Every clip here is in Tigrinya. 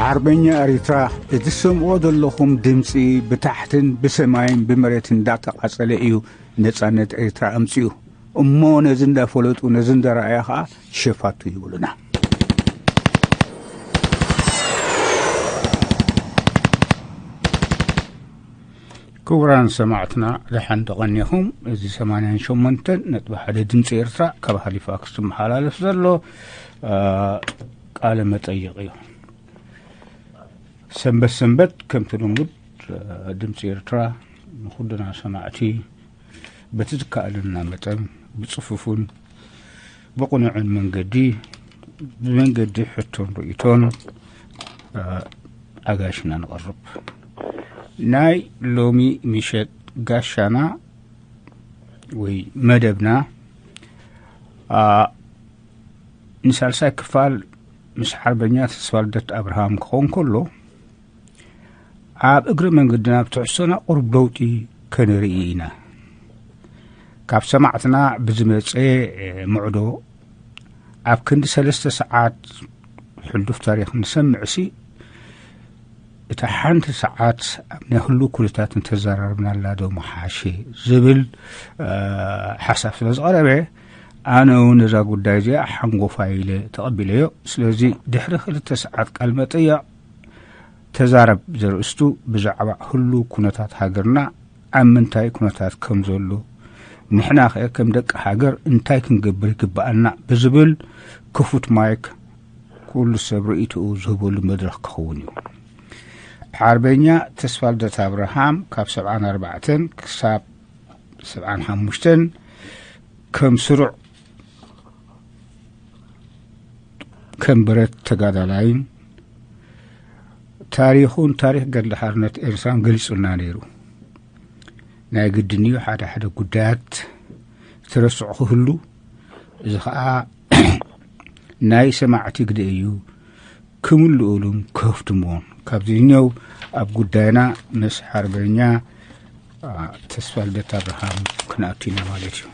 ዓርበኛ ኤሪትራ፣ እቲ ትሰምዕዎ ዘለኹም ድምጺ ብታሕትን ብሰማይን ብመሬትን እንዳተቓጸለ እዩ ነጻነት ኤሪትራ ኣምጺኡ። እሞ ነዚ እንዳፈለጡ ነዚ እንዳረኣያ ኸኣ ሸፋቱ ይብሉና። ክቡራን ሰማዕትና፣ ደሓን ተቐኒኹም። እዚ ሰማንያን ሸሞንተን ነጥቢ ሓደ ድምፂ ኤርትራ ካብ ሃሊፋክስ ዝመሓላለፍ ዘሎ፣ እ፣ ቃለ መጠይቕ እዩ። ሰንበት ሰንበት ከምቲ ልሙድ፣ እ፣ ድምፂ ኤርትራ ንኹልና ሰማዕቲ በቲ ዝከኣለና መጠን ብጽፉፍን ብቕኑዕን መንገዲ፣ ብመንገዲ ሕቶን ርእይቶን፣ እ፣ ኣጋይሽና ንቐርብ። ናይ ሎሚ ምሸት ጋሻና ወይ መደብና፣ እ፣ ንሳልሳይ ክፋል ምስ ሓርበኛ ተስፋልደት ኣብርሃም ክኸውን ከሎ፣ ኣብ እግሪ መንገድና ብትሕዝቶና ቁሩብ ለውጢ ከነርኢ ኢና። ካብ ሰማዕትና ብዝመጸ ምዕዶ ኣብ ክንዲ ሰለስተ ሰዓት ሕሉፍ ታሪኽ ንሰምዕሲ፣ እታ ሓንቲ ሰዓት ኣብ ናይ ህሉው ኩነታት እንተዘራረብናላ ዶ ምሓሸ ዝብል፣ እ፣ ሓሳብ ስለ ዝቐረበ፣ ኣነ እውን ነዛ ጉዳይ እዚኣ ሓንጎፋይ ኢለ ተቐቢለዮ። ስለዚ ድሕሪ ክልተ ሰዓት ቃለ መጠይቕ ተዛረብ ዘርእስቱ ብዛዕባ ህሉው ኩነታት ሃገርና፣ ኣብ ምንታይ ኩነታት ከም ዘሎ፣ ንሕናኸ ከም ደቂ ሃገር እንታይ ክንገብር ይግብኣና ብዝብል ክፉት ማይክ ኩሉ ሰብ ርእይቶኡ ዝህበሉ መድረኽ ክኸውን እዩ። ሓርበኛ ተስፋልደት ኣብርሃም ካብ ሰብዓን ኣርባዕተን ክሳብ ሰብዓን ሓሙሽተን ከም ስሩዕ ከም ብረት ተጋዳላይን ታሪኹን ታሪኽ ገድሊ ሓርነት ኤርትራን ገሊጹልና ነይሩ። ናይ ግድን እዩ ሓደ ሓደ ጉዳያት ዝተረስዑ ክህሉ፣ እዚ ኸኣ ናይ ሰማዕቲ ግደ እዩ ክምልኡሉን ክህፍትምዎን። ካብዚ ንየው ኣብ ጉዳይና ምስ ሓርበኛ፣ አ፣ ተስፋልደት ኣብርሃም ክንኣቱ ኢና ማለት እዩ።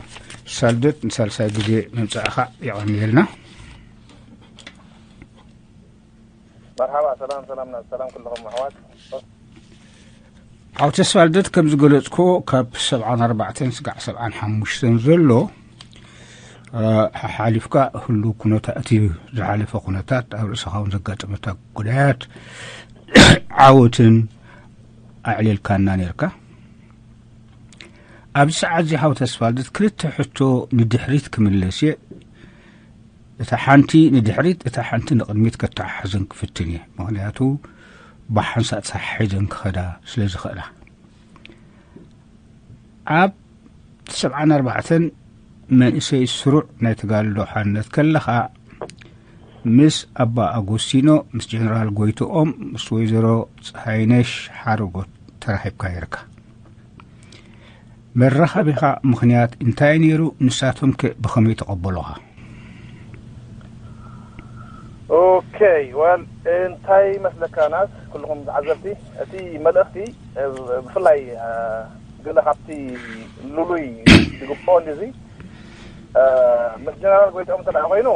ሳልደት፣ ንሳልሳይ ግዜ ምምጻእኻ የቐንየልና። መርሓባ፣ ሰላም፣ ሰላም፣ ሰላም ኩልኹም ኣሕዋት። ኣብ ተስፋልደት ከም ዝገለጽኮ ካብ ሰብዓን ኣርባዕተን ስጋዕ ሰብዓን ሓሙሽተን ዘሎ፣ እ፣ ሓሓሊፍካ ህሉ ኩነታ-፣ እቲ ዝሓለፈ ኩነታት ኣብ ርእስኻ እውን ዘጋጠመታ ጉዳያት ዓወትን ኣዕሌልካና ነርካ። ኣብዚ ሰዓት እዚ ሓው ተስፋልደት ክልተ ሕቶ ንድሕሪት ክምለስ እየ። እታ ሓንቲ ንድሕሪት፣ እታ ሓንቲ ንቕድሚት ከተሓሕዘን ክፍትን እየ። ምኽንያቱ ብሓንሳእ ተተሓሒዘን ክኸዳ ስለ ዝኽእላ። ኣብ ሰብዓን ኣርባዕተን መንእሰይ ስሩዕ ናይ ተጋድሎ ሓርነት ከለኻ፣ ምስ ኣባ ኣጎስቲኖ፣ ምስ ጀነራል ጎይትኦም፣ ምስ ወይዘሮ ፀሃይነሽ ሓረጎት ተራኺብካ ነርካ። መራኸቢኻ ምኽንያት እንታይ ነይሩ? ንሳቶምከ ብኸመይ ተቐበሉኻ? ኦኬ፣ ወል፣ እንታይ ይመስለካ ናስ፣ ኩልኹም ተዓዘብቲ፣ እቲ መልእኽቲ፣ እ፣ ብፍላይ፣ እ፣ ገለ ካብቲ ልሉይ ዝግብኦ እንዲዚ፣ እ፣ ምስ ጀነራል ጎይትኦም እንተ ደኣ ኮይኑ፣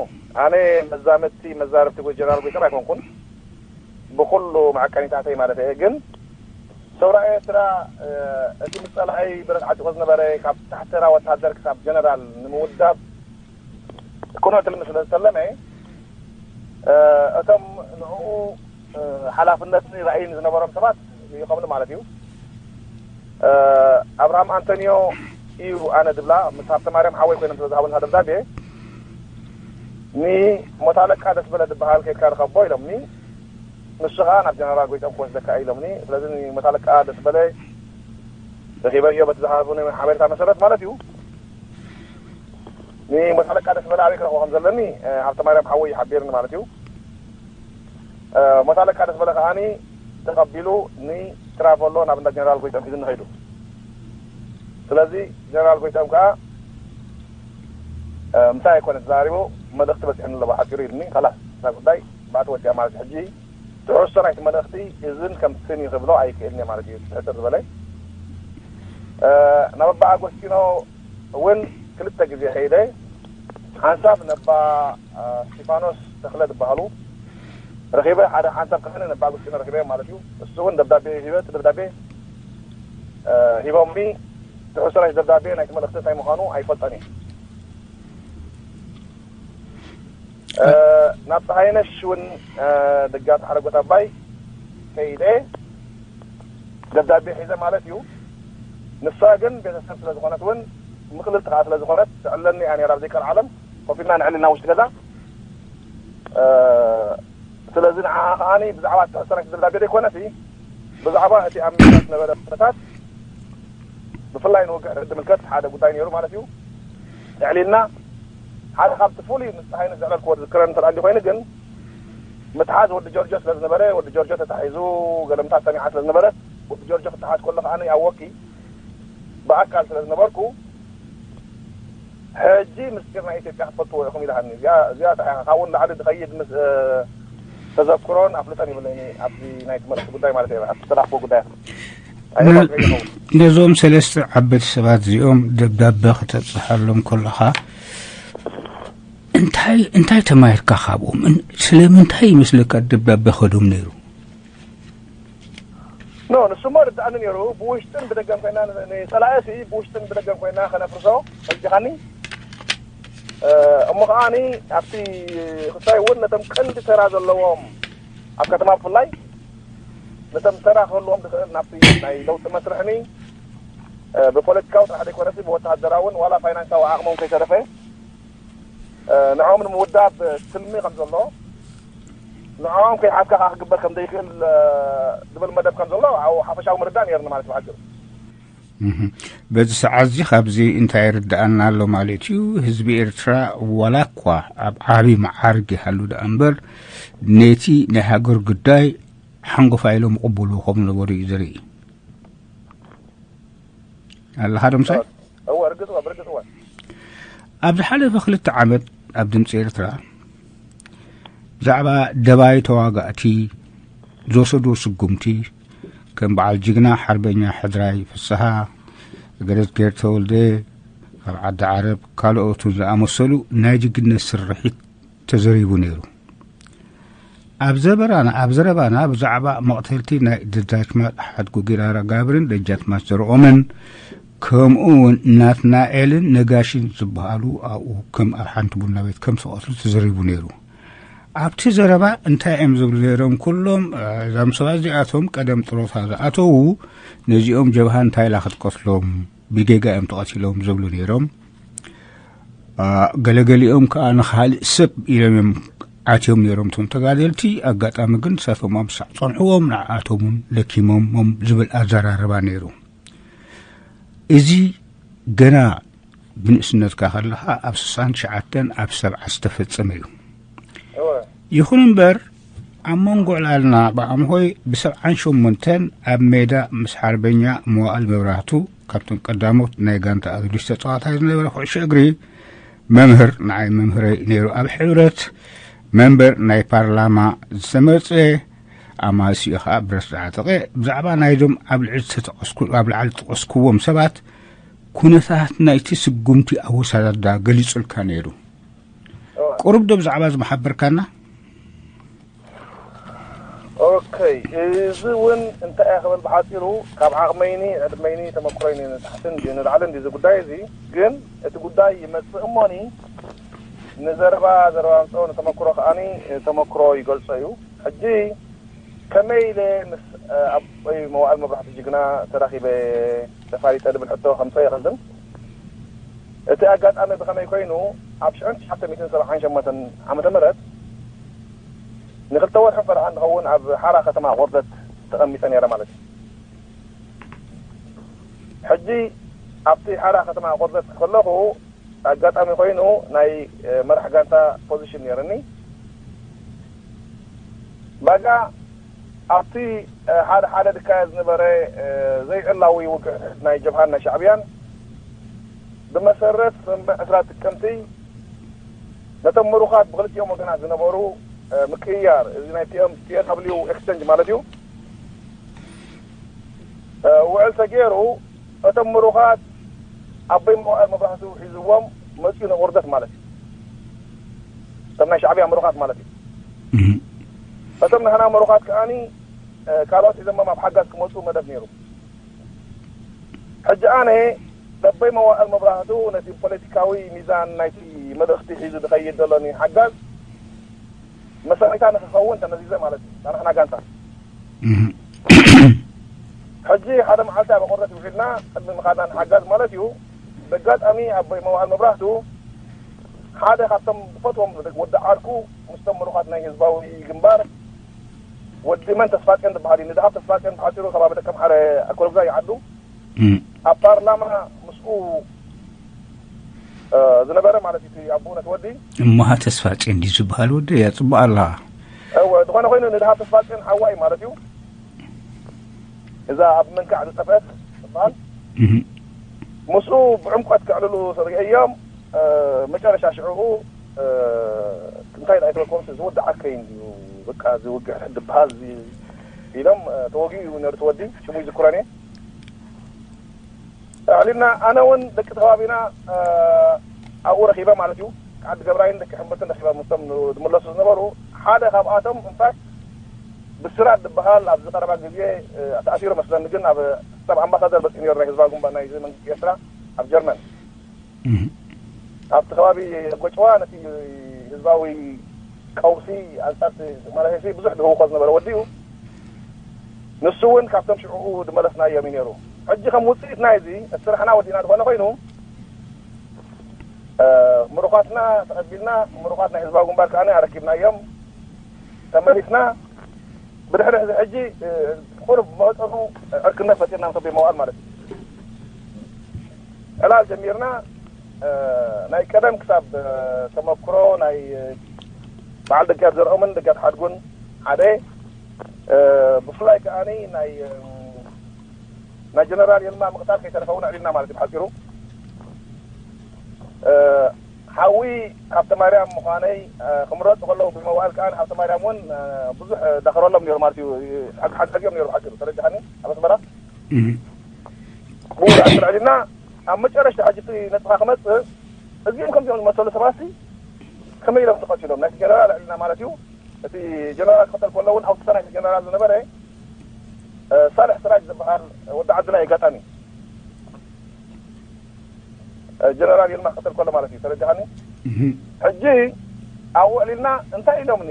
ኣነ መዛመድቲ፣ መዛረብቲ ጎይ-፣ ጀነራል ጎይትኦም ኣይኮንኩን። ብኹሉ መዐቀኒታተይ ማለት እየ። ግን ሰውራ ኤርትራ፣ እ፣ እቲ ምስ ጸላኢ ብረት ዓጢቑ ዝነበረ ካብ ታሕቲ ተራ ወተሃደር ክሳብ ጀነራል ንምውዳብ ኩነ ትልሚ ስለ ዝተለመ፣ እ፣ እቶም ንዕኡ፣ እ፣ ሓላፍነትን ራእይን ዝነበሮም ሰባት ይኸምሉ ማለት እዩ። እ፣ ኣብርሃም ኣንቶኒዮ እዩ ኣነ ድብላ ምስ ሃብተ ማርያም ሓወይ ኮይኖም ስለ ዝሃቡና ደብዳቤ፣ ንሞት ኣለቃ ደስ በለ ዝበሃል ከይድካ ርኸቦ ኢሎምኒ። ንሱ ኸኣ ናብ ጀነራል ጎይቶም ክወስደካ እዩ ኢሎምኒ። ስለዚ ንሞት ኣለቃ ደስ በለ ረኺበዮ በቲ ዝሃቡኒ ሓበሬታ መሰረት ማለት እዩ። ንሞት ኣለቃ ደስ በለ ኣበይ ክረኽቦ ከም ዘለኒ፣ እ፣ ሃብተ ማርያም ሓወይ ይሓቢርኒ ማለት እዩ። እ፣ ሞት ኣለቃ ደስ በለ ከኣኒ ተቐቢሉ ንትራቨሎ ናብ እንዳ ጀነራል ጎይቶም ሒዙኒ ኸይዱ። ስለዚ ጀነራል ጎይቶም ከኣ፣ እ፣ ምሳይ ኣይኮነ ተዛሪቡ፣ መልእኽቲ በጺሑኒ ኣሎ ብሓጺሩ ኢሉኒ። ኸላስ፣ እዛ ጉዳይ ብኣቲ ወዲኣ ማለት እዩ። ሕጂ ትሕዝቶ ናይቲ መልእኽቲ እዝን ከምትን እዩ ክብሎ ኣይክእልን እየ ማለት እዩ። ሕጽር ዝበለ፣ እ፣ ናብ ኣባ ኣጎስቲኖ እውን ክልተ ግዜ ከይደ፣ ሓንሳብ ነባ፣ እ፣ እስጢፋኖስ ተኽለ ዝበሃሉ፣ ረኺበ፣ ሓደ ሓንሳብ ካህንን ኣባ ኣጉስጢኖ ረኺበ ማለት እዩ። እሱ እውን ደብዳቤ ሂበ፣ እቲ ደብዳቤ እ፣ ሂቦምኒ። እቲ ሕሱራሽ ደብዳቤ ናይቲ መልእኽቲ እንታይ ምዃኑ ኣይፈልጦን እየ። እ፣ ናብ ፀሃይነሽ እውን፣ እ፣ ደጋት ሓረጎት ኣባይ ከይደ፣ ደብዳቤ ሒዘ ማለት እዩ። ንሳ ግን ቤተሰብ ስለ ዝኾነት እውን ምቕልልቲ ከዓ ስለ ዝኾነት ትዕለኒ እያ ነይራ ኣብ ዘይከል ዓለም። ኮፍ ኢልና ንዕልልና ውሽጢ ገዛ። እ፣ ስለዚ ንዓ ከዓኒ ብዛዕባ እቲ ሕሰረት ደብዳቤ ዘይኮነሲ፣ ብዛዕባ እቲ ኣብ ሚድያ ዝነበረ ኩነታት፣ ብፍላይ ንውግእ ድሕሪ ዝምልከት ሓደ ጉዳይ ነይሩ ማለት እዩ። ኣዕሊልና ሓደ ካብቲ ፍሉይ ምስ ፀሃይነሽ ዘዕለልክዎ ዝዝክረኒ እንተ ደኣ ኮይኑ ግን፣ ምትሓዝ ወዲ ጆርጆ ስለ ዝነበረ፣ ወዲ ጆርጆ ተታሒዙ ገለምታት ሰሚዓ ስለ ዝነበረት፣ ወዲ ጆርጆ ክተሓዝ ከሎ ከዓኒ ኣብ ወኪ ብኣካል ስለ ዝነበርኩ፣ ሕጂ ምስጢር ናይ ኢትዮጵያ ክትፈልጥዎ ኢኹም ኢላሃኒ። እዚኣ፣ እዚኣ ጥራሕ እያ። ካብኡ ንላዕሊ ዝኸይድ ምስ፣ እ፣ ተዘክሮን ኣፍልጦን ይብለኒ ኣብዚ ናይ ትምህርቲ ጉዳይ ማለት እየ፣ ኣብቲ ዝተላኽቦ ጉዳይ። ነ-፣ ኣይፋልጥ ይኸውን። ነዞም ሰለስተ ዓበይቲ ሰባት እዚኦም ደብዳበ ከተብጽሓሎም ከለኻ እንታይ፣ እንታይ ተማሂርካ ካብኦም? እን-፣ ስለምንታይ ይመስለካ ደብዳበ ከዶም ነይሩ? ኖ፣ ንሱ እሞ ርድኣኒ ነይሩ። ብውሽጥን ብደገን ኮይና ን-፣ ንጸላእሲ ብውሽጥን ብደገን ኮይና ከነፍርሶ በጃኻኒ። እ፣ እሞ ከዓኒ ኣብቲ ክሳይ እውን ነቶም ቀንዲ ተራ ዘለዎም ኣብ ከተማ ብፍላይ ነቶም ተራ ክህልዎም ዝኽእል ናብቲ ናይ ለውጢ መስርሕኒ፣ እ፣ ብፖለቲካዊ ጥራሕ ዘይኮነሲ ብወተሃደራውን ዋላ ፋይናንሳዊ ዓቕሞም ከይተረፈ፣ እ፣ ንዕኦም ንምውዳብ ትልሚ ከም ዘሎ፣ ንዕኦም ከይሓዝካ ከኣ ክግበር ከም ዘይክእል፣ እ፣ ዝብል መደብ ከም ዘሎ ኣብኡ ሓፈሻዊ ምርዳእ ነይርኒ ማለት እዩ ብሓጺሩ። እህ። በዚ ሰዓት እዚ ካብዚ እንታይ ይርድኣና ኣሎ ማለት እዩ? ህዝቢ ኤርትራ ዋላ እኳ ኣብ ዓቢ መዓርግ ይሃሉ ደኣ እምበር፣ ነቲ ናይ ሃገር ጉዳይ ሓንጎፋይ ኢሎም ይቕበልዎ ከም ዝነበሩ እዩ ዘርኢ። ኣለኻ ዶ ምሳይ? እወ፣ ርግጽ እወ፣ ብርግጽ እወ። ኣብ ዝሓለፈ ክልተ ዓመት ኣብ ድምጺ ኤርትራ ብዛዕባ ደባይ ተዋጋእቲ ዝወሰድዎ ስጉምቲ፣ ከም በዓል ጅግና ሓርበኛ ሕድራይ ፍስሃ፣ ገረዝጌር ተወልደ፣ ካብ ዓዲ ዓረብ፣ ካልኦትን ዝኣመሰሉ ናይ ጅግነት ስርሒት ተዘሪቡ ነይሩ። ኣብ ዘበራና፣ ኣብ ዘረባና ብዛዕባ መቕተልቲ ናይ ደጃዝማች ሓድጉ ጊራራ ጋብርን ደጃዝማች ዘርኦምን፣ ከምኡ እውን ናትናኤልን ነጋሽን ዝበሃሉ ኣብኡ ከም ኣብ ሓንቲ ቡና ቤት ከም ዝተቐትሉ ተዘሪቡ ነይሩ። ኣብቲ ዘረባ እንታይ እዮም ዝብሉ ነይሮም? ኩሎም፣ እ፣ እዞም ሰባት እዚኣቶም ቀደም ጥሮታ ዝኣተዉ፣ ነዚኦም ጀብሃ እንታይ ኢላ ክትቀትሎም፣ ብጌጋ እዮም ተቐቲሎም ዝብሉ ነይሮም። አ፣ ገለገሊኦም ከኣ ንኻልእ ሰብ ኢሎም እዮም ኣትዮም ነይሮም። እቶም ተጋደልቲ ኣጋጣሚ ግን ንሳቶም ኣብ ሳዕ ጸንሕዎም፣ ንዓኣቶም እውን ለኪሞሞም ዝብል ኣዘራርባ ነይሩ። እዚ ገና ብንእስነትካ ከለኻ ኣብ ስሳን ትሽዓተን ኣብ ሰብዓ ዝተፈጸመ እዩ። እወ። ይኹን እምበር፣ ኣብ መንጎ ዕላልና ብኣምሆይ ብሰብዓን ሸሞንተን ኣብ ሜዳ ምስ ሓርበኛ መዋእል መብራህቱ፣ ካብቶም ቀዳሞት ናይ ጋንታ ኣግሪሽ ተጻዋታይ ዝነበረ ኩዕሾ እግሪ፣ መምህር፣ ንዓይ መምህረይ ነይሩ፣ ኣብ ሕብረት መንበር ናይ ፓርላማ ዝተመርጸ፣ ኣማሲኡ ኸኣ ብረት ዝዓጠቐ፣ ብዛዕባ ናይዞም ኣብ ልዕሊ ዝተጠቐስኩ-፣ ኣብ ላዕሊ ዝጠቐስኩዎም ሰባት ኩነታት ናይቲ ስጉምቲ ኣወሳዳዳ ገሊጹልካ ነይሩ። እወ። ቁሩብ ዶ ብዛዕባ እዚ ምሓበርካና? ኦከይ፣ እዚ እውን እንታይ እየ ክብል ብሓጺሩ፣ ካብ ዓቕመይኒ፣ ዕድመይኒ፣ ተመክሮይኒ ንታሕትን ንላዕልን እዚ ጉዳይ እዚ። ግን እቲ ጉዳይ ይመጽእ እሞኒ፣ ንዘረባ ዘረባ ኣምጽኦ፣ ንተመክሮ ከኣኒ ተመክሮ ይገልጾ እዩ። ሕጂ ከመይ ኢለ ምስ፣ እ፣ ኣቦይ መዋእል መብራህቱ ጅግና ተራኺበ ተፋሊጠ ዝብል ሕቶ ከምጽኦ ይኽእል። እቲ ኣጋጣሚ ብኸመይ ኮይኑ፣ ኣብ ሽሕን ትሽዓተ ሚእትን ሰብዓን ሸሞንተን ዓመተ ምህረት ንኽልተ ወርሒ ፈረቓ እንኸውን ኣብ ሓራ ከተማ ቆርደት ተቐሚጠ ነይረ ማለት እዩ። ሕጂ ኣብቲ ሓራ ከተማ ቆርደት ከለኹ ኣጋጣሚ ኮይኑ ናይ፣ እ፣ መራሕ ጋንታ ፖዚሽን ነይርኒ። ባጋ ኣብቲ፣ እ፣ ሓደ ሓደ ዝካየድ ዝነበረ፣ እ፣ ዘይዕላዊ ውግእ ናይ ጀብሃን ናይ ሻዕብያን ብመሰረት ስምምዕ ዕስራ ጥቅምቲ ነቶም ምሩኻት ብክልቲኦም ወገናት ዝነበሩ፣ እ፣ ምቅይያር፣ እዚ ናይ ፒ ኤም፣ ፒ ኤስ ደብሊው ኤክስቼንጅ ማለት እዩ፣ እ፣ ውዕል ተገይሩ፣ እቶም ምሩኻት ኣቦይ መዋእል መብራህቱ ሒዝዎም መፅኡ ንቁርደት ማለት እዩ። እቶም ናይ ሻዕብያ ምሩኻት ማለት እዩ። እህ። እቶም ናህና ምሩኻት ከኣኒ ካልኦት ሒዞሞም ኣብ ሓጋዝ ክመፁ መደብ ነይሩ። ሕጂ ኣነ ለበይ መዋእል መብራህቱ ነቲ ፖለቲካዊ ሚዛን ናይቲ መልእኽቲ ሒዙ ዝኸይድ ዘሎኒ ሓጋዝ መሰረታ ንክኸውን ተመዚዘ ማለት እዩ ናናሕና ጋንታ። ሕጂ ሓደ መዓልቲ ኣብ ኣቆረት ውዒልና ቅድሚ ምኻድና ንሓጋዝ ማለት እዩ። በጋጣሚ ኣቦይ መዋእል መብራህቱ ሓደ ካብቶም ዝፈትዎም ወዲ ዓርኩ ምስቶም ምሩኻት ናይ ህዝባዊ ግንባር ወዲ መን ተስፋጽዮን ዝበሃል እዩ። ንድሃብ ተስፋጽዮን ብሓፂሩ ከባቢ ደቀምሓረ ኣኮልጉዛ ይዓዱ ኣብ ፓርላማ ምስኡ ዝነበረ ማለት እዩ። ኣቦኡ ነቲ ወዲ እሞሃ ተስፋጽዮን ድዩ ዝበሃል ወዲ እያ ጽቡቅ ኣለኻ። እወ ዝኾነ ኮይኑ ንድሃብ ተስፋጽዮን ሓዋ እዩ ማለት እዩ። እዛ ኣብ መንካዕ ዝጠፍአት ዝበሃል ምስኡ ብዕምቆት ክዕልሉ ርእዮም። መጨረሻ ሽዕኡ እንታይ ዳ ኣይትበልኩም ዝወድዓከይ እንድዩ በቃ ዝውግሕ ዝበሃል ኢሎም ተወጊኡ እዩ ነሩ ትወዲ ሽሙ ይዝክሮን እየ። ኣዕሊልና ኣነ እውን ደቂ ከባቢና ኣብኡ ረኺበ ማለት እዩ። ዓዲ ገብራይን ደቂ ሕምብርትን ረኺበ ምስቶም ዝምለሱ ዝነበሩ ሓደ ካብኣቶም እንፋት ብስራት ዝበሃል ኣብዚ ቀረባ ግዜ ተኣሲሩ መስለኒ ግን ኣብ ክሳብ ኣምባሳደር በፂሑ ነሩ ናይ ህዝባዊ ግንባር ናይ መንግስቲ ኤርትራ ኣብ ጀርመን ኣብቲ ከባቢ ጎጭዋ ነቲ ህዝባዊ ቀውሲ ኣንጻር ማለት ብዙሕ ድህውኮ ዝነበረ ወዲኡ ንሱ እውን ካብቶም ሽዕኡ ድመለስናዮም እዩ ነሩ። ሕጂ ከም ውፅኢት ናይዚ እቲ ስራሕና ወዲና ዝኾነ ኮይኑ ምሩኻትና ተቐቢልና ምሩኻት ናይ ህዝባዊ ግንባር ከኣ ኣረኪብናዮም ተመሊስና ብድሕሪ ሕዚ ሕጂ ቁሩብ መጠኑ ዕርክነት ፈጢርና ምስ ኣቦይ መዋእል ማለት እዩ። ዕላል ጀሚርና ናይ ቀደም ክሳብ ተመክሮ ናይ በዓል ደጋት ዘርኦምን ደጋት ሓድጉን ሓደ ብፍላይ ከኣ ናይ ናይ ጀነራል የልማ ምቕታል ከይተረፈ እውን ኣዕሊልና ማለት እዩ ብሓፂሩ። ሓዊ ሃብተ ማርያም ምዃነይ ክምረፁ ከለዉ ብመዋእል ከዓ ሃብተ ማርያም እውን ብዙሕ ዳኸረሎም ነሩ ማለት እዩ። ሓግዮም ነሩ ብሓፂሩ ተረጃሓኒ ኣብ ኣስመራ ብኡ ኣስር ዕሊልና ኣብ መጨረሽታ ሕጂ እቲ ነጥኻ ክመፅእ እዚኦም ከምዚኦም ዝመሰሉ ሰባት ከመይ ኢሎም ተቐቲሎም ናይቲ ጀነራል ዕሊልና ማለት እዩ። እቲ ጀነራል ክቐተል ከሎ እውን ኣውትሳ ናይቲ ጀነራል ዝነበረ ሳልሕ ስራጅ ዝበሃል ወዲ ዓድና ኣጋጣሚ ጀነራል ይልማ ክቐተል ከሎ ማለት እዩ ተረድሓኒ። ሕጂ ኣብኡ ዕሊልና እንታይ ኢሎምኒ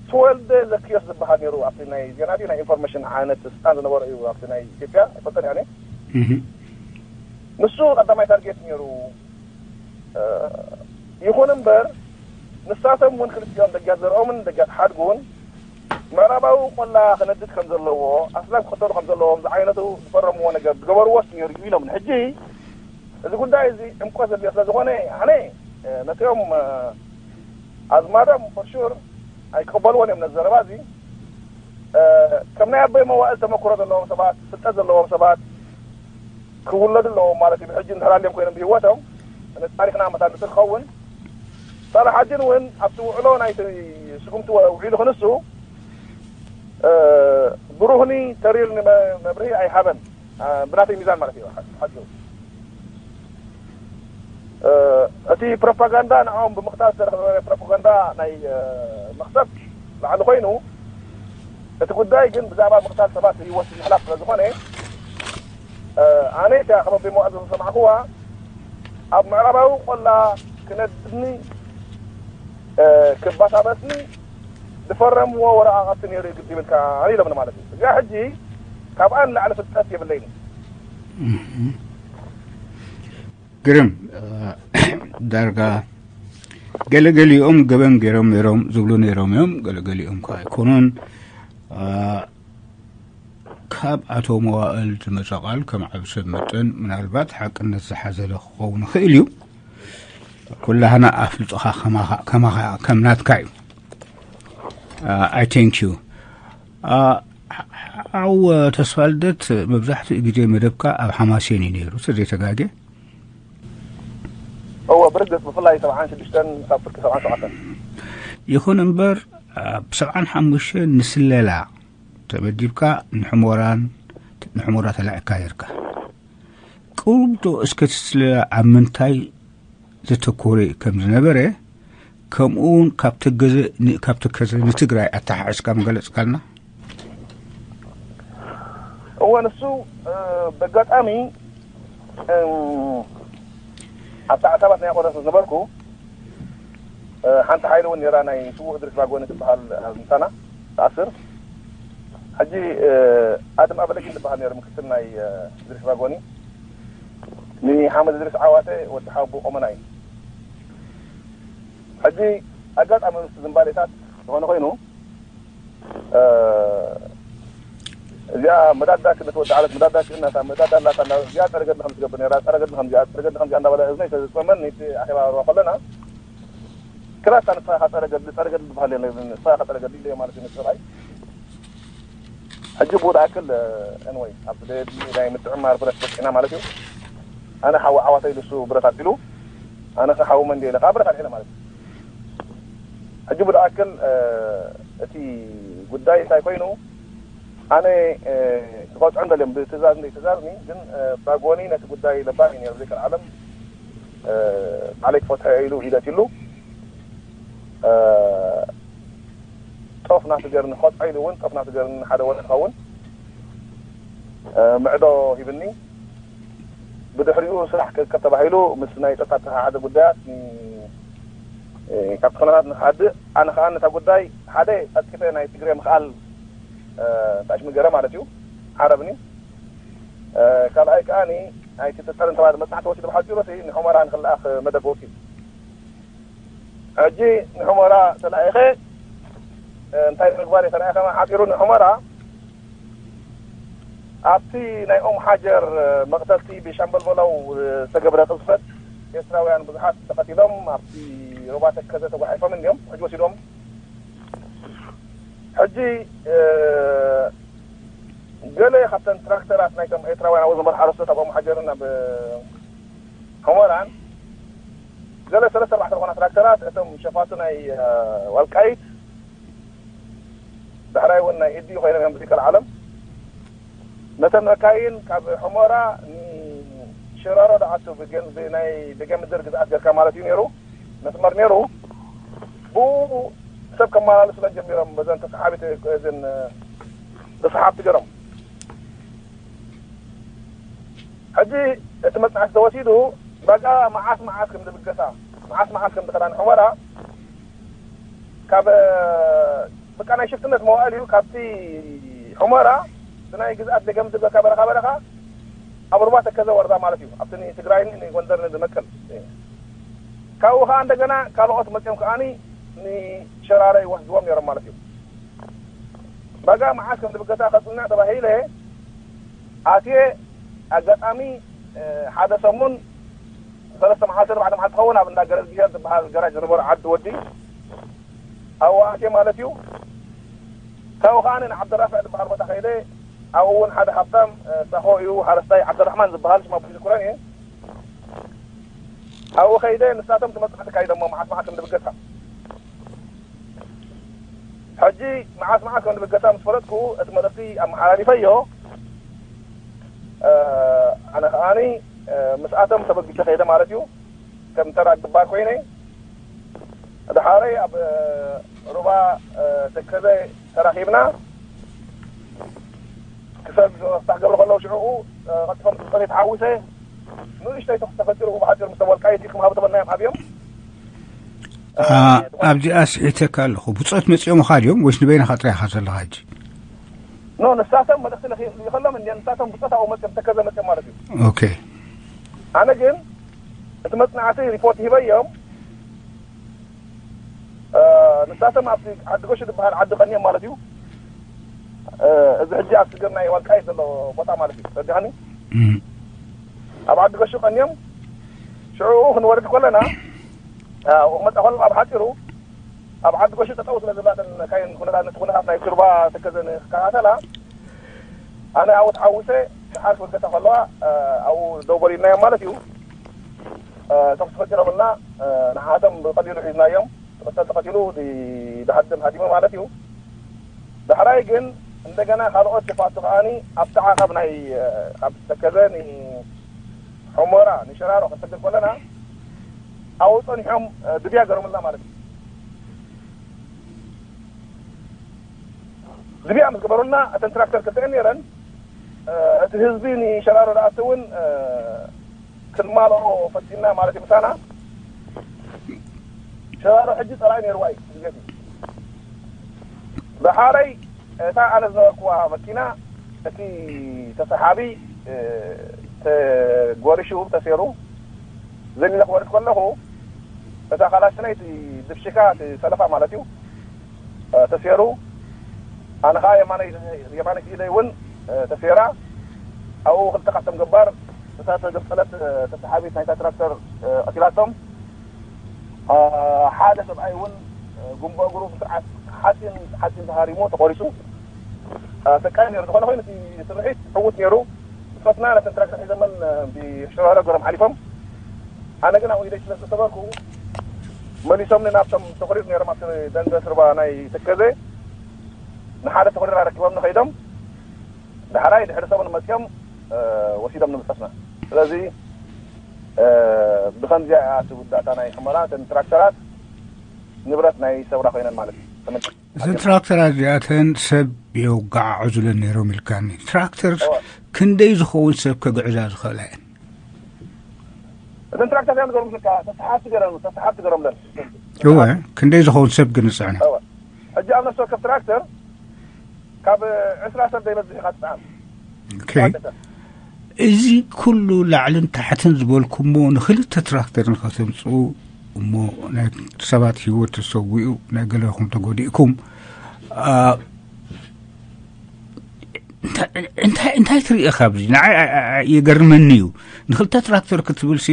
ትወልደ ዘክዮስ ዝበሃል ነይሩ ኣብቲ ናይ ዜና ድዩ ናይ ኢንፎርሜሽን ዓይነት ስልጣን ዝነበሮ እዩ ኣብቲ ናይ ኢትዮጵያ ኣይፈልጠን እያ። ንሱ ቀዳማይ ታርጌት ነይሩ። ይኹን እምበር ንሳቶም እውን ክልቲኦም ደጊያት ዘርኦምን ደጊያት ሓድጉን ምዕራባዊ ቆላ ክነድድ ከም ዘለዎ ኣስላም ክኽተሉ ከም ዘለዎም ዝዓይነቱ ዝፈረምዎ ነገር ዝገበርዎስ ነይሩ እዩ ኢሎም። ሕጂ እዚ ጉዳይ እዚ ዕምቆት ዘድልዮ ስለ ዝኾነ ኣነ ነቲኦም ኣዝማዶም ፈርሹር ኣይቅበልዎን እዮም ነዚ ዘረባ እዚ ከም ናይ ኣቦይ መዋእል ተመክሮ ዘለዎም ሰባት ፍልጠት ዘለዎም ሰባት ክውለዱ ኣለዎም ማለት እዩ። ብሕጂ እንተሃልዮም ኮይኖም ብህይወቶም ታሪኽና መታን ንስር ክኸውን ሳልሓዲን እውን ኣብቲ ውዕሎ ናይቲ ስጉምቲ ውዒሉ ክንሱ ብሩህኒ ተሪር መብርሂ ኣይሃበን ብናተይ ሚዛን ማለት እዩ። ሓቂ እቲ ፕሮፓጋንዳ ንዕኦም ብምኽታል ዝተረኸበ ፕሮፓጋንዳ ናይ መኽሰብ ላዕሊ ኮይኑ እቲ ጉዳይ ግን ብዛዕባ ምኽታል ሰባት ህይወት ምሕላፍ ስለ ዝኾነ ኣነ እታ ከም ኣቦይ መዋእል ዝሰማዕክዋ ኣብ ምዕራባዊ ቆላ ክነድድኒ ክባሳበስኒ ዝፈረምዎ ወረቓቕቲ ነይሩ እዩ ግዲ ይብልካ ኢሎምኒ ማለት እዩ። እዚኣ ሕጂ ካብኣ ንላዕሊ ፍልጠት የብለይን። ግርም ዳርጋ ገለገሊኦም ገበን ገይሮም ነይሮም ዝብሉ ነይሮም እዮም። ገለገሊኦም ከ ኣይኮኑን። ካብ ኣቶ መዋእል ዝመፀ ቃል ከም ዓብ ሰብ መጠን ምናልባት ሓቅነት ዝሓዘለ ክኸውን ይኽእል እዩ። ኩላህና ኣፍልጦኻ ከማኻ ከም ናትካ እዩ። I thank you። ኣው ተስፋ ልደት መብዛሕትኡ ግዜ መደብካ ኣብ ሓማሴን እዩ ነይሩ ተዘይተጋጌ። እወ ብርግፅ ብፍላይ ሰብዓን ሽዱሽተን ካብ ፍርቂ ሰብዓን ሸውዓተን ይኹን እምበር ኣብ ሰብዓን ሓሙሽተን ንስለላ ተመዲብካ ንሕሞራን ንሕሞራ ተላዒካ ነርካ። ቅሩብ ዶ እስከ እቲ ስለላ ኣብ ምንታይ ዘተኮረ ከም ዝነበረ ከምኡ እውን ካብ ተገዘ ን- ካብ ተከዘ ንትግራይ ኣተሓሒዝካ ምገለጽካልና? እወ፣ ንሱ እ፣ በጋጣሚ እም፣ ኣብታ ዓሳባት ናይ ቆረስ ዝነበርኩ እ፣ ሓንቲ ሓይሊ እውን ነራ፣ ናይ ስዉእ እድሪስ ባጎኒ ትበሃል፣ ኣብ ምሳና ትኣስር። ሕጂ እ፣ ኣድም ኣበለጊን ዝበሃል ነሩ፣ ምክትል ናይ እ፣ እድሪስ ባጎኒ፣ ንሓመድ እድሪስ ዓዋተ ወዲ ሓቡ ቆመና እዩ። ሕጂ ኣጋጣሚ ምስ ዝምባሌታት ዝኾነ ኮይኑ እ፣ እዚኣ መዳዳ ክነት ወዲ ዓለት መዳዳ ክእናታ መዳዳ እናታ እዚኣ ጸረ ገድሊ ከም ትገብር ነራ፣ ጸረ ገድሊ ከምዚኣ፣ ጸረ ገድሊ ከምዚኣ እንዳበለ እዝነይ ተዝጸመን ነቲ ኣኼባ ርዋ ከለና፣ ክላታ ንስኻ ኢኻ ጸረ ገድሊ፣ ጸረ ገድሊ ዝበሃል የለን፣ ንስኻ ኢኻ ጸረ ገድሊ ኢለ ማለት እዩ። ንስኻይ ሕጂ ብኡ ዝኣክል፣ እ፣ ኤንወይ፣ ኣብ ደየድሊ ናይ ምትዕማር ብረት በጺሕና ማለት እዩ። ኣነ ሓዊ ዓዋተይ ኢሉ እሱ ብረት ኣልዒሉ፣ ኣነ ከ ሓዊ መንዲ ኢለ ከዓ ብረት ኣልዒለ ማለት እዩ። ሕጂ ብኡ ዝኣክል፣ እ፣ እቲ ጉዳይ እንታይ ኮይኑ፣ ኣነ እ፣ ክቐፅዖ እንደልዮም ብትእዛዝ እንደ ትእዛዝኒ ግን እ፣ ባጎኒ ነቲ ጉዳይ ለባም እዩ ነይሩ ዘይከል ዓለም እ፣ ባዕለይ ክፈትሖ ኢሉ ሂደት ይሉ እ፣ ጦፍ ናቱ ገርኒ ክቐፅዖ ኢሉ እውን ጦፍ ናቱ ገርኒ ሓደ ወረ ክኸውን እ፣ ምዕዶ ሂብኒ። ብድሕሪኡ ስራሕ ክርከብ ተባሂሉ ምስ ናይ ፀጥታ ተሓሓዘ ጉዳያት ን- እ፣ ካብቲ ኩነታት ንክሓድእ ኣነ ከዓ ነታ ጉዳይ ሓደ ቀልጢፈ ናይ ትግሬ ምክኣል እ፣ እንታይ ሽሙ ገረ ማለት እዩ ዓረብኒ እ፣ ካልኣይ ከዓኒ ናይቲ ተጠርን ተባለ መፅናዕቲ ወሲዱ ብሓፂሩ እቲ ንሑመራ ንክለኣኽ መደብ ወሲዱ ሕጂ ንሑመራ ተላኢኸ እ፣ እንታይ ምግባር እየ ተላኢኸ ሓፂሩ ንሑመራ ኣብቲ ናይ ኦም ሓጀር መቕተልቲ ብሻምበል በላው ዝተገብረ ቅዝፈት ኤርትራውያን ብዙሓት ተቐቲሎም ኣብቲ ሮባ ተከዘ ተጓሒፎም እንዲዮም ሕጂ ወሲዶም ሕጂ ገለ ካብተን ትራክተራት ናይቶም ኤርትራውያን ኣብ ዝመር ሓረስቶት ኣብ ኦም ሓጀርን ኣብ ሑመራን ገለ ሰለስተ ኣርባዕተ ዝኾና ትራክተራት እቶም ሸፋቱ ናይ ዋልቃይት ዳሕራይ እውን ናይ ኢዲ ኮይኖም እዮም ብዚከል ዓለም ነተን መካይን ካብ ሑመራ ንሸራሮ ደኣቱ ናይ ደገ ምድር ግዝኣት ገርካ ማለት እዩ ነይሩ መስመር ነይሩ ብኡ ሰብ ከመላለሱለን ጀሚሮም በዘን ተሰሓቢት እዝን ተሰሓብቲ ገሮም ሕጂ እቲ መፅናዕቲ ተወሲዱ በቃ መዓስ መዓስ ከም ዝብገሳ መዓስ መዓስ ከም ዝኸዳ ንሑመራ ካብ በቃ ናይ ሽፍትነት መዋእል እዩ ካብቲ ሑመራ ብናይ ግዝኣት ደገም ዝብለካ በረኻ በረኻ ኣብ ሩባ ተከዘ ወረዳ ማለት እዩ ኣብቲ ንትግራይን ንጎንደርን ዝመቅል ካብኡ ከዓ እንደገና ካልኦት መፅኦም ከዓኒ ንሸራረ ይወስድዎም ነይሮም ማለት እዩ በጋ መዓስ ከም ዝብገሳ ከፅንዕ ተባሂለ ኣትየ ኣጋጣሚ ሓደ ሰሙን ሰለስተ መዓልቲ ኣርባዕተ መዓልቲ ኸውን ኣብ እንዳ ገረዝ ብሄር ዝበሃል ገራጅ ዝነበሩ ዓዲ ወዲ ኣብኡ ኣትየ ማለት እዩ ካብኡ ከዓ ንዓብደራፍዕ ዝበሃል ቦታ ከይደ ኣብኡ እውን ሓደ ሃብታም ሳኾ እዩ ሓረስታይ ዓብደራሕማን ዝበሃል ሽማ ብዙ ዝኩረን እየ ኣብኡ ከይደ ንሳቶም ትመፅናዕቲ ካይደሞ መዓት መዓት እንድብገሳ ሕጂ መዓት መዓት ከም ዝብገሳ ምስ ፈለጥኩ እቲ መልእኽቲ ኣመሓላሊፈዮ ኣነ ከዓኒ ምስኣቶም ተበጊሰ ከይደ ማለት እዩ ከም ተራ ግባር ኮይነ ድሓረይ ኣብ ሩባ ተከዘ ተራኺብና ክሰብ ክፍታሕ ገብሩ ከለዉ ሽዕኡ ቀልጢፎም ብፀኒት ሓዊሰ ንእሽተይ ተኩስ ተፈጢሩ ብሓፂሩ ምስ ተበልካ የቲልኩም ሃቡ ተበልናዮም ኣብዮም ኣብዚኣ ስሒተካ ኣለኹ ብፆት መፂኦምኻ ድዮም ወይስ ንበይንኻ ጥራይኻ ዘለኻ ሕጂ ኖ ንሳቶም መልእክቲ ለኪሎም እንዲ ንሳቶም ብፆት ኣብኡ መፅኦም ተከዘ መፅኦም ማለት እዩ ኦኬ ኣነ ግን እቲ መፅናዕቲ ሪፖርት ሂበዮም ንሳቶም ኣብቲ ዓዲ ጎሹ ዝበሃል ዓዲ ቀኒኦም ማለት እዩ እዚ ሕጂ ኣብ ስገር ናይ ዋልቃይ ዘሎ ቦታ ማለት እዩ ረዲኻኒ ኣብ ዓዲ ጎሹ ቀኒኦም ሽዑ ክንወርድ ከለና ክመፃ ከሎ ኣብ ሓፂሩ ኣብ ዓዲ ጎሹ ጠጠው ስለ ዝብላ ካይን ኩነታት ነቲ ኩነታት ናይ ቱርባ ተከዘ ንክከታተላ ኣነ ኣብኡ ተሓዊሰ ሰዓት ወገተ ከለዋ ኣብኡ ደው በሊልናዮም ማለት እዩ ተኩስ ፈጢሮምልና ንሓቶም ብቀሊሉ ሒዝናዮም ተቀተልቲ ቀቲሉ ድሃድም ሃዲሙ ማለት እዩ ዳሕራይ ግን እንደገና ካልኦት ሸፋቱ ከዓኒ ኣብቲ ዓቐብ ናይ ካብ ተከዘ ንሑመራ ንሸራሮ ክንሰግር ከለና ኣብኡ ፀኒሖም ድብያ ገሮምልና ማለት እዩ ዝቢያ ምስ ገበሩልና፣ እተን ትራክተር ክልተኤን ነይረን። እቲ ህዝቢ ንሸራሮ ዝኣቱ እውን ክማልኦ ፈቲና ማለት እዩ። ምሳና ሸራሮ ሕጂ ጸላኢ ነይርዋ እዩ። ግዜ ድሓረይ እታ ኣነ ዝነበርኩዋ መኪና፣ እቲ ተሰሓቢ ተጎሪሹ ተሴሩ ዘሊለ ክወርድ ከለኹ፣ እታ ካላሽነይ፣ እቲ ድፍሽካ፣ እቲ ሰለፋ ማለት እዩ፣ ተሴሩ። ኣነ ከዓ የማነይ፣ የማነይ ኢደይ እውን ተሴራ። ኣብኡ ክልተ ካብቶም ገባር እታ ተገምጠለት ተሰሓቢት ናይታ ትራክተር ቀቲላቶም። ሓደ ሰብኣይ እውን ጉንቦ እግሩ ብስርዓት ሓፂን ሓፂን ተሃሪሙ ተቆሪፁ። ኣሰቃይ ነይሩ። ዝኾነ ኮይኑ እቲ ስርሒት ዕዉት ነይሩ። ብፈትና ነተን ትራክተር ሒዘመን ብሸራሮ ገሮም ሓሊፎም። ኣነ ግን ኣብኡ ኢደይ ስለ ዝተሰበርኩ መሊሶምኒ ናብቶም ተቆሪፁ ነይሮም ኣብቲ ደንገ ስርባ ናይ ተከዘ ንሓደ ተቆሪራ ረኪቦም ንኸይዶም። ዳሕራይ ድሕሪ ሰሙን መፅኦም ወሲዶም ንምጠስና። ስለዚ ብኸምዚኣ እያ እቲ ውዳእታ ናይ ሕመራ። እተን ትራክተራት ንብረት ናይ ሰውራ ኮይነን ማለት እዩ። እተን ትራክተራት እዚኣተን ሰብ የውጋዓዕዙለን ነይሮም ኢልካኒ። ትራክተር ክንደይ ዝኸውን ሰብ ከግዕዛ ዝኽእላ እየን? እተን ትራክተር እዚኣን ገርምካ ተሰሓብቲ ገረም ተሰሓብቲ ገረምለን። እወ፣ ክንደይ ዝኸውን ሰብ ግን ዝፅዕና? እወ። ሕጂ ኣብ ነፍሲ ወከፍ ትራክተር ካብ ዕስራ ሰብ ዘይበዝሕ ኢኻ ትፅዓን። ኦኬ። ዋንጫ። እዚ ኩሉ ላዕልን ታሕትን ዝበልኩሞ ንክልተ ትራክተር ንኸተምፅኡ እሞ ናይ ሰባት ህይወት ተሰዊኡ ናይ ገለኹም ተጎዲእኩም። ኣ፣ እንታይ እንታይ እንታይ ትርኢ? ካብዚ ንዓይ ኣ- ኣ- ኣ- ይገርመኒ እዩ። ንክልተ ትራክተር ክትብልሲ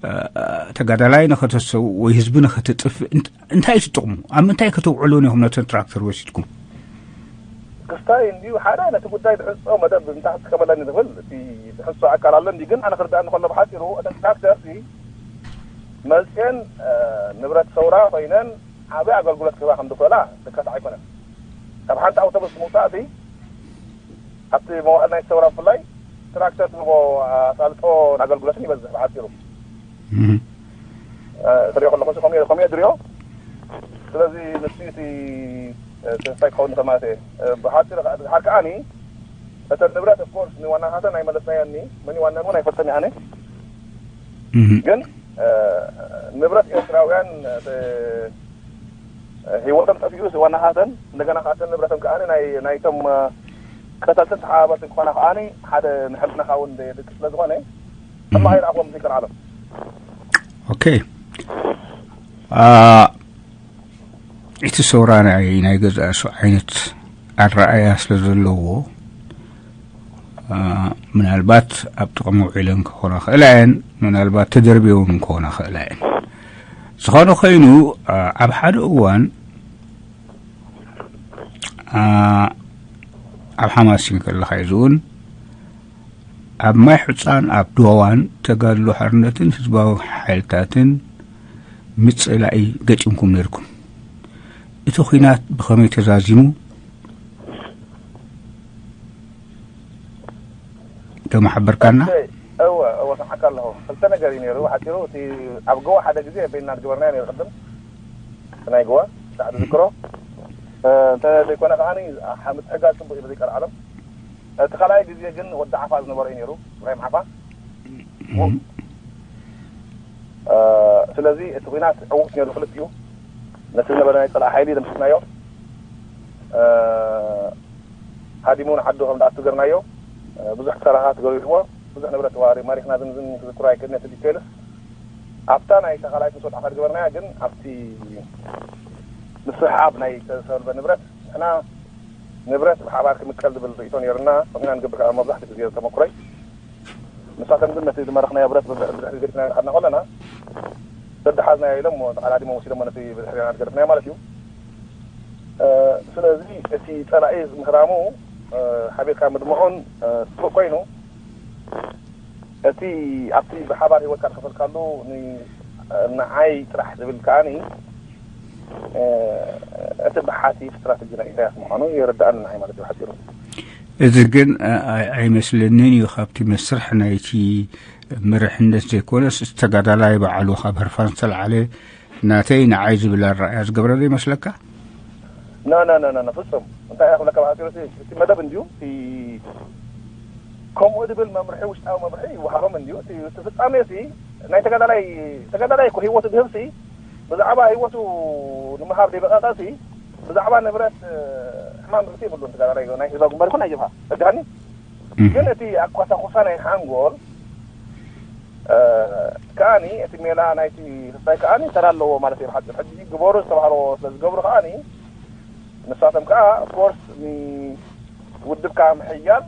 ኣ- ኣ- ተጋዳላይ ንኸተሰው ወይ ህዝቢ ንኸተጥፍእ እንት- እንታይ እዩ ጥቕሙ? ኣብ ምንታይ ከተውዕሉ ኢኹም ነተን ትራክተር ወሲድኩም? ክስታይ እንዲዩ ሓደ ነቲ ጉዳይ ዝሕዝኦ መደብ እንታይ ክትከመለኒ ዝብል እቲ ዝሕዝኦ ኣካል ኣሎ እንዲ። ግን ኣነ ክርዳእኒ ከሎ ብሓፂሩ እተን ትራክተር ሲ መፅየን ንብረት ሰውራ ኮይነን ዓቢ ኣገልግሎት ክህባ ከም ዝኽእላ ዝካታዕ ኣይኮነን። ካብ ሓንቲ ኣውቶቡስ ምውፃእ ሲ ኣብቲ መዋእል ናይ ሰውራ ብፍላይ ትራክተር ትህቦ ኣሳልጦ ኣገልግሎትን ይበዝሕ ብሓፂሩ። ትሪኦ ከለኹ ከምኡ ከምኡ ድሪኦ። ስለዚ ንሱ እቲ ተስፋይ ክኸውን ከማተ ብሓፂሩ ዝሓር ከዓኒ እተን ንብረት ኦፍኮርስ ንዋናታተን ኣይመለስናዮኒ። መን ዋናን እውን ኣይፈልጠን ኣነ። ግን ንብረት ኤርትራውያን ህይወቶም ጠፊኡ ዋናታተን እንደገና ካተን ንብረቶም ከዓ ናይቶም ቀተልትን ተሓባበርትን ክኾና ከዓ ሓደ ንሕልናኻ እውን ደቂ ስለ ዝኾነ እማ ኣይረኣኽዎም ዘይከልዓሎም። ኦኬ። እቲ ሰውራ ናይ ናይ ገዛእሱ ዓይነት ኣረኣእያ ስለ ዘለዎ ምናልባት ኣብ ጥቕሚ ውዒለን ክኾና ክእላ እየን። ምናልባት ተደርብየውን ክኾና ክእላ እየን። ዝኾነ ኮይኑ ኣብ ሓደ እዋን ኣብ ሓማሲን ከለኻ እዩ ዝውን ኣብ ማይ ሕፃን ኣብ ዶዋን ተጋድሎ ሓርነትን ህዝባዊ ሓይልታትን ምፅላኢ ገጢምኩም ነርኩም። እቲ ኹናት ብኸመይ ተዛዚሙ ዶ መሓበርካና? እወ እወ ሰምዓካ ኣለኹ። ክልተ ነገር እዩ ነይሩ ሓፂሩ። እቲ ኣብ ጎዋ ሓደ ግዜ በይና ዝገበርናዮ ነይሩ ቅድም ናይ ጎዋ ሳዕ ዝዝክሮ እንተ ዘይኮነ ከዓ ምትሕጋዝ ፅቡቅ እዩ ብዘይቀልዓሎም። እቲ ካልኣይ ግዜ ግን ወዲ ዓፋ ዝነበረ እዩ ነይሩ፣ ኢብራሂም ዓፋ። ስለዚ እቲ ኩናት ዕዉት ነይሩ ክልቲኡ። ነቲ ዝነበረ ናይ ፀላእ ሓይሊ ደምሲስናዮ። ሃዲሙ ንዓዱ ከም ዝኣቱ ገርናዮ። ብዙሕ ክሳራታት ገሪፍዎ፣ ብዙሕ ንብረት ዋሪ ማሪኽና ዝምዝን ክዝክሮ ኣይክእልን እቲ ዲቴልስ። ኣብታ ናይ ተኻላይት ምስ ወድዓኻ ዝገበርናያ ግን ኣብቲ ምስሕሓብ ናይ ተሰልበ ንብረት ንሕና ንብረት ብሓባር ክምቀል ዝብል ርእይቶ ነይሩና። ከምኡ ኢና ንገብር ከዓ መብዛሕትኡ ግዜ ተመክሮይ። ንሳቶም ግን ነቲ ዝመረኽናዮ ብረት ብድሕሪ ገዲፍና ንሓድና ከለና ደድሓዝናዮ ኢሎም ተቓላዲሞም ወሲዶሞ ነቲ ብድሕሪና ዝገደፍናዮ ማለት እዩ። ስለዚ እቲ ፀላኢ ምህራሙ ሓቢርካ ምድምዑን ፅቡቅ ኮይኑ እቲ ኣብቲ ብሓባር ህይወትካ ዝኸፈልካሉ ንዓይ ጥራሕ ዝብል ከዓኒ እቲ ብሓቲ ስትራተጂ ናይ ኢሳያስ ምዃኑ የረዳእኒ ንዓይ ማለት እዩ ሓፂሩ። እዚ ግን ኣይመስለንን እዩ ካብቲ መስርሕ ናይቲ መርሕነት ዘይኮነስ እቲ ተጋዳላይ በዓሉ ካብ ህርፋን ዝተለዓለ ናተይ ንዓይ ዝብል ኣረኣያ ዝገብረ ዶ ይመስለካ? ኖ ኖ ኖ ኖ ፍጹም እንታይ እያ ክብለካ ብሓፂሩ እቲ መደብ እንድዩ እቲ ከምኡ ድብል መምርሒ ውሽጣዊ መምርሒ ይወሃቦም እንድዩ እቲ ፍፃሜ ሲ ናይ ተጋዳላይ ተጋዳላይ እኮ ህይወቱ ድህብ ሲ ብዛዕባ ህይወቱ ንምሃብ ደይበቐቐ ሲ ብዛዕባ ንብረት ሕማም ርእሲ የብሉን ተጋዳላይ ናይ ህዝባዊ ግንባር ይኹን ኣይጀብሃ እድሃኒ ግን እቲ ኣኳሳኩሳ ናይ ሓንጎል ከኣኒ እቲ ሜላ ናይቲ ስታይ ከኣኒ ተራ ኣለዎ ማለት እዩ ብሓፂር ሕጂ ግበሩ ዝተባህሎ ስለዝገብሩ ከኣኒ ንሳቶም ከዓ ኦፍኮርስ ንውድብካ ምሕያል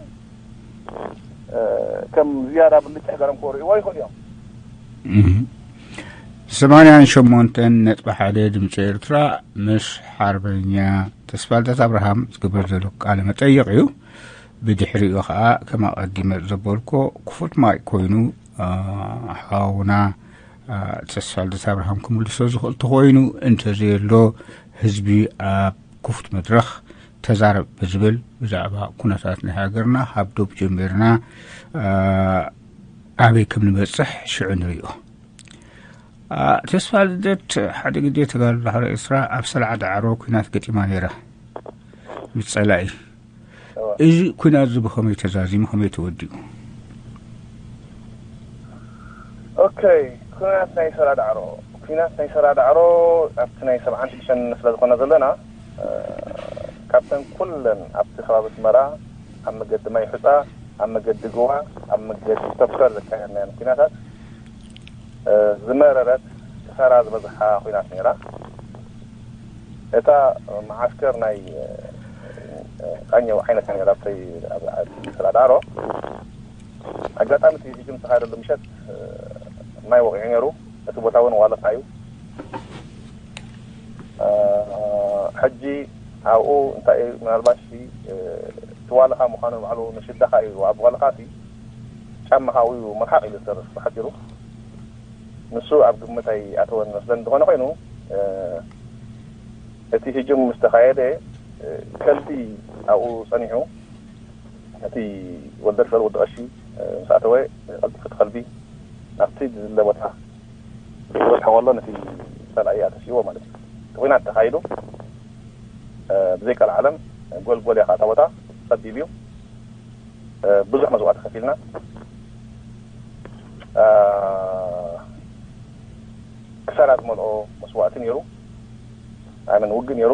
ከም ዝያዳ ብልጭ ገሮም ክርእይዎ ይኽእሉ እዮም ሰማንያን ሸሞንተን ነጥቢ ሓደ ድምፂ ኤርትራ ምስ ሓርበኛ ተስፋልደት ኣብርሃም ዝግበር ዘሎ ቃለ መጠይቕ እዩ። ብድሕሪኡ ከዓ ከም ኣቐዲመ ዘበልኮ ክፉት ማይ ኮይኑ ሓውና ተስፋልደት ኣብርሃም ክምልሶ ዝኽእል ተኾይኑ እንተዘየሎ ህዝቢ ኣብ ክፉት መድረኽ ተዛረብ ብዝብል ብዛዕባ ኩነታት ናይ ሃገርና ካብ ዶብ ጀሚርና ኣበይ ከም ንበፅሕ ሽዑ ንሪኦ። ተስፋ ልደት ሓደ ግዜ ተጋድሎ ሓረ ኤርትራ ኣብ ሰላዓ ዳዕሮ ኩናት ገጢማ ነይራ ምስ ፀላኢ። እዚ ኩናት እዚ ብኸመይ ተዛዚሙ ከመይ ተወዲኡ? ኦኬ ኩናት ናይ ሰላ ዳዕሮ ኩናት ናይ ሰላ ዳዕሮ ኣብቲ ናይ ሰብዓን ሽዱሽተን ስለ ዝኾነ ዘለና ካብተን ኩለን ኣብቲ ከባቢ ኣስመራ ኣብ መገዲ ማይ ሑፃ ኣብ መገዲ ጎዋ ኣብ መገዲ ተፍከር ዘካየድናየን ኩናታት ዝመረረት ክሳራ ዝበዝሓ ኩናት ነይራ። እታ መዓስከር ናይ ቃኘው ዓይነት ነይራ ኣብተይ ስራ ዳዕሮ ኣጋጣሚ እቲ ህጅም ዝተኻየደሉ ምሸት ማይ ወቂዑ ነይሩ። እቲ ቦታ እውን ዋለታ እዩ። ሕጂ ኣብኡ እንታይ ምናልባሽ ትዋልኻ ምዃኑ ባዕሉ ንሽዳኻ እዩ ኣብ ዋልኻ ሲ ጫማኻ ኣብኡ እዩ መርሓቕ ኢሉ ዝተርፍ ብሓፂሩ ንሱ ኣብ ግምት ኣይኣተወን መስለን እንተኾነ ኮይኑ እቲ ህጅም ምስ ተኻየደ ከልቢ ኣብኡ ጸኒሑ እቲ ወደርሰል ወዲ ቀሺ ምስ ኣተወ ቀልጢፉ እቲ ከልቢ ናብቲ ዝድለ ቦታ ይበጽሖ ከሎ ነቲ ጸላኢ ኣተሲእዎ ማለት እዩ። እቲ ኲናት ተኻይዱ ብዘይ ቀልዓለም ጎልጎል እያ እታ ቦታ ጸቢብ እዩ። ብዙሕ መስዋእቲ ከፊልና ክሳራ ዝመልኦ መስዋእቲ ነይሩ። ኣይ ምን ውግእ ነይሩ።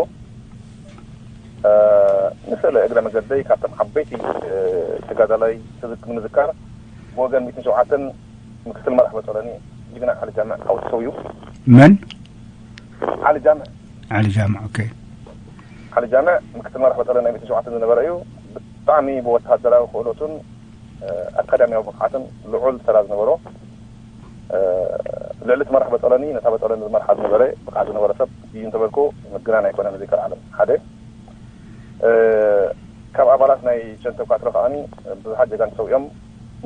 ንስእለ እግረ መገደይ ካብቶም ዓበይቲ ተጋዳላይ ትዝክ- ንምዝካር ብወገን ሚእትን ሸውዓተን ምክትል መራሕ በጸለኒ ጅግና ዓሊ ጃምዕ ሓወይ ተሰውዩ። መን? ዓሊ ጃምዕ ዓሊ ጃምዕ። ኦኬ። ዓሊ ጃምዕ ምክትል መራሕ በጸለኒ ናይ ሚእትን ሸውዓተን ዝነበረ እዩ። ብጣዕሚ ብወተሃደራዊ ክእለቱን ኣካዳሚያዊ ብቕዓትን ልዑል ተራ ዝነበሮ ልዕሊ እቲ መራሕ በጸለኒ ነታ በጸለኒ ዝመርሓ ዝነበረ ብቕዓት ዝነበረ ሰብ እዩ እንተበልኩ ምግናን ኣይኮነን እዚ ከልዓለም ሓደ ካብ ኣባላት ናይ ቸንተ ኳትሮ ከዓኒ ብዙሓት ጀጋን ተሰዊኦም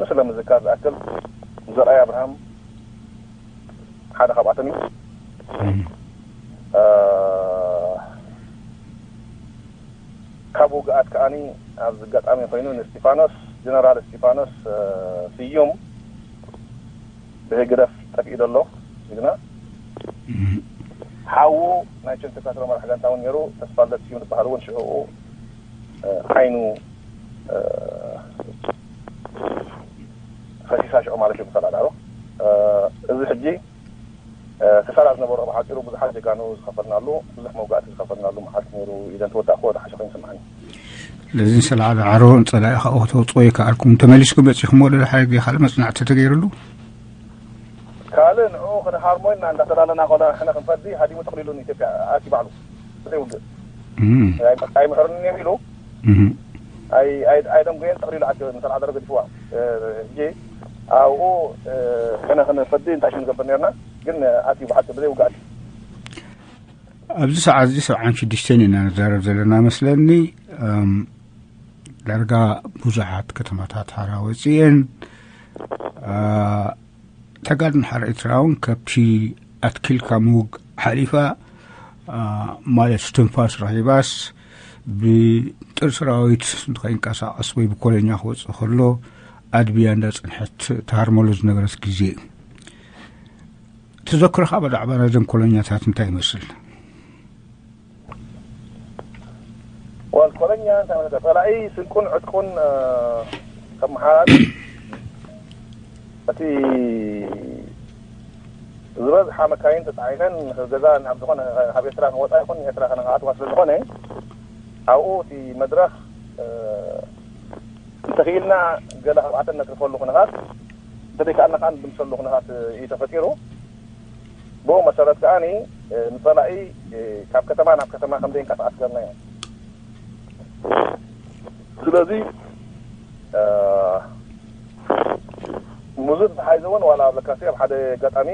ንስለ ምዝካር ዝኣክል ዘርኣይ ኣብርሃም ሓደ ካብኣቶም እዩ ካብ ውግኣት ከዓኒ ኣብዚ ኣጋጣሚ ኮይኑ ንስቲፋኖስ ጀነራል ስቲፋኖስ ስዩም ብህግደፍ ጠፊኡ ዘሎ ጅግና ሓዉ ናይ ቸንተ ካትሮ መራሕ ጋንታ እውን ነይሩ ተስፋለት ስዩም ዝበሃል እውን ሽዕኡ ዓይኑ ፈሲሳ ሽዑ ማለት እዩ ብሰላዳሮ እዚ ሕጂ ክሳራ ዝነበሮ ብሓፂሩ ብዙሓት ጀጋኑ ዝኸፈልናሉ ብዙሕ መውጋእቲ ዝኸፈልናሉ መዓልቲ ነይሩ ኢለ እንተወዳእኩ ወደ ሓሸ ኮይኑ ይስምዓኒ። ስለዚ ሰላዓ ዳዕሮ ፀላኢ ካብኡ ከተውፅኦ ይከኣልኩም ተመሊስኩም መፂኹም ወደ ሓደ ግዜ ካልእ መፅናዕቲ ተገይሩሉ ካልእ ንዕኡ ክንሃርሞ ኢልና እንዳተላለና ከሎ ሕነ ክንፈዲ ሃዲሙ ጠቕሊሉ ንኢትዮጵያ ኣትዩ ባዕሉ ብዘይ ውግእ ኣይምሕርንን እዮም ኢሉ ኣይደንጎየን ጠቕሊሉ ኣትዮ ንሰላዓ ዳዕሮ ገዲፍዋ ሕጂ ኣብኡ ሕነ ክንፈዲ እንታይ ሽም ንገብር ነርና ግን ኣትዩ ብሓፂ ብዘይ ውግእ ኣትዩ ኣብዚ ሰዓት እዚ ሰብዓን ሽዱሽተን ኢና ንዛረብ ዘለና መስለኒ። ዳርጋ ብዙሓት ከተማታት ሓራ ወፅኤን ተጋድሎ ሓራ ኤርትራ እውን ካብቲ ኣትኪልካ ምውግ ሓሊፋ ማለት ትንፋስ ረኺባስ ብጥር ሰራዊት ንኸይንቀሳቐስ ወይ ብኮለኛ ክወፅእ ከሎ ኣድብያ እንዳፀንሐት ተሃርመሉ ዝነበረት ግዜ እዩ። ተዘክሮኻ ብዛዕባ ናይዘን ኮሎኛታት እንታይ ይመስል? ዋል ኮለኛ እንታይ ማለት ጸላኢ ስንቁን ዕጥቁን ከመሓላል እቲ ዝበዝሓ መካይን ተፃዒነን ገዛ ናብ ዝኾነ ካብ ኤርትራ ንወፃ ይኹን ኤርትራ ከነካኣትዋ ስለ ዝኾነ ኣብኡ እቲ መድረኽ እንተኽኢልና ገለ ኣብኣተን ነትርፈሉ ኩነታት እንተደይከኣልና ከዓ ንድምሰሉ ኩነታት እዩ ተፈጢሩ። ብኡ መሰረት ከዓኒ ንፀላኢ ካብ ከተማ ናብ ከተማ ከም ዘይንቀሳቀስ ገርናዮ። ስለዚ ሙዙት ዝሓይዘ እውን ዋላ ኣብ ለካሲ ኣብ ሓደ ኣጋጣሚ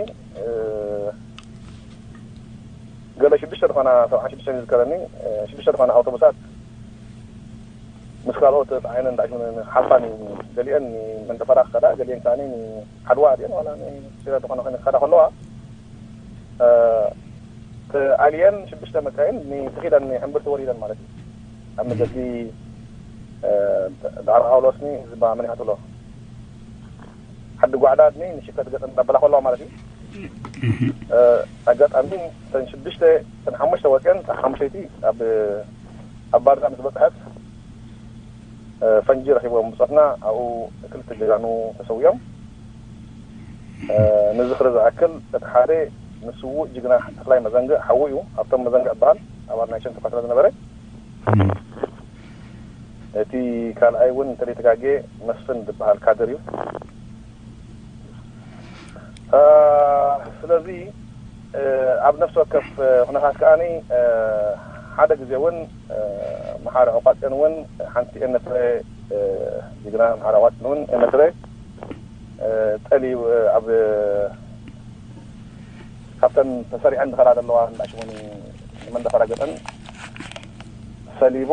ገለ ሽዱሽተ ዝኾና ሰብዓ ሽዱሽተ ዝዝከረኒ ሽዱሽተ ዝኾና ኣውቶቡሳት ምስ ካልኦት ተፃዒነን ዳሽሙን ሓልፋን ገሊአን መንደፈራ ክኸዳ ገሊአን ከዓኒ ሓድዋ ድን ዋላ ሲረ ዝኾነ ከዳ ከለዋ ተኣልየን ሽዱሽተ መካይን ንስኺለን ንሕምብርቲ ወሪደን ማለት እዩ። ኣብ መገዲ ዳዕሮ ሓውሎስኒ ዝባ መን ይሓትሎ ሓዲ ጓዕዳ ድኒ ንሽከት ገጠን እንዳበላ ከለዋ ማለት እዩ። ኣጋጣሚ ተን ሽዱሽተ ተን ሓሙሽተ ወፅአን ሓሙሽተይቲ ኣብ ኣብ ባርዛ ምስ በፅሐት ፈንጂ ረኪቦም ብፆትና ኣብኡ ክልተ ጀጋኑ ተሰዊኦም። ንዝኽሪ ዝኣክል እቲ ሓደ ንስዉእ ጅግና ተኽላይ መዘንግዕ ሓዉ እዩ። ሃብቶም መዘንግዕ ይበሃል። ኣባል ናይ ሸንተፋ ስለ ዝነበረ እቲ ካልኣይ እውን እንተደይተጋጌ መስፍን ዝበሃል ካድር እዩ። ስለዚ ኣብ ነፍሲ ወከፍ ኩነታት ከዓኒ ሓደ ግዜ እውን መሓረ ዕቋፅዮን እውን ሓንቲ ኤነትረ ጅግና መሓረ ዕቋፅዮን እውን ኤነትረ ጠልዩ ኣብ ካብተን ተሰሪዐን ዝኸዳ ዘለዋ እንዳሽሙኒ መንደፈራ ገጠን ሰሊቡ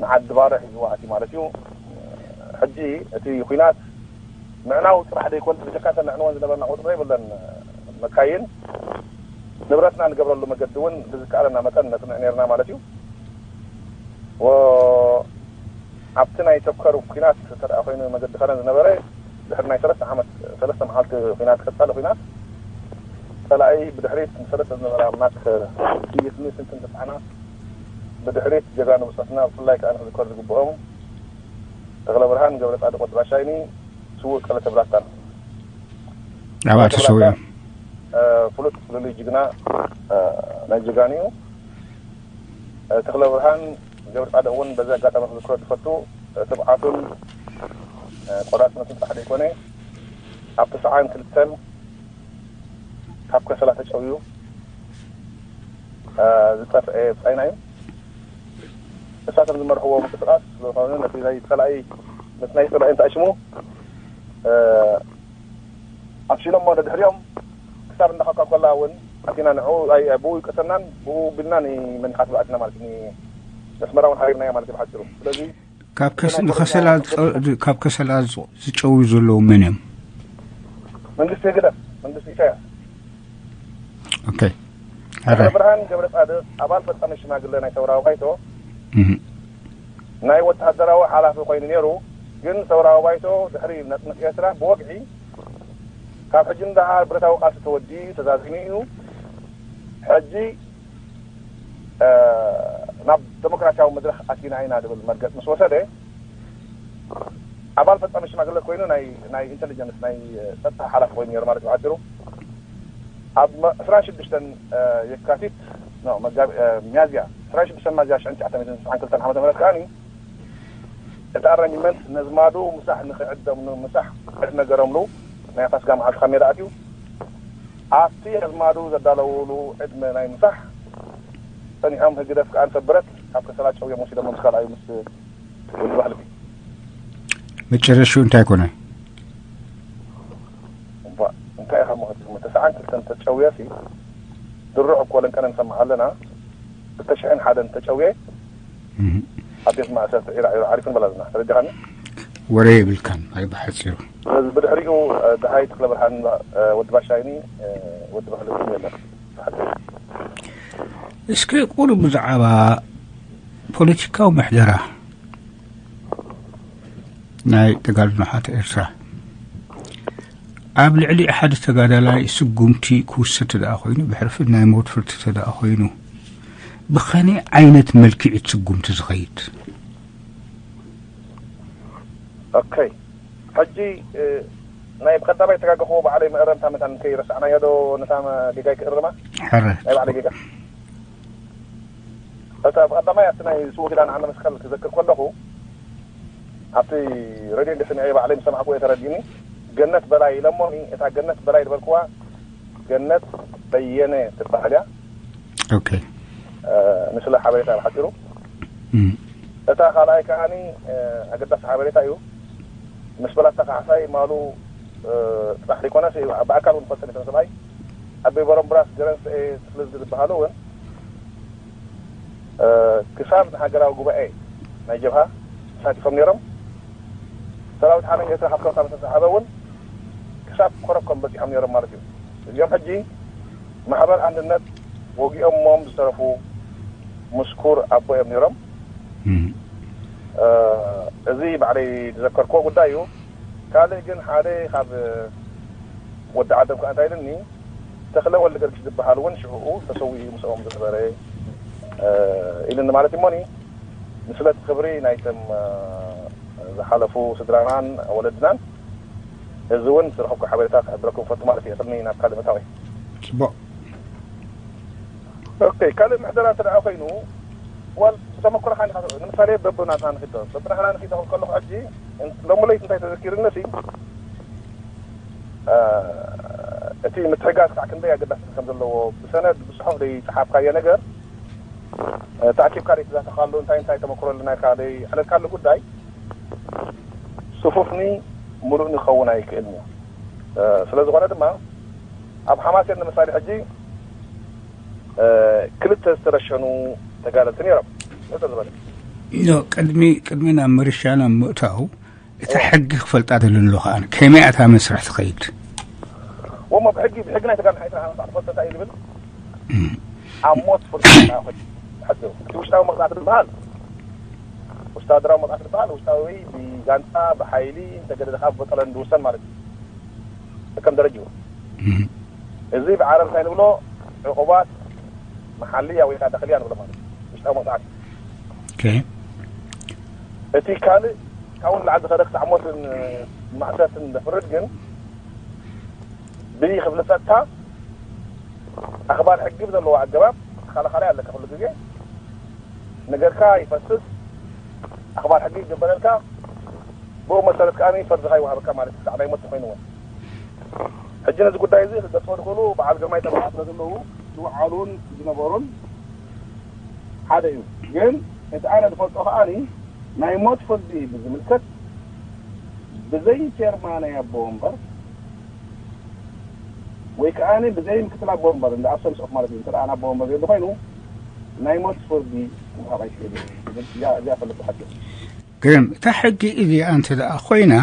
ንዓዲ ባርዕ ሒዝዋ ኣትዩ ማለት እዩ። ሕጂ እቲ ኩናት ምዕናው ጥራሕ ዘይኮነ ብጀካ እተን ነዕንወን ዝነበርና ቁፅሪ ዘይብለን መካይን ንብረትና ንገብረሉ መገዲ እውን ብዝከኣለና መጠን ነፅንዕ ነርና ማለት እዩ። ኣብቲ ናይ ተብከሩ ኩናት እንተ ኮይኑ መገዲ ከረን ዝነበረ ድሕሪ ናይ ሰለስተ ዓመት ሰለስተ መዓልቲ ኩናት ቀፃሊ ኩናት ፀላኢ ብድሕሪት ንሰለስተ ዝነበራ ማክ ጥይት ኒ ስንትን ተፃዕና ብድሕሪት ጀጋኑ ብፀትና ብፍላይ ከዓ ንክዝከር ዝግብኦም ተክለ ብርሃን ገብረ ፃድቅ ወዲ ባሻይኒ ስዉእ ቀለተ ብላታ ኣብኣ ተሰዊኦም ፍሉጥ ፍሉልይ ጅግና ናይ ጅጋኑ እዩ። ተክለ ብርሃን ገብረ ፃድቅ እውን በዚ ኣጋጣሚ ክዝክሮ ዝፈቱ ትብዓቱን ቆራፅነቱን ጥራሕ ዘይኮነ ኣብ ተስዓን ክልተን ካብ ከሰላ ተጨውዩ ዝጠፍአ ብፃይና እዩ። እሳቶም ዝመርሕዎ ምንቅስቃስ ስለዝኾነ ነቲ ናይ ፀላኢ ምስ ናይ ፀላኢ እንተኣሽሙ ኣብሲሎሞ ድሕሪኦም ክሳብ እንዳኸካ ኮላ እውን ኣቲና ንዑ ብኡ ይቀሰናን ብኡ ቢልናን መንካት ኣቲና ማለት መስመራ እውን ሓሪርናዮ ማለት ብሓፂሩ ስለዚ ካብ ከሰላ ዝጨው ዘለዉ መን እዮም? መንግስቲ ህግደፍ መንግስቲ ኢሳያስ ኦኬ ገብረ ብርሃን ገብረ ፃድቅ ኣባል ፈፃሚ ሽማግለ ናይ ሰውራዊ ባይቶ ናይ ወታደራዊ ሓላፊ ኮይኑ ነይሩ። ግን ሰውራዊ ባይቶ ድሕሪ ነፅነት ኤርትራ ብወግዒ ካብ ሕጂ እንዳሃር ብረታዊ ቃልሲ ተወዲኡ ተዛዚሙ እዩ። ሕጂ ናብ ዴሞክራሲያዊ መድረክ ኣቲና ኢና ዝብል መርገፅ ምስ ወሰደ ኣባል ፈፃሚ ሽማግለ ኮይኑ ናይ ኢንቴሊጀንስ ናይ ፀጥታ ሓላፊ ኮይኑ ነይሩ ማለት ብሓፂሩ ኣብ ዕስራን ሽዱሽተን የካቲት መጋቢ ሚያዝያ ዕስራን ሽዱሽተን ሚያዝያ ሽሕን ትሽዓተ ሚእትን ስሳን ክልተን ዓመተ ምህረት ከዓኒ እቲ ኣረንጅመንት ነዝማዱ ምሳሕ ንክዕደምሉ ምሳሕ ዕድመ ገረምሉ ናይ ፋስጋ መዓልቲ ካብ ሜዳ ኣትዩ ኣብቲ ኣዝማዱ ዘዳለውሉ ዕድመ ናይ ምሳሕ ጸኒሖም ህግደፍ ከኣ ንሰብረት ካብ ከሰላ ጨውዮም ወሲዶሞ ምስ ካልኣዩ ምስ ወዲ ባህልቢ መጨረሽኡ እንታይ ኮነ? እባ እንታይ ኢኻ መኸትኩም ተስዓን ክልተን ተጨውየሲ ድሩዕ እኮ ለንቀነ ንሰምዕ ኣለና ክልተ ሽሕን ሓደን ተጨውየ ኣብ ቤት ማእሰርቲ ዒራ ዒራ ዓሪፉ ንበላልና ተረዲኻኒ ወረ የብልካን ኣይ ብሓፂሩ ስለዚ ብድሕሪኡ ደሃይ ተክለ ብርሃን ወዲ ባሻይኒ ወዲ ባህሊ የለን እስከ ቁሩብ ብዛዕባ ፖለቲካዊ ምሕደራ ናይ ተጋድሎ ሓተ ኤርትራ ኣብ ልዕሊ ሓደ ተጋዳላይ ስጉምቲ ክውሰድ ተደኣ ኮይኑ ብሕርፊ ናይ ሞት ፍርዲ ተደኣ ኮይኑ ብኸመይ ዓይነት መልክዕ እዩ እቲ ስጉምቲ ዝኸይድ? ኦኬ፣ ሕጂ ናይ ብቀዳማይ ተጋገኽዎ ባዕለይ መእረምታ መታን ከይረሳዕናዮ ዶ ነታ ጌጋይ ክእርማ? ሕረ ናይ ባዕለይ ጌጋ። እታ ብቀዳማይ ኣብቲ ናይ ስዉእ ኪዳነ ዓንደ መስቀል ክዘክር ከለኹ፣ ኣብቲ ሬድዮ እንደ ሰሚዐ ባዕለይ ምስ ሰማዕኩ እየ ተረዲእኒ። ገነት በላይ ኢለሞኒ። እታ ገነት በላይ ዝበልክዋ ገነት በየነ ትበሃል እያ። ኦኬ ንስለ ሓበሬታ ብሓፂሩ። እታ ካልኣይ ከዓኒ ኣገዳሲ ሓበሬታ እዩ። ምስ በላታ ካሕሳይ ማሉ ጥራሕ ዘይኮነስ ብኣካል እውን ፈልጠን እቶም ሰብኣይ ኣበይ በረምብራስ ገረንስኤ ትፍልዝ ዝበሃሉ እውን ክሳብ ንሃገራዊ ጉባኤ ናይ ጀብሃ ተሳቲፎም ነይሮም። ሰራዊት ሓርነት ኤርትራ ካብ ከረካ ምስ ተሰሓበ እውን ክሳብ ኮረኮም በፂሖም ነይሮም ማለት እዩ። እዚኦም ሕጂ ማሕበር ኣንድነት ወጊኦሞም ዝተረፉ ምስኩር ኣቦ እዮም ነይሮም። እዚ ባዕለይ ዝዘከርክዎ ጉዳይ እዩ። ካልእ ግን ሓደ ካብ ወዲ ዓደም ከዓ እንታይ ኢልኒ፣ ተኽለ ወልደ ገርግሽ ዝበሃል እውን ሽዕኡ ተሰዊኡ ምስኦም ዝነበረ ኢልኒ ማለት እሞኒ። ንስለት ክብሪ ናይቶም ዝሓለፉ ስድራናን ወለድናን እዚ እውን ዝረኸብኩ ሓበሬታ ክሕብረኩም ፈቱ ማለት እዩ። እትኒ ናብ ካልእ ምእታወይ። ፅቡቅ። ኦኬ፣ ካልእ ምሕደራ እንተ ደኣ ኮይኑ ዋል ተመክሮኻ ንኻ ንምሳሌ በብናትና ንኺዶ በብናትና ንኺዶ ከለኹ ሕጂ ሎሚ ለይቲ እንታይ ተዘኪርነሲ እቲ ምትሕጋዝ ከዓ ክንደይ ኣገዳሲ ከም ዘለዎ ብሰነድ ብፅሑፍ ደይ ፀሓፍካዮ ነገር ተኣኪብካ ደይ ትዛተኻሉ እንታይ እንታይ ተመክሮ ኣለና ኢልካ ደይ ዕለልካሉ ጉዳይ ስፉፍኒ ሙሉእኒ ክኸውን ኣይክእልን እዩ። ስለ ዝኾነ ድማ ኣብ ሓማሴን ንምሳሌ ሕጂ ክልተ ዝተረሸኑ ተጋደልቲ ነይሮም። ሕቶ ዝበለ ኖ ቅድሚ ቅድሚ ናብ ምርሻና ምእታው እታ ሕጊ ክፈልጣ ደሊ ኣሎ ከኣ ከመይ እታ መስርሕ ትኸይድ? ወሞ ብሕጊ ብሕጊ ናይ ተጋድሎ ሓይትራ ሓመሳ ትፈልጠ እንታይ እዩ ዝብል ኣብ ሞት ፍርዲ ሕቶ እቲ ውሽጣዊ መቕፃዕቲ ዝበሃል ወታደራዊ መቕፃዕቲ ዝበሃል ውሽጣዊ ብጋንፃ ብሓይሊ እንተገደድኻ ብጠለን ዝውሰን ማለት እዩ። ከም ደረጅኡ እዚ ብዓረብ እንታይ ንብሎ ዕቑባት መሓልያ ወይ ከዓ ዳኽልያ ንብሎ ማለት እዩ። ውሽጣዊ መቕፃዕቲ ኦኬ እቲ ካልእ ካብኡ ንላዕሊ ዝኸደ ክሳዕ ሞትን ማእሰርትን ዘፍርድ ግን ብይ ክብሊ ጸጥታ ኣኽባር ሕጊ ብዘለዎ ኣገባብ ተኸላኻላይ ኣለካ ኩሉ ግዜ ነገርካ ይፈስስ ኣኽባር ሕጊ ይግበረልካ ብኡ መሰረት ከኣ ፈርድኻ ይወሃበካ ማለት እዩ። ክሳዕ ናይ ሞት ተኾይንዎ ሕጂ ነዚ ጉዳይ እዚ ክገልፅዎ ዝኽእሉ በዓል ግርማይ ጠበቓ ስለ ዘለዉ ዝወዓሉን ዝነበሩን ሓደ እዩ። ግን እቲ ኣነ ዝፈልጦ ከኣ ናይ ሞት ፍርዲ ብዝምልከት ብዘይ ፌርማ ናይ ኣቦ ወንበር ወይ ከዓ ብዘይ ምክትል ኣቦ ወንበር እንደ ኣብሰንስ ኦፍ ማለት እዩ። እንተ ኣነ ኣቦ ወንበር ዘይኮይኑ ናይ ሞት ፍርዲ ምሃብ ኣይክእል እዩ። እዚኣ እዚኣ ፈለጥቲ ሓቂ ግን እታ ሕጊ እዚኣ እንተ ደኣ ኮይና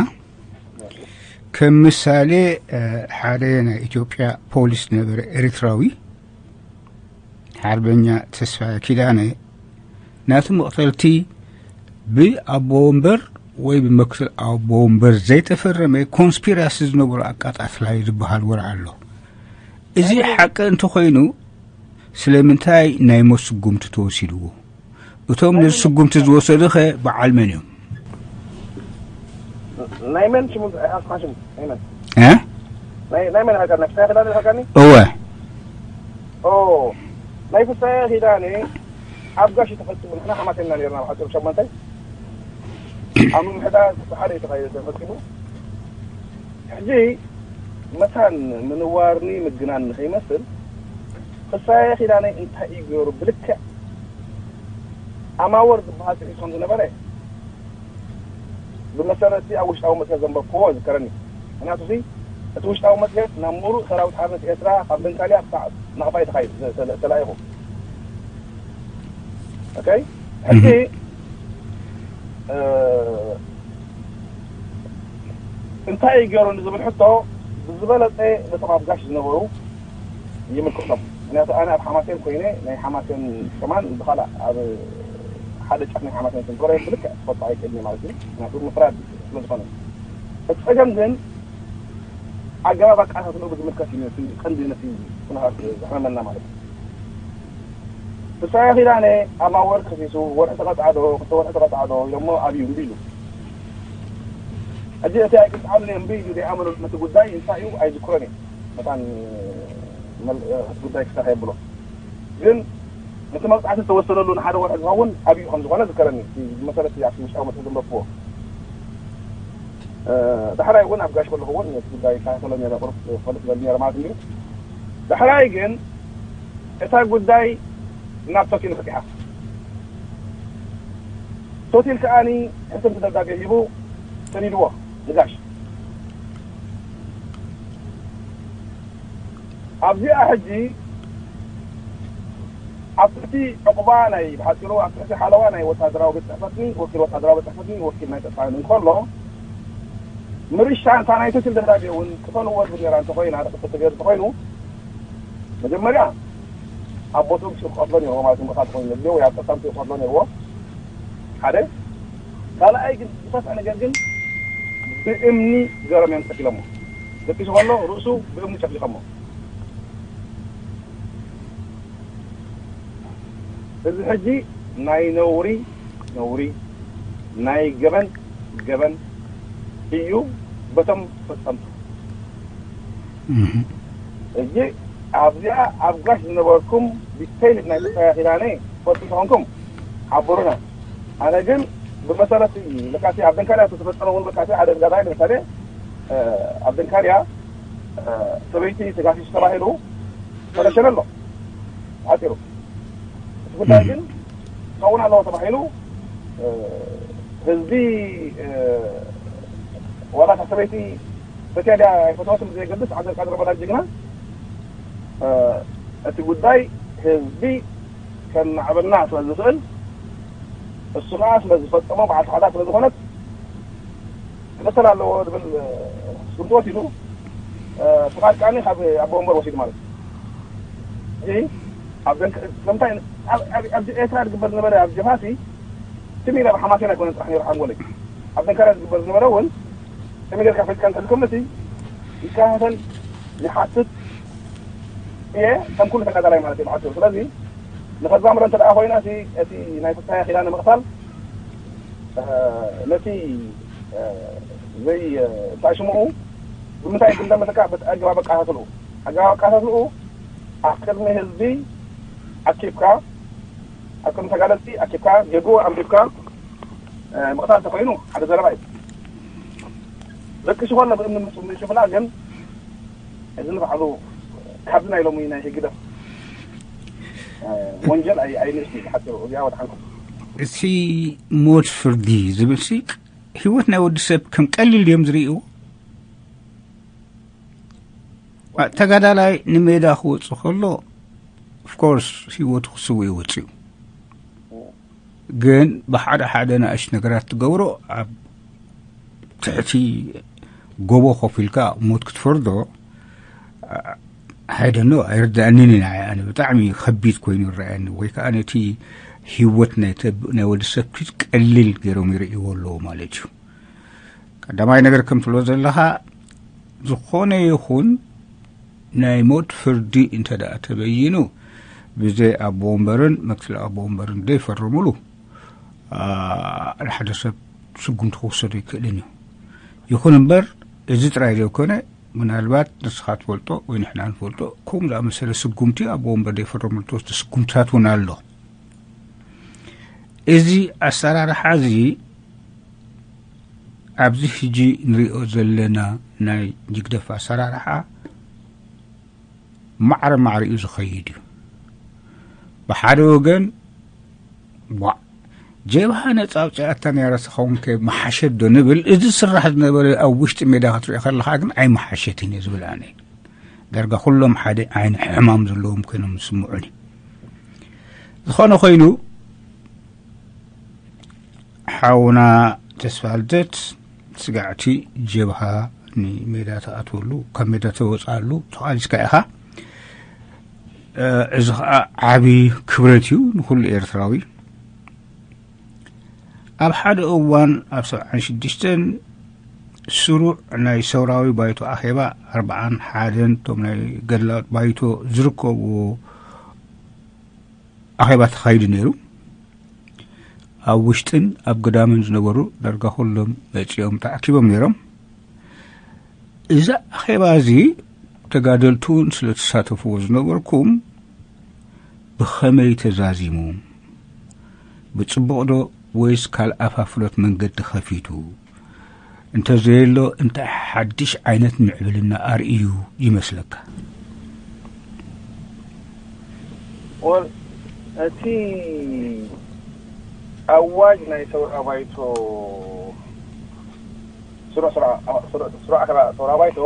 ከም ምሳሌ ሓደ ናይ ኢትዮጵያ ፖሊስ ነበረ ኤርትራዊ ሓርበኛ ተስፋ ኪዳነ ናቲ መቕተልቲ ብኣቦ ወንበር ወይ ብመክትል ኣቦ ወንበር ዘይተፈረመ ኮንስፒራሲ ዝነበሩ ኣቃጣፍላይ ዝበሃል ወረ ኣሎ። እዚ ሓቂ እንተኾይኑ ስለምንታይ ናይ ሞት ስጉምቲ ተወሲድዎ? እቶም ነዚ ስጉምቲ ዝወሰዱ ኸ በዓል መን እዮም? ናይ መን ሽሙ ዝሓዝካ ሽሙ ናይ መን እ? ናይ ናይ መን ሃገር ናይ ፍሳሐ ኪዳነ ሃገርኒ እወ ኦ ናይ ፍሳሐ ኪዳነ ኣብ ጋሽ ተፈጺሙ ንሕና ሓማሴንና ነርና ኣብ ሓፂር ሸሞንተ ኣብ ምምሕዳር ሓደ ተኻይደ ተፈጺሙ ሕጂ መታን ምንዋርኒ ምግናን ንኸይመስል ፍሳሐ ኪዳነ እንታይ እዩ ገይሩ ብልክዕ ኣማወር ዝበሃል ጥሒሱ ከም ዝነበረ ብመሰረቲ ኣብ ውሽጣዊ መፅሄት ዘንበብክዎ ዝከረኒ ምክንያቱ ሲ እቲ ውሽጣዊ መፅሄት ናብ ሙሉእ ሰራዊት ሓርነት ኤርትራ ካብ ደንካልያ ክሳዕ ናቕፋ እዩ ተኻይዱ ተላኢኹ ኦኬ ሕጂ እንታይ እዩ ገይሩ ንዝብል ሕቶ ብዝበለፀ ነቶም ኣብ ጋሽ ዝነበሩ ይምልከቶም ምክንያቱ ኣነ ኣብ ሓማሴን ኮይነ ናይ ሓማሴን ከማን ብካልእ ኣብ ሓደ ጫፍ ናይ ሓማሴን ክንኮረ ብልክዕ ክፈልጦ ኣይክእልኒ ማለት እዩ ምክንያቱ ምፍራድ ስለ ዝኾነ እቲ ፀገም ግን ኣገባብ ኣቃታትሎ ብዝምልከት እዩ ነቲ ቀንዲ ነቲ ኩነታት ዘሕመመና ማለት እዩ ፍስሃየ ኪዳነ ኣብ ማወር ከሲሱ፣ ወርሒ ተቐጽዓ ዶ፣ ክልተ ወርሒ ተቐጽዓ ዶ ኢሎሞ ኣብዩ እምቢ ኢሉ። ሕጂ እቲ ኣይቅጽዓሉን እየ እምቢ ኢሉ ዘይኣመነሉ ነቲ ጉዳይ እንታይ እዩ ኣይዝክሮን እየ። መታን መል-፣ እቲ ጉዳይ ክሳዕ የብሎ። ግን እቲ መቕጻዕቲ ዝተወሰነሉ ንሓደ ወርሒ ዝኸውን ኣብዩ ከም ዝኾነ ዝከረኒ። እቲ ብመሰረት ኣብቲ ውሽጣዊ መጽሔት ዘንበብክዎ። እ፣ ዳሕራይ እውን ኣብ ጋሽ ከለኹ እውን እቲ ጉዳይ ይከታተሎ ነይረ፣ ቁሩብ ክፈልጥ ይደሊ ነይረ ማለት እዩ። ዳሕራይ ግን እታ ጉዳይ ናብ ቶቲል በጺሓ። ቶቲል ከኣኒ ሕትምቲ ደብዳቤ ሂቡ ሰዲድዎ ንጋሽ። ኣብዚኣ ሕጂ ኣብ ትሕቲ ዕቑባ ናይ፣ ብሓጺሩ ኣብ ትሕቲ ሓለዋ ናይ ወታደራዊ ቤት ጽሕፈትኒ፣ ወኪል ወታደራዊ ቤት ጽሕፈትኒ፣ ወኪል ናይ ጸጥታን እንከሎ፣ ምርሻ እንታ ናይ ቶቲል ደብዳቤ እውን ቅተልዎ ዝብል ነይራ እንተኾይና፣ ደቂ ተገር እንተኾይኑ፣ መጀመርያ ኣብ ቦትኡ ብሽም ክቐትሎ ነይርዎ ማለት እዩ። ምቕታል ኮይኑ ነድልዮ ወይ ኣብ ጸጥታ ምትኡ ክቐትሎ ነይርዎ። ሓደ። ካልኣይ ግን ዝኸፍአ ነገር ግን ብእምኒ ገሮም እዮም ቀቲሎሞ። ደቂሱ ከሎ ርእሱ ብእምኒ ጨፍሊቖሞ። እዚ ሕጂ ናይ ነውሪ ነውሪ፣ ናይ ገበን ገበን እዩ በቶም ፈጸምቱ። እህ። ሕጂ ኣብዚኣ ኣብ ጋሽ ዝነበርኩም ዲቴይል ናይ ፍስሃየ ኪዳነ ትፈልጡ ተኾንኩም ሓብሩና። ኣነ ግን ብመሰረት ለካሲ ኣብ ደንካርያ ዝተፈጸመ እውን ለካሲ ሓደ ጋዳይ ለምሳሌ፣ እ፣ ኣብ ደንካርያ፣ እ፣ ሰበይቲ ተጋፊሱ ተባሂሉ ተረሸነ ኣሎ። ሓፂሩ። እቲ ጉዳይ እህ። ግን ክኸውን ኣለዎ ተባሂሉ፣ እ፣ ህዝቢ፣ እ፣ ዋላ እታ ሰበይቲ ፈትያ ድያ ኣይፈተወትን ብዘየገድስ፣ ዓብደልቃድር ረመዳን ጅግና፣ እ፣ እቲ ጉዳይ ህዝቢ ከናዕበልና ስለ ዝኽእል፣ እሱ ኸዓ ስለ ዝፈጸሞ በዓልቲ ሓዳር ስለ ዝኾነት፣ ክቕተል ኣለዎ ዝብል፣ እ፣ ስጉምቲ ወሲዱ፣ እ፣ ፍቓድ ከዓኒ ካብ ኣቦ ወንበር ወሲዱ ማለት እዩ። እዚ ኣብ ዘንክ-፣ ከምታይ ኣብ፣ ኣብ፣ ኣብ ኤርትራ ዝግበር ዝነበረ ኣብ ጀብሃሲ፣ ትም ኢለ ኣብ ሓማሴን ኣይኮነን ጥራሕ ነይሩ ሓንጎለይ። ኣብ ዘንካርያ ዝግበር ዝነበረ እውን ከመይ ጌርካ ፈሊጥካ እንተልከምሲ ይከታተል፣ ይሓትት እየ፣ ከም ኩሉ ተጋዳላይ ማለት እዩ ብሓፂሩ። ስለዚ ንኸዛምሮ እንተ ደኣ ኮይና፣ እቲ፣ እቲ ናይ ፍስሃየ ኪዳነ ምቕታል፣ እ፣ ነቲ፣ እ፣ ዘይ-፣ እንታይ ሽምኡ፣ ብምንታይ እንደመሰካ፣ በቲ ኣገባብ ኣቃታትልኡ፣ ኣገባብ ኣቃታትልኡ ኣብ ቅድሚ ህዝቢ ኣኪብካ፣ ኣብ ቅድሚ ተጋደልቲ ኣኪብካ፣ ጌግኡ ኣንቢብካ፣ እ፣ ምቕታል እንተኾይኑ ሓደ ዘረባ እዩ። ደቂ ሽኾር ብእምኒ ምጭፍላ ግን እዚ ንባዕሉ ካብዚ ናይ ሎሚ ናይ ህግደፍ፣ እ፣ ወንጀል ኣይ-፣ ኣይንእሽቱ እዩ ብሓፂሩ። እዚኣ ወድሓንኩም። እቲ ሞት ፍርዲ ዝብል ሲ ህይወት ናይ ወዲ ሰብ ከም ቀሊል ድዮም ዝርእይዎ? ተጋዳላይ ንሜዳ ክወጽእ ከሎ፣ ኦፍኮርስ፣ ህይወቱ ክስውእ ይወጽእ እዩ። ግን ብሓደ ሓደ ንኣሽቱ ነገራት ትገብሮ፣ ኣብ ትሕቲ ጎቦ ኮፍ ኢልካ ሞት ክትፈርዶ፣ ኣይደኖ፣ ኣይርድኣንን እዩ ንዓይ። ኣነ ብጣዕሚ ከቢድ ኮይኑ ይረኣየኒ። ወይ ከዓ ነቲ ህይወት ናይ ተብ-፣ ናይ ወዲ ሰብ ቀሊል ገይሮም ይርእይዎ ኣለዉ ማለት እዩ። ቀዳማይ ነገር ከም ትብሎ ዘለኻ፣ ዝኾነ ይኹን ናይ ሞት ፍርዲ እንተ ደኣ ተበይኑ፣ ብዘይ ኣቦ ወንበርን መክትል ኣቦ ወንበርን ዘይፈረሙሉ፣ ኣ፣ ንሓደ ሰብ ስጉምቲ ክውሰዶ ይክእልን እዩ። ይኹን እምበር፣ እዚ ጥራይ ዘይኮነ፣ ምናልባት ንስኻ ትፈልጦ ወይ ንሕና ንፈልጦ፣ ከምኡ ዝኣመሰለ ስጉምቲ ኣቦ ወንበር ዘይፈረሙሉ ተወስደ ስጉምትታት እውን ኣሎ። እዚ ኣሰራርሓ እዚ ኣብዚ ሕጂ ንሪኦ ዘለና ናይ ጅግደፍ ኣሰራርሓ ማዕረ ማዕሪኡ ዝኸይድ እዩ። ብሓደ ወገን፣ ዋእ፣ ጀብሃ ነጻ ኣውጺኣታ ነይራ ተኸውንከ መሓሸት ዶ ንብል? እዚ ዝስራሕ ዝነበረ ኣብ ውሽጢ ሜዳ ክትሪኦ ከለኻ ግን ኣይመሓሸትን እዩ ዝብል ኣነ። ዳርጋ ኩሎም ሓደ ዓይኒ ሕማም ዘለዎም ኮይኖም ዝስምዑኒ። ዝኾነ ኮይኑ፣ ሓውና ተስፋ ልደት፣ ስጋዕቲ ጀብሃ ንሜዳ ትኣትወሉ፣ ካብ ሜዳ ተወፅኣሉ ተቓሊስካ ኢኻ። እ፣ እዚ ኸዓ ዓቢ ክብረት እዩ ንኹሉ ኤርትራዊ። ኣብ ሓደ እዋን ኣብ ሰብዓን ሽዱሽተን ስሩዕ ናይ ሰውራዊ ባይቶ ኣኼባ ኣርብዓን ሓደን እቶም ናይ ገድላውት ባይቶ ዝርከብዎ ኣኼባ ተኻይዱ ነይሩ። ኣብ ውሽጥን ኣብ ግዳምን ዝነበሩ ዳርጋ ኩሎም መጺኦም ተኣኪቦም ነይሮም። እዚ ኣኼባ እዚ ተጋደልቲ እውን ስለ ተሳተፍዎ ዝነበርኩም ብኸመይ ተዛዚሙ? ብጽቡቕ ዶ ወይስ ካልእ ኣፋፍሎት መንገዲ ኸፊቱ? እንተዘየሎ እንታይ ሓድሽ ዓይነት ምዕብልና ኣርእዩ ይመስለካ? ወል እቲ ኣዋጅ ናይ ሰውራ ባይቶ ስሩዕ ስሩዕ ኣኸባ ሰውራ ባይቶ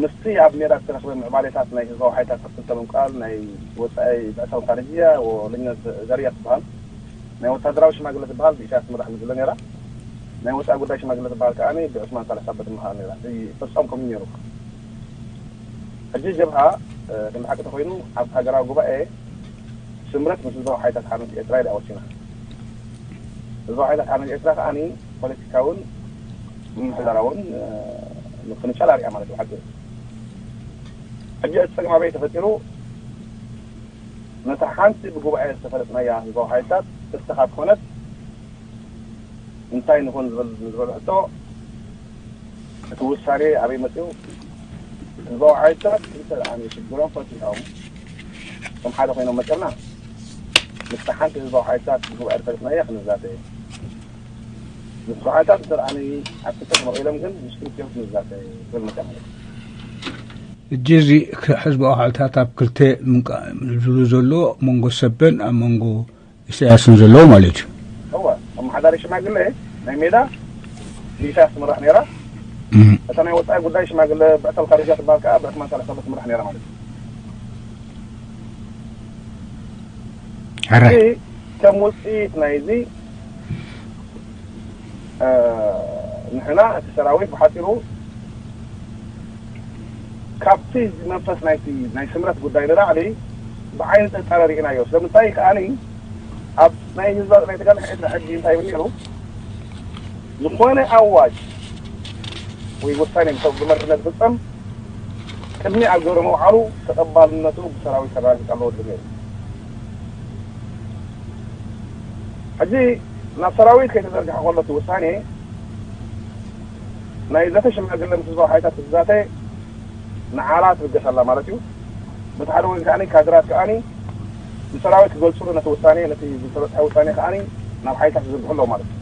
ምስቲ ኣብ ሜዳ ዝተረኽበ ምዕባሌታት ናይ ህዝባዊ ሓይታት ኣብ ክልተ ምምቃል ናይ ወፃኢ ብዕታዊ ካርጅያ ወለኛ ዘርያ ትበሃል ናይ ወታደራዊ ሽማግለ ትበሃል ብኢሳያስ ትምራሕ ምዝሎ ነራ ናይ ወፃኢ ጉዳይ ሽማግለ ትበሃል ከዓ ብዕስማን ሳልሕ ሳበ ትመሃር ነራ ፈፃም ከምኡ ነይሩ። ሕጂ ጀብሃ ከም ሓቂ ተኮይኑ ኣብ ሃገራዊ ጉባኤ ስምረት ምስ ህዝባዊ ሓይታት ሓርነት ኤርትራ ኢላ ወሲና። ህዝባዊ ሓይታት ሓርነት ኤርትራ ከዓ ፖለቲካውን ምምሕዳራውን ምፍንጫል ኣሪኣ ማለት እዩ። ሓቂ ሕጂ እቲ ፀገም ኣበይ ተፈጢሩ? ነታ ሓንቲ ብጉባኤ ዝተፈለጥናያ ህዝባዊ ሓይልታት ክልተ ካብ ኮነት እንታይ ንኾን ዝበል ዝበል ሕቶ እቲ ውሳኔ ኣበይ መፅኡ? ህዝባዊ ሓይልታት ክልተ ደኣ ሽግሮም ፈቲሖም ከም ሓደ ኮይኖም መፅርና ምስቲ ሓንቲ ህዝባዊ ሓይልታት ብጉባኤ ዝፈለጥናያ ክንዛተ ምስ በዓልታት እንተ ደኣ ኣብ ክልተ ተመቒሎም ግን ምስ ክልቲኦም ክንዛተ ዝብል መፅያ ማለት እዩ። እጂ እዚ ህዝባዊ ሓይልታት ኣብ ክልተ ምንቃ- ዝብሉ ዘሎ መንጎ ሰበን ኣብ መንጎ ኢሳያስን ዘለዎ ማለት እዩ። እወ ኣመሓዳሪ ሽማግለ ናይ ሜዳ ብኢሳያስ ትምራሕ ነይራ። እም። እታ ናይ ወፃኢ ጉዳይ ሽማግለ ብዕተል ካርጃ ትበሃል ከዓ ብዕስማን ሳልሕ ሳበ ትምራሕ ነይራ ማለት እዩ። ሕራይ እዚ ከም ውፅኢት ናይዚ ንሕና እቲ ሰራዊት ብሓፂሩ ካብቲ መንፈስ ናይቲ ናይ ስምረት ጉዳይ ንላዕሊ ብዓይኒ ጥርጣረ ርኢናዮ። ስለምንታይ ከዓኒ ኣብ ናይ ህዝባ ናይ ተጋድሎ ኤርትራ ሕጊ እንታይ ይብል ነይሩ? ዝኾነ ኣዋጅ ወይ ውሳኔ ምስ ብመሪሕነት ዝፍጸም ቅድሚ ኣብ ግብረ ምውዓሉ ተቐባልነቱ ብሰራዊት ከረጋግጽ ኣለዎ ዝብል ነይሩ። ሕጂ ናብ ሰራዊት ከይተዘርግሐ ከሎ እቲ ውሳኔ ናይ ዘተ ሽማግለ ምስ ህዝባዊ ሓይታት ክትዛተ ንዓላ ትብገስ ኣላ ማለት እዩ። በቲ ሓደ ወገን ከዓኒ ካድራት ከዓኒ ንሰራዊት ክገልፅሉ ነቲ ውሳኔ ነቲ ዝተበፅሐ ውሳኔ ከዓኒ ናብ ሓይልታት ክዝርግሑ ኣለዎ ማለት እዩ።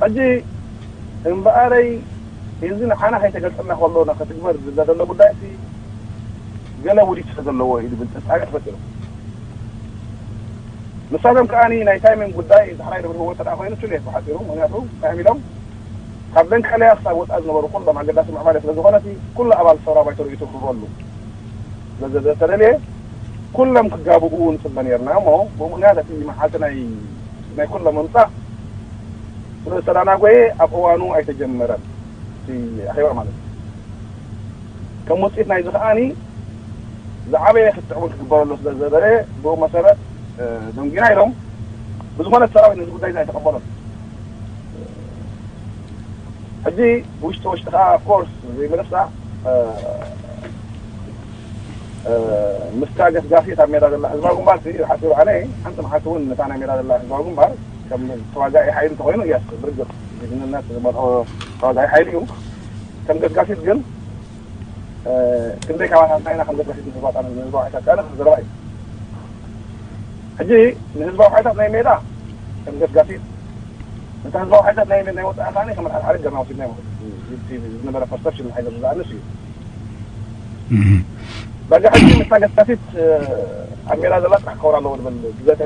ሕጂ እምበኣረይ እዚ ንዓና ከይተገልፀልና ከሎ ክትግበር ዝዘደሎ ጉዳይ እቲ ገለ ውዲት ስለ ዘለዎ እዩ ዝብል ጥርጣሬ ተፈጢሩ። ንሳቶም ከዓኒ ናይ ታይሚንግ ጉዳይ ዳሕራይ ዝብርህዎ እንተ ደኣ ኮይኑ ችሌት ብሓፂሩ ምክንያቱ እንታይ ኢሎም ካብ ደንቀለያ ክሳብ ወፃእ ዝነበሩ ኩሎም ኣገዳሲ ምዕባለ ስለ ዝኾነ እቲ ኩሉ ኣባል ሰውራ ባይቶ ርእይቶ ክህበሉ ስለዘተደልየ ኩሎም ክጋብኡ ንፅበ ነርና እሞ ብምክንያት እቲ መዓልቲ ናይ ናይ ኩሎም ምምፃእ ስለ ዝተዳናጎየ ኣብ እዋኑ ኣይተጀመረን እቲ ኣኼባ ማለት እዩ። ከም ውፅኢት ናይዚ ከዓኒ ዝዓበየ ክትዕ እውን ክግበረሉ ስለ ዝበለ ብኡ መሰረት ደንጊና ኢሎም ብዝኾነ ሰራዊት ነዚ ጉዳይ ኣይተቐበሎን። ሕጂ ውሽጢ ውሽጢ ከዓ ኦፍኮርስ ዘይምርሳዕ ምስታ ገስጋሲት ኣብ ሜዳ ዘላ ህዝባዊ ግንባር ሓፂሩ ኣነ ሓንቲ መዓልቲ እውን ነታ ናይ ሜዳ ዘላ ህዝባዊ ግንባር ከም ተዋጋኢ ሓይሊ እንተኮይኑ እያስ ብርግፅ ጅግንነት ዝመልኦ ተዋጋኢ ሓይሊ እዩ። ከም ገስጋሲት ግን ክንደይ ካባታትና ኢና ከም ገስጋሲት ንህዝባዊ ቃልሲ ንህዝባዊ ሓይታት ቃልሲ ዘረባ እዩ። ሕጂ ንህዝባዊ ሓይታት ናይ ሜዳ ከም ገስጋሲት ነታ ህዝባዊ ሓይታት ናይ ናይ ወፃኢ ካኒ ከም ሓደ ሓደ ገርና ወሲድና ማለት እዩ። ዝነበረ ፐርሰፕሽን ናይ ገዛ ኣነስ እዩ። በዚ ሕጂ ምስታ ገስጋሲት ኣብ ሜዳ ዘላ ጥራሕ ክኸውን ኣለዎ ዝብል ግዘተ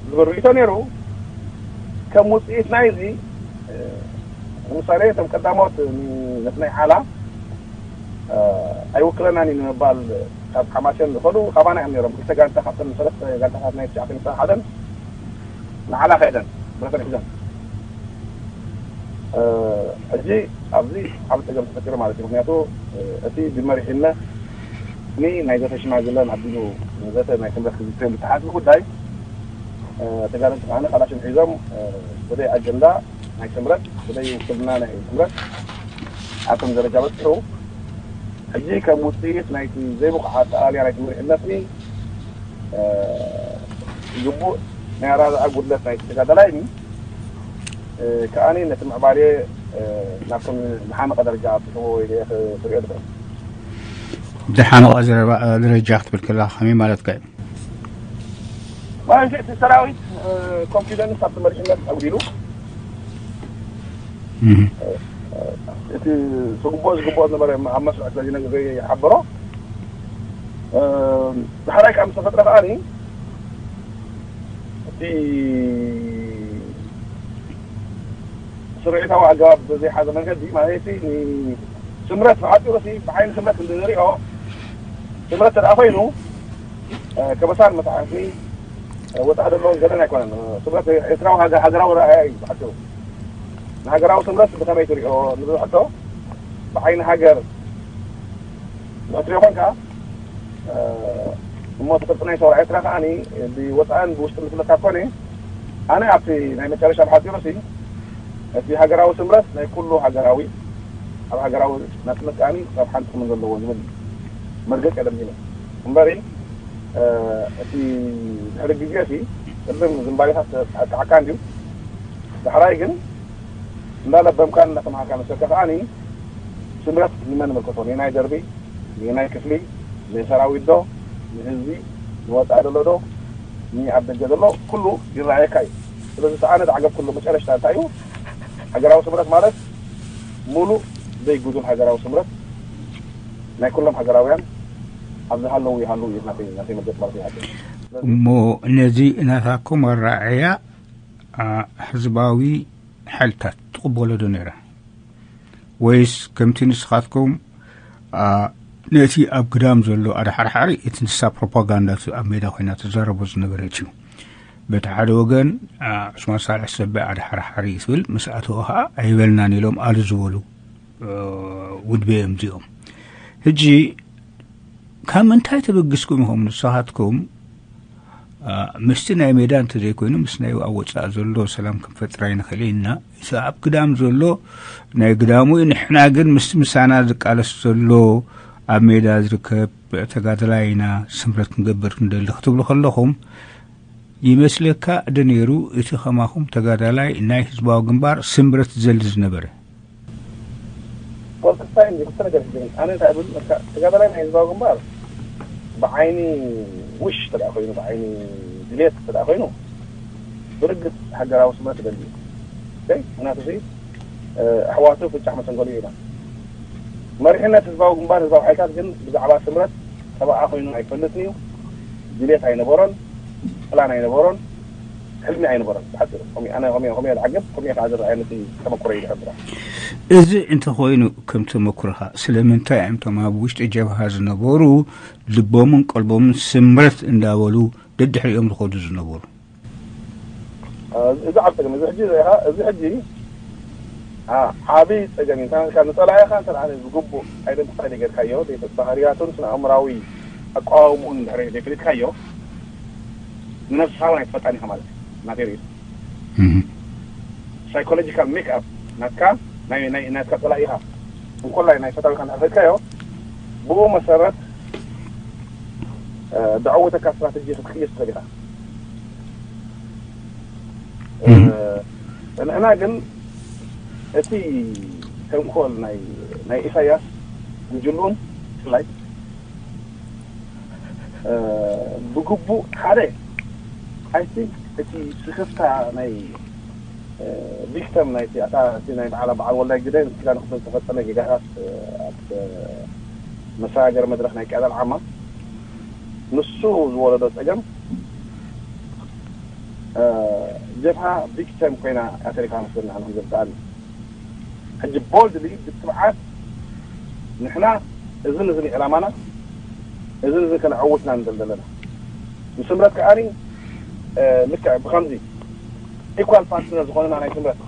ዝብል ርእይቶ ነይሩ። ከም ውፅኢት ናይ እዚ ንምሳሌ እቶም ቀዳሞት ነቲ ናይ ዓላ ኣይውክለናን እዩ ንምባል ካብ ሓማሴን ዝኸዱ ካባና እዮም ነይሮም። ክልተ ጋንታ ካብተን ሰለስተ ጋንታታት ናይ ትሽዓተ ሚእቲ ሓደን ንዓላ ከይደን ብረተን ሒዘን። ሕጂ ኣብዚ ዓብ ፀገም ተፈጢሩ ማለት እዩ። ምክንያቱ እቲ ብመሪሕነት ኒ ናይ ዘተ ሽማግለን ኣቢሉ ዘተ ናይ ስምረት ክዝተዮም ዝተሓስቡ ጉዳይ ተጋደልቲ ከዓነ ካላሽን ሒዞም ብዘይ ኣጀንዳ ናይ ስምረት ብዘይ ውክልና ናይ ስምረት ኣብቶም ደረጃ በፂሑ ሕጂ ከም ውፅኢት ናይቲ ዘይብቑዓት ኣኣልያ ናይቲ መሪሕነትኒ ግቡእ ናይ ኣራድኣ ጉድለት ናይቲ ተጋዳላይኒ ከኣኒ ነቲ ምዕባሌ ናብቶም ዝሓመቐ ደረጃ ኣብፅሕዎ ወይ ክሪኦ ዝኽእል። ዝሓመቐ ደረጃ ክትብል ከለካ ከመይ ማለትካ እዩ? ማለት እቲ ሰራዊት ኮንፊደንስ ኣብቲ መሪሕነት ኣጉዲሉ እቲ ዝግብኦ ዝግብኦ ዝነበረ ኣብ መስርዕ ስለዚ ነገር ዘይሓበሮ ዳሕራይ ከዓ ምስ ተፈጥረ ከዓኒ እቲ ስርዒታዊ ኣገባብ ብዘይሓዘ መንገዲ ማለት ስምረት ብሓፂሩ ብዓይኒ ስምረት እንድንሪኦ ስምረት ተደኣ ኮይኑ ከበሳን መታሕቲ ወፃኢ ዘለዎን ገለን ኣይኮነን። ስምረት ኤርትራዊ ሃገራዊ ረኣያ እዩ ብሓፂሩ። ንሃገራዊ ስምረት ብኸመይ ትሪኦ ንዝብል ሕቶ ብዓይኒ ሃገር ክትሪኦ ኮንካ እሞ እቲ ቅርፂ ናይ ሰውራ ኤርትራ ከዓኒ ብወፃእን ብውሽጥን ዝፍለካ ኮነ ኣነ ኣብቲ ናይ መጨረሻ ብሓፂሩ ሲ እቲ ሃገራዊ ስምረት ናይ ኩሉ ሃገራዊ ኣብ ሃገራዊ ናፅነት ከዓኒ ረብሓን ጥቕምን ዘለዎ ዝብል መርገፂ የደምዲመ እምበሪ እቲ ድሕሪ ግዜ ሲ ቅድም ዝንባሌታት ኣቃዓካ እንዲዩ ዳሕራይ ግን እንዳለበምካን እንዳተምሃርካ መሰልካ ከዓኒ ስምረት ንመን ይምልከቶ ንናይ ደርቢ ንናይ ክፍሊ ንሰራዊት ዶ ንህዝቢ ንወፃኢ ዘሎ ዶ ንኣብ ደገ ዘሎ ኩሉ ይረኣየካ እዩ ስለዚ ሰኣነ ዝዓገብ ኩሉ መጨረሽታ እንታይ እዩ ሃገራዊ ስምረት ማለት ሙሉእ ዘይጉዱል ሃገራዊ ስምረት ናይ ኩሎም ሃገራውያን ኣብ ዝሃለዉ ይሃሉ እዩ ናተይ ናተይ መገጥ ማለት ይሃሉ እሞ ነዚ ናታኩም ኣረኣእያ ህዝባዊ ሓይልታት ትቕበሎ ዶ ነይራ ወይስ ከምቲ ንስኻትኩም ነቲ ኣብ ግዳም ዘሎ ኣድሓርሓሪ እቲ ንሳ ፕሮፓጋንዳ ኣብ ሜዳ ኮይና ትዛረቦ ዝነበረት እዩ። በቲ ሓደ ወገን ዑስማን ሳልሕ ሰበ ኣድሓርሓሪ ትብል ምስ ኣተወ ከዓ ኣይበልናን ኢሎም ኣሉ ዝበሉ ውድበ እዮም እዚኦም። ሕጂ ካብ ምንታይ ተበግስኩም ኢኹም ንስኻትኩም ምስቲ ናይ ሜዳ እንተዘይኮይኑ ምስ ናይ ኣብ ወፃእ ዘሎ ሰላም ክንፈጥር ኣይንኽእል ኢና እቲ ኣብ ግዳም ዘሎ ናይ ግዳሙ እዩ ንሕና ግን ምስቲ ምሳና ዝቃለስ ዘሎ ኣብ ሜዳ ዝርከብ ተጋደላይ ኢና ስምረት ክንገብር ንደሊ ክትብሉ ከለኹም ይመስለካ ዶ ነይሩ እቲ ከማኹም ተጋዳላይ ናይ ህዝባዊ ግንባር ስምረት ዝደሊ ዝነበረ ወልቅሳይ እንጂ ክልተ ነገር ይገኝ ኣነ እንታይ ብል በቃ ተጋዳላይ ናይ ህዝባዊ ግንባር ብዓይኒ ውሽ ተደኣ ኮይኑ ብዓይኒ ድሌት ተደኣ ኮይኑ ብርግፅ ሃገራዊ ስምረት ይደሊ እዩ ምክንያቱ ኣሕዋቱ ፍጫሕ መሰንገሉ ኢና መሪሕነት ህዝባዊ ግንባር ህዝባዊ ሓይልታት ግን ብዛዕባ ስምረት ጠበዓ ኮይኑ ኣይፈልጥን እዩ ድሌት ኣይነበሮን ፕላን ኣይነበሮን ሕልሚ ኣይነበሮን ብሓፂሩ ከምኡ ኣነ ከምኡ ከምኡ ዝዓግብ ከምኡ ከዓ ዝረኣየኒ ተመኩሮ እዩ ዝሕብራ እዚ እንተኾይኑ ከም ተመኩሮኻ ስለምንታይ እዮም እቶም ኣብ ውሽጢ ጀብሃ ዝነበሩ ልቦምን ቀልቦምን ስምረት እንዳበሉ ደድሕሪኦም ዝኸዱ ዝነበሩ እዚ ዓብ ፀገም እዚ ሕጂ ሪኢኻ እዚ ሕጂ ዓብይ ፀገም እዩ እንታይ ካብ ንፀላኢኻ እንተ ብግቡእ ኣይደንቲፋይ ዘይገርካዮ ባህርያቱን ስነ ኣእምራዊ ኣቋዋውምኡን እንድሕር ዘይፈሊጥካዮ ንነብስኻ እውን ኣይትፈልጣን ኢኻ ማለት እዩ ናተይ ርእይቶ ሳይኮሎጂካል ሜክ ኣፕ ናትካ ናይ ናይ ናትካ ጸላኢኻ እንኮላይ ናይ ፈታዊኻ እንድሕር ፈሊጥካዮ ብኡ መሰረት ዘዕውተካ ስትራተጂ ክትቅይስ ትኽእል ኢኻ ንሕና ግን እቲ ተንኮል ናይ ናይ ኢሳያስ ጉጅልኡን ብፍላይ ብግቡእ ሓደ I think እቲ ስክፍታ ናይ ቪክተም ናይቲ ኣታ እቲ ናይ በዓል በዓል ወልዳይ ግደ ስጋ ንክብል ዝተፈጸመ ጌጋታት ኣብ መሰጋገሪ መድረኽ ናይ ቀዳል ዓማ ንሱ ዝወለዶ ጸገም ጀብሃ ቪክተም ኮይና ኣተሪፋ መስለና ንክንብል ከኣል ሕጂ ቦልድሊ ብትብዓት ንሕና እዝን እዝን ዕላማና እዝን እዝን ከነዕውትና ንደል ዘለና ንስምረት ከዓኒ ልክዕ ብከምዚ ኢኳል ፓርትነር ዝኾነና ናይ ስምረት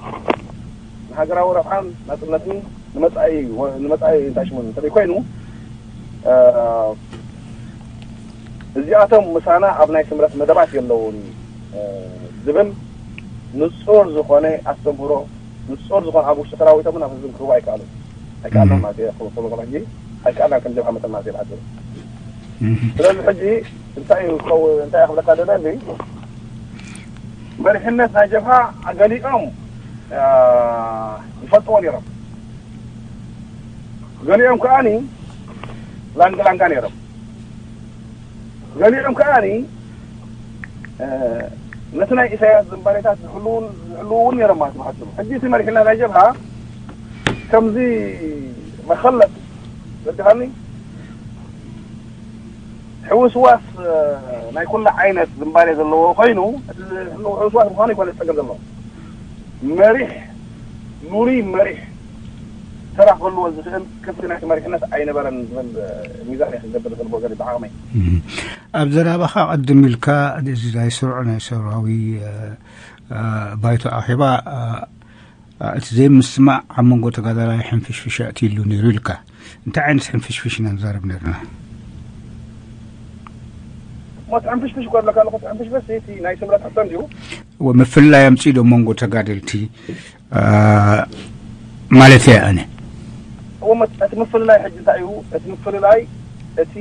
ንሃገራዊ ረብሓን ናፅነትን ንመፃኢ ንመፃኢ እንታይ ሽሙ እንተዘይ ኮይኑ እዚኣቶም ምሳና ኣብ ናይ ስምረት መደባት የለውን ዝብል ንፁር ዝኾነ ኣስተምህሮ ንፁር ዝኾነ ኣብ ውሽጢ ሰራዊቶምን ኣብ ህዝብን ክህቡ ኣይከኣሉን ኣይከኣሉን ማለት እዩ ክብሎ ሕጂ ኣይከኣልናን ከም ጀብሃ መጠን ማለት እዩ። ስለዚ ሕጂ እንታይ እዩ ክኸውን፣ እንታይ ክብለካ ደለ እዚ መሪሕነት ናይ ጀብሃ ገሊኦም ይፈልጥዎ ነይሮም፣ ገሊኦም ከዓኒ ላንጋ ላንጋ ነይሮም፣ ገሊኦም ከዓኒ ነቲ ናይ ኢሳያስ ዝንባሌታት ዝሕልውን ዝሕልው እውን ነይሮም ማለት ብሓፂሩ። ሕጂ እቲ መሪሕነት ናይ ጀብሃ ከምዚ መኸለጥ ዘድኻኒ ሕውስዋስ ናይ ኩሉ ዓይነት ዝንባሌ ዘለዎ ኮይኑ፣ እቲ ህልው ሕውስዋስ ምዃኑ ይኮነ ዝፀገም ዘለዎ መሪሕ፣ ሉሪ መሪሕ ተራ ክህልዎ ዝኽእል ክፍቲ ናይቲ መሪሕነት ኣይነበረን ዝብል ሚዛን እየ ክገብር ዝኽእል ብወገን ብዓቕመይ። ኣብ ዘራባኻ ቅድም ኢልካ እዚ ናይ ስሩዕ ናይ ሰብራዊ ባይቶ ኣኼባ እቲ ዘይምስማዕ ኣብ መንጎ ተጋዳላይ ሕንፍሽፍሽ ኣእትይሉ ነይሩ ኢልካ። እንታይ ዓይነት ሕንፍሽፍሽ ኢና ንዛረብ ነርና? ሞት ሕንፍሽፍሽ እኮ ኣለካ ኣለኹ። ሕንፍሽፍሽ እቲ ናይ ስምረት ሕቶ እንዲሁ። ምፍልላይ ኣምፅእ ዶ መንጎ ተጋደልቲ ማለት እየ ኣነ። እሞ እቲ ምፍልላይ ሕጂ እንታይ እዩ? እቲ ምፍልላይ እቲ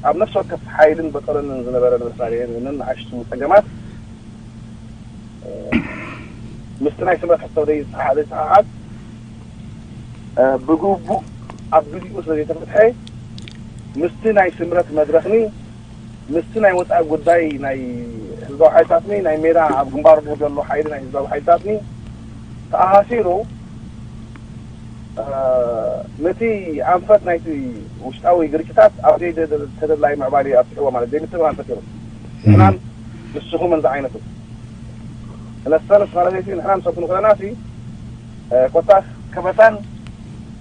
ኣብ ነፍሲ ወከፍ ሓይልን በቀለንን ዝነበረ ንምሳሌ ንኣሽቱ ፀገማት ምስቲ ናይ ስምረት ሕቶ ዘይሰሓሓት ብግቡእ ኣብ ግዜኡ ስለ ዘይተፈትሐ ምስቲ ናይ ስምረት መድረኽኒ ምስቲ ናይ ወፃኢ ጉዳይ ናይ ህዝባዊ ሓይልታትኒ ናይ ሜዳ ኣብ ግንባሩ ዘሎ ሓይሊ ናይ ህዝባዊ ሓይልታትኒ ተኣሳሲሩ ነቲ ኣንፈት ናይቲ ውሽጣዊ ግርጭታት ኣብ ዘይተደላይ ምዕባሊ ኣብፅሕዎ ማለት ዘይምትእምማን ፈጢሩ። ንሕናን ንስኹምን ዝዓይነቱ እነሰንስ ማለት እዩ። ንሕና ንሰብ ክንኽእለና ሲ ኮታስ ከበሳን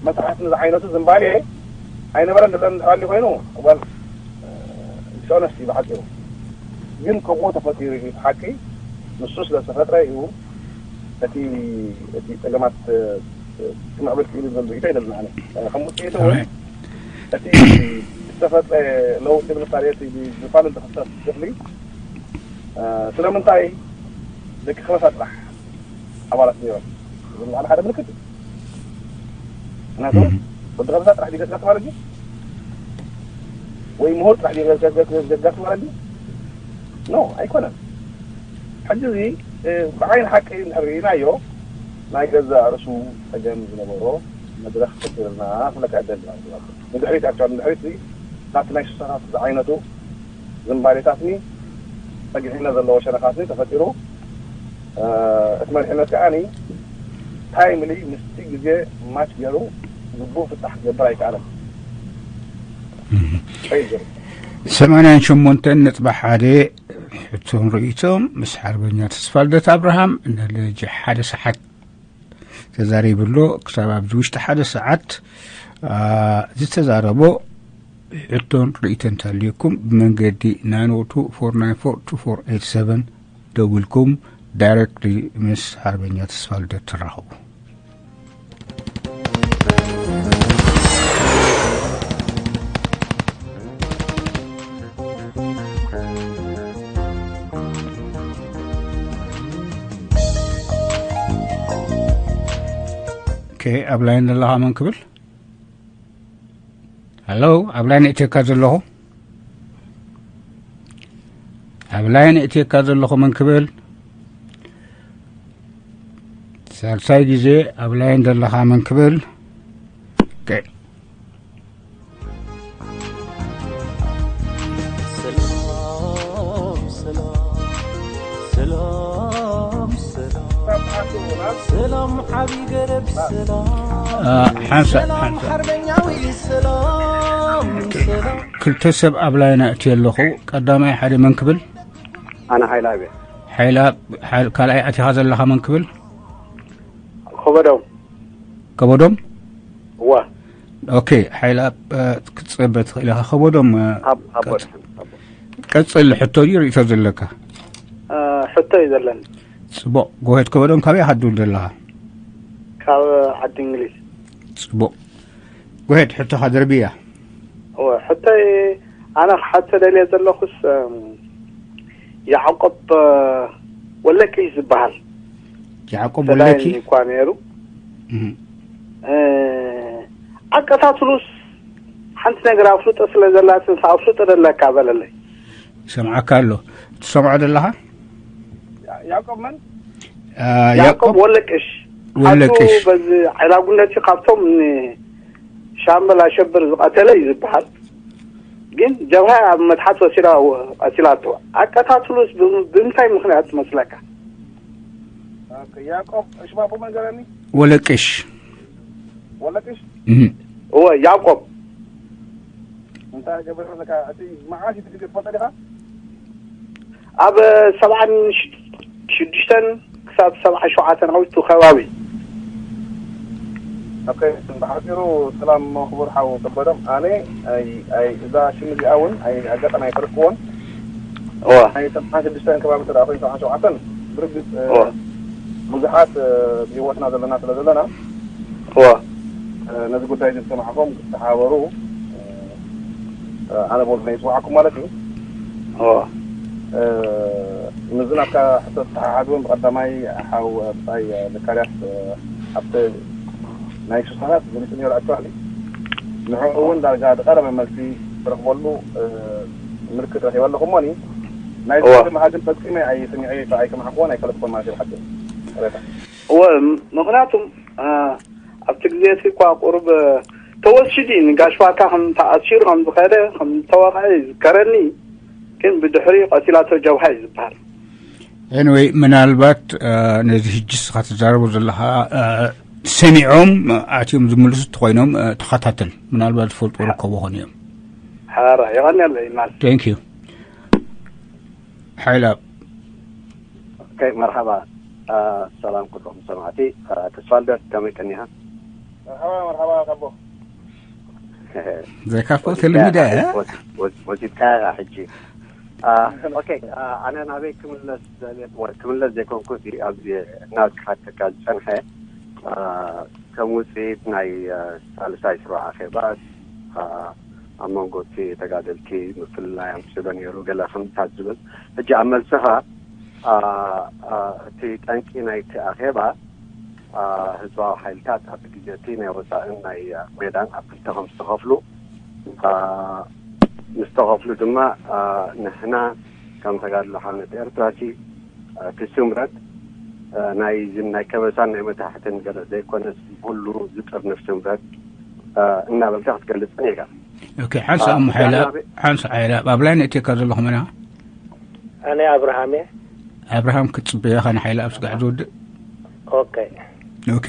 መታሕትን ዝዓይነቱ ዝንባሌ ኣይነበረን። ደለን እንድሕር ኣልዩ ኮይኑ እዋን ዲስኦነስት እዩ ብሓፂሩ። ግን ከምኡ ተፈጢሩ እዩ እቲ ሓቂ። ንሱ ስለ ዝተፈጥረ እዩ እቲ እቲ ፀገማት ክምዕብል ክኢሉ ዝብል ርእይቶ የለን ኣነ። ከም ውፅኢቱ እውን እቲ ዝተፈጥረ ለውጢ ንምሳሌ እቲ ብፋሉል ዝኽሰት ክፍሊ ስለምንታይ ደቂ ከበሳ ጥራሕ ኣባላት ነይሮም ዝብል ሓደ ምልክት እዩ። ምክንያቱ ወዲ ከበሳ ጥራሕ ዲገስጋስ ማለት እዩ ወይ ምሁር ጥራሕ ዲገስጋስ ማለት እዩ። ኖ ኣይኮነን። ሕጂ እዚ ብዓይኒ ሓቂ እንድሕር ርኢናዮ ናይ ገዛእ ርእሱ ፀገም ዝነበሮ መድረኽ ፈጢርና ክብለካ እደሊ ማለት እዩ። ንድሕሪት ኣክቸዋል ንድሕሪት ናብቲ ናይ ስሳታት ዝዓይነቱ ዝንባሌታትኒ ጸግዒነት ዘለዎ ሸነኻትኒ ተፈጢሩ። እቲ መሪሕነት ከዓኒ ታይምሊ ምስቲ ግዜ ማች ገይሩ ግቡእ ፍታሕ ክገብር ኣይከኣለን። ሰማንያን ሸሞንተን ነጥቢ ሓደ ሕቶን ርእይቶም ምስ ሓርበኛ ተስፋልደት ኣብርሃም ንልጅ ሓደ ሰዓት ተዛሪብሎ። ክሳብ ኣብዚ ውሽጢ ሓደ ሰዓት ዝተዛረቦ ሕቶን ርእይቶን እንተልዩኩም ብመንገዲ ናይኖቱ ፎር ናይን ፎር ቱ ፎር ኤይት ሰቨን ደዊልኩም ዳይረክትሊ ምስ ሓርበኛ ተስፋልደት ትራኸቡ። ኦኬ፣ ኣብ ላይን ዘለኻ መን ክብል? ሃሎ፣ ኣብ ላይን እትየካ ዘለኹ፣ ኣብ ላይን እትየካ ዘለኹ መን ክብል? ሳልሳይ ግዜ ኣብ ላይን ዘለኻ መን ክብል? ኦኬ። ሰላም ሰላም ሰላም ሰላም ሰላም ዓቢ ገረብ ሰላም ሓንሳ ሰላም ሓንሳ ሓርበኛዊ ሰላም ሰላም ክልተ ሰብ ኣብ ላይና እቲ ኣለኹ። ቀዳማይ ሓደ መን ክብል? ኣነ ሓይላ ኣብየ። ሓይላ። ካልኣይ ኣቲኻ ዘለኻ መን ክብል? ከበዶም። ከበዶም። እዋ። ኦኬ፣ ሓይላ ክትፅበ ትኽእል ኢኻ። ከበዶም። ቀፅል። ሕቶ ድዩ ርእቶ ዘለካ? ሕቶ እዩ ዘለኒ። ፅቡቕ። ጎሄት ከበዶም ካበይ ኢኻ ትድውል ዘለኻ? ካብ ዓዲ እንግሊዝ። ፅቡቕ። ጎሄት ሕቶኻ ደርብያ። እወ፣ ሕቶይ ኣነ ክሓቶ ደልየ ዘለኹስ ያዕቆብ ወለኪ ዝበሃል ያዕቆብ ወለኪ እኳ ነይሩ። ኣቀታትሉስ ሓንቲ ነገር ኣፍልጦ ስለ ዘላትንስ ኣፍልጦ ደለካ በለለይ። ይሰምዓካ ኣሎ። ትሰምዖ ዘለኻ? ያዕቆብ መን? አ፣ ያዕቆብ ያዕቆብ ወለቅሽ። ወለቅሽ። ኣቱ በዚ ዓይላጉነቲ ካብቶም ንሻምበል ኣሸብር ዝቐተለ እዩ ዝበሃል። ግን ጀብሃ ኣብ መትሓት ወሲዳ ቀቲላቶ። ኣቀታትሉስ ብም-፣ ብምንታይ ምኽንያት ትመስለካ? ኦኬ፣ ያዕቆብ እሽባቦ መን ገረኒ? ወለቅሽ። ወለቅሽ? እህ። እወ፣ ያዕቆብ። እንታይ ገበረ ኣለካ? እቲ መዓስ እዩ ትግዜ ትፈልጦ ዲኻ? ኣብ ሰብዓን ሽዱሽተን ክሳብ ሰብዓን ሸውዓተን ኣብቱ ከባቢ። ኦኬ፣ ብሓጺሩ ሰላም ክቡር ሓው ከበዶም። ኣነ ኣይ-፣ ኣይ-፣ እዛ ሽም እዚኣ እውን ኣይ-፣ ኣጋጣሚ ኣይፈለጥክዎን። እወ። ናይ ሰብዓን ሽዱሽተን ከባቢ እንተ ደኣ ኮይኑ፣ ሰብዓን ሸውዓተን ብርግጽ፣ እ፣ እወ። ብዙሓት፣ እ፣ ብህይወትና ዘለና ስለ ዘለና፣ እወ። እ፣ ነዚ ጉዳይ እዚ ዝሰማዕኹም ክትተሓባበሩ፣ እ፣ ኣነ ብወገነይ ይጽውዓኩም ማለት እዩ። እወ። እ፣ ምስዚ ናትካ ሕቶ ዝተሓሓዝ እውን ብቐዳማይ ሓው ብጻይ ዘካርያስ፣ እ፣ ኣብቲ ናይ ሱሳናት ገሊጹ ነይሩ። ኣክቹዋሊ ንዕኡ እውን ዳርጋ ዝቐረበ መልሲ ትረኽበሉ፣ እ፣ ምልክት ረኺበ ኣለኹ። እሞኒ ናይ እወ። ሱሳን መሃግን ፈጺመ ኣይሰሚዐ ኣይከማዕክዎን ኣይፈለጥኩዎን ማለት እዩ። ብሓቂ ቅሬታ። እወ፣ ም-፣ ምኽንያቱም፣ እ፣ ኣብቲ ግዜ እቲ እኳ ቁሩብ፣ እ፣ ተወሲዱ እዩ። ንጋሽ ባርካ ከም ተኣሲሩ ከም ዝኸደ፣ ከም ዝተወቕዐ ይዝከረኒ። ግን ብድሕሪኡ ቀቲላቶ ጀብሃ እዩ ዝበሃል። ኤኒወይ፣ ምናልባት፣ እ፣ ነዚ ሕጂ ንስኻ ትዛረቦ ዘለኻ፣ እ፣ ሰሚዖም፣ እ፣ ኣትዮም ዝምልሱ እንተኾይኖም፣ እ፣ ተኸታተል። ምናልባት ዝፈልጡ ርከቡ ኾኑ እዮም። ሓራ፣ የቐንየለይ ማል። ቴንክ ዩ። ሓይላ። ኦኬ፣ መርሓባ። አ፣ ሰላም ኩልኹም ሰማዕቲ። አ፣ ተስፋልደት፣ ከመይ ቀኒኻ? መርሓባ፣ መርሓባ፣ ካቦ። ዘይካፎ ወሲድካ ተልሚዳ ኢኻ፣ እያ። ወስ-፣ ወስ-፣ ወሲድካ ኢኻ ሕጂ። አ፣ ኦኬ፣ አ፣ ኣነ ናበይ ክምለስ ደልየ-፣ ወ-፣ ክምለስ ዘይኮንኩ፣ እቲ ኣብዚ እናተሓተካ ዝጸንሐ፣ አ፣ ከም ውጽኢት ናይ፣ አ፣ ሳልሳይ ስሩዕ ኣኼባ፣ አ፣ ኣብ መንጎ እቲ ተጋደልቲ ምፍልላይ ኣምጺኡ ዶ ነይሩ፣ ገለ ከምታት ዝብል። ሕጂ ኣብ መልስኻ፣ አ፣ አ፣ እቲ ጠንቂ ናይቲ ኣኼባ፣ አ፣ ህዝባዊ ሓይልታት ኣብቲ ግዜ እቲ ናይ ወጻእን ናይ፣ አ፣ ሜዳን ኣብ ክልተ ከም ዝተኸፍሉ፣ አ፣ ምስ ተኸፍሉ ድማ፣ አ፣ ንሕና ከም ተጋድሎ ሓርነት ኤርትራ እቲ፣ አ፣ እቲ ስምረት፣ አ፣ ናይ ዝን ናይ ከበሳን ናይ መታሕትን ገለ ዘይኮነስ፣ ኩሉ ዝጥርንፍ ስምረት፣ አ፣ እናበልካ ክትገልጽ ኔርካ። ኦኬ፣ ሓንሳእ አ፣ እሞ ሓይላ፣ ብዛዕባ ሓንሳእ ሓይላ፣ ኣብ ላይን እትካ ዘለኹም ኢና። ኣነ ኣብርሃም እየ። ኣብርሃም ክትጽበዮ ኢኻ ንሓይላ ኣብ ስጋዕ ዝወድእ። ኦኬ። ኦኬ።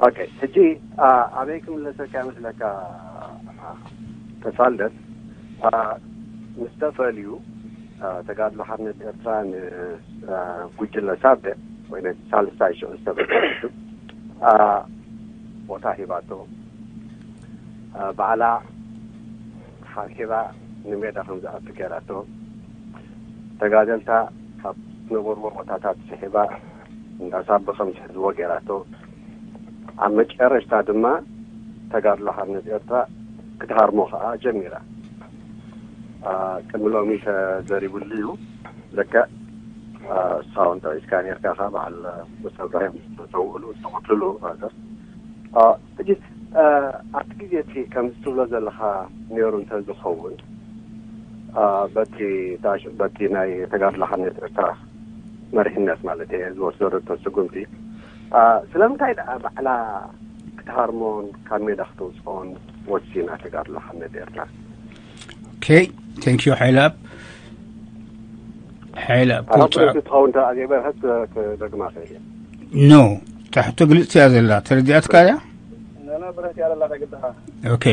ኦኬ፣ ሕጂ፣ አ፣ ኣበይ ክምለሰካ ይመስለካ፣ ተስፋልደት? አ፣ ምስ ተፈልዩ፣ አ፣ ተጋድሎ ሓርነት ኤርትራ ን፣ አ፣ ጉጅለ ሳቤ ወይ ነቲ ሳልሳይ ሽዑ ዝተበገሰ፣ አ፣ ቦታ ሂባቶ። አ፣ ባዕላ ሓብሒባ ንሜዳ ከም ዝኣቱ ገይራቶ። ተጋደልታ ካብ ዝነበርዎ ቦታታት ስሒባ እንዳ ሳቢ ከም ዝሕዝዎ ገይራቶ። ኣብ መጨረሽታ ድማ ተጋድሎ ሓርነት ኤርትራ ክትሃርሞ ከኣ ጀሚራ። አ፣ ቅድሚ ሎሚ ተዘሪቡሉ እዩ። ልክዕ፣ አ፣ ንስኻ እውን ጠቒስካ ኔርካ፣ ከኣ በዓል ሙሳ እብራሂም ዝተሰውእሉ፣ ዝተቐትልሉ፣ ራዘር። አ፣ ሕጂ፣ አ፣ ኣብቲ ግዜ እቲ ከምዚ ትብሎ ዘለኻ ነይሩ እንተዝኸውን፣ አ፣ በቲ ታሽ-፣ በቲ ናይ ተጋድሎ ሓርነት ኤርትራ መሪሕነት ማለት እየ ዝወሰደቶ ስጉምቲ፣ አ፣ ስለምንታይ ደኣ ባዕላ ክትሃርሞን ካብ ሜዳ ክተውፅኦን ወሲና ተጋድሎ ሓርነት ኤርትራ? ኦኬ፣ ቴንክ ዩ ሓይላብ። ሓይላብ ኣራብ ክውፅኣ ትኸውን እንተ ዘይበርሀት ክደግማ ክእል እየ። ኖ፣ ታሕቶ ግልጽ እያ ዘላ። ተረዲኣትካ እያ? ነና ብረት ያለላ ተግድኻ። ኦኬ።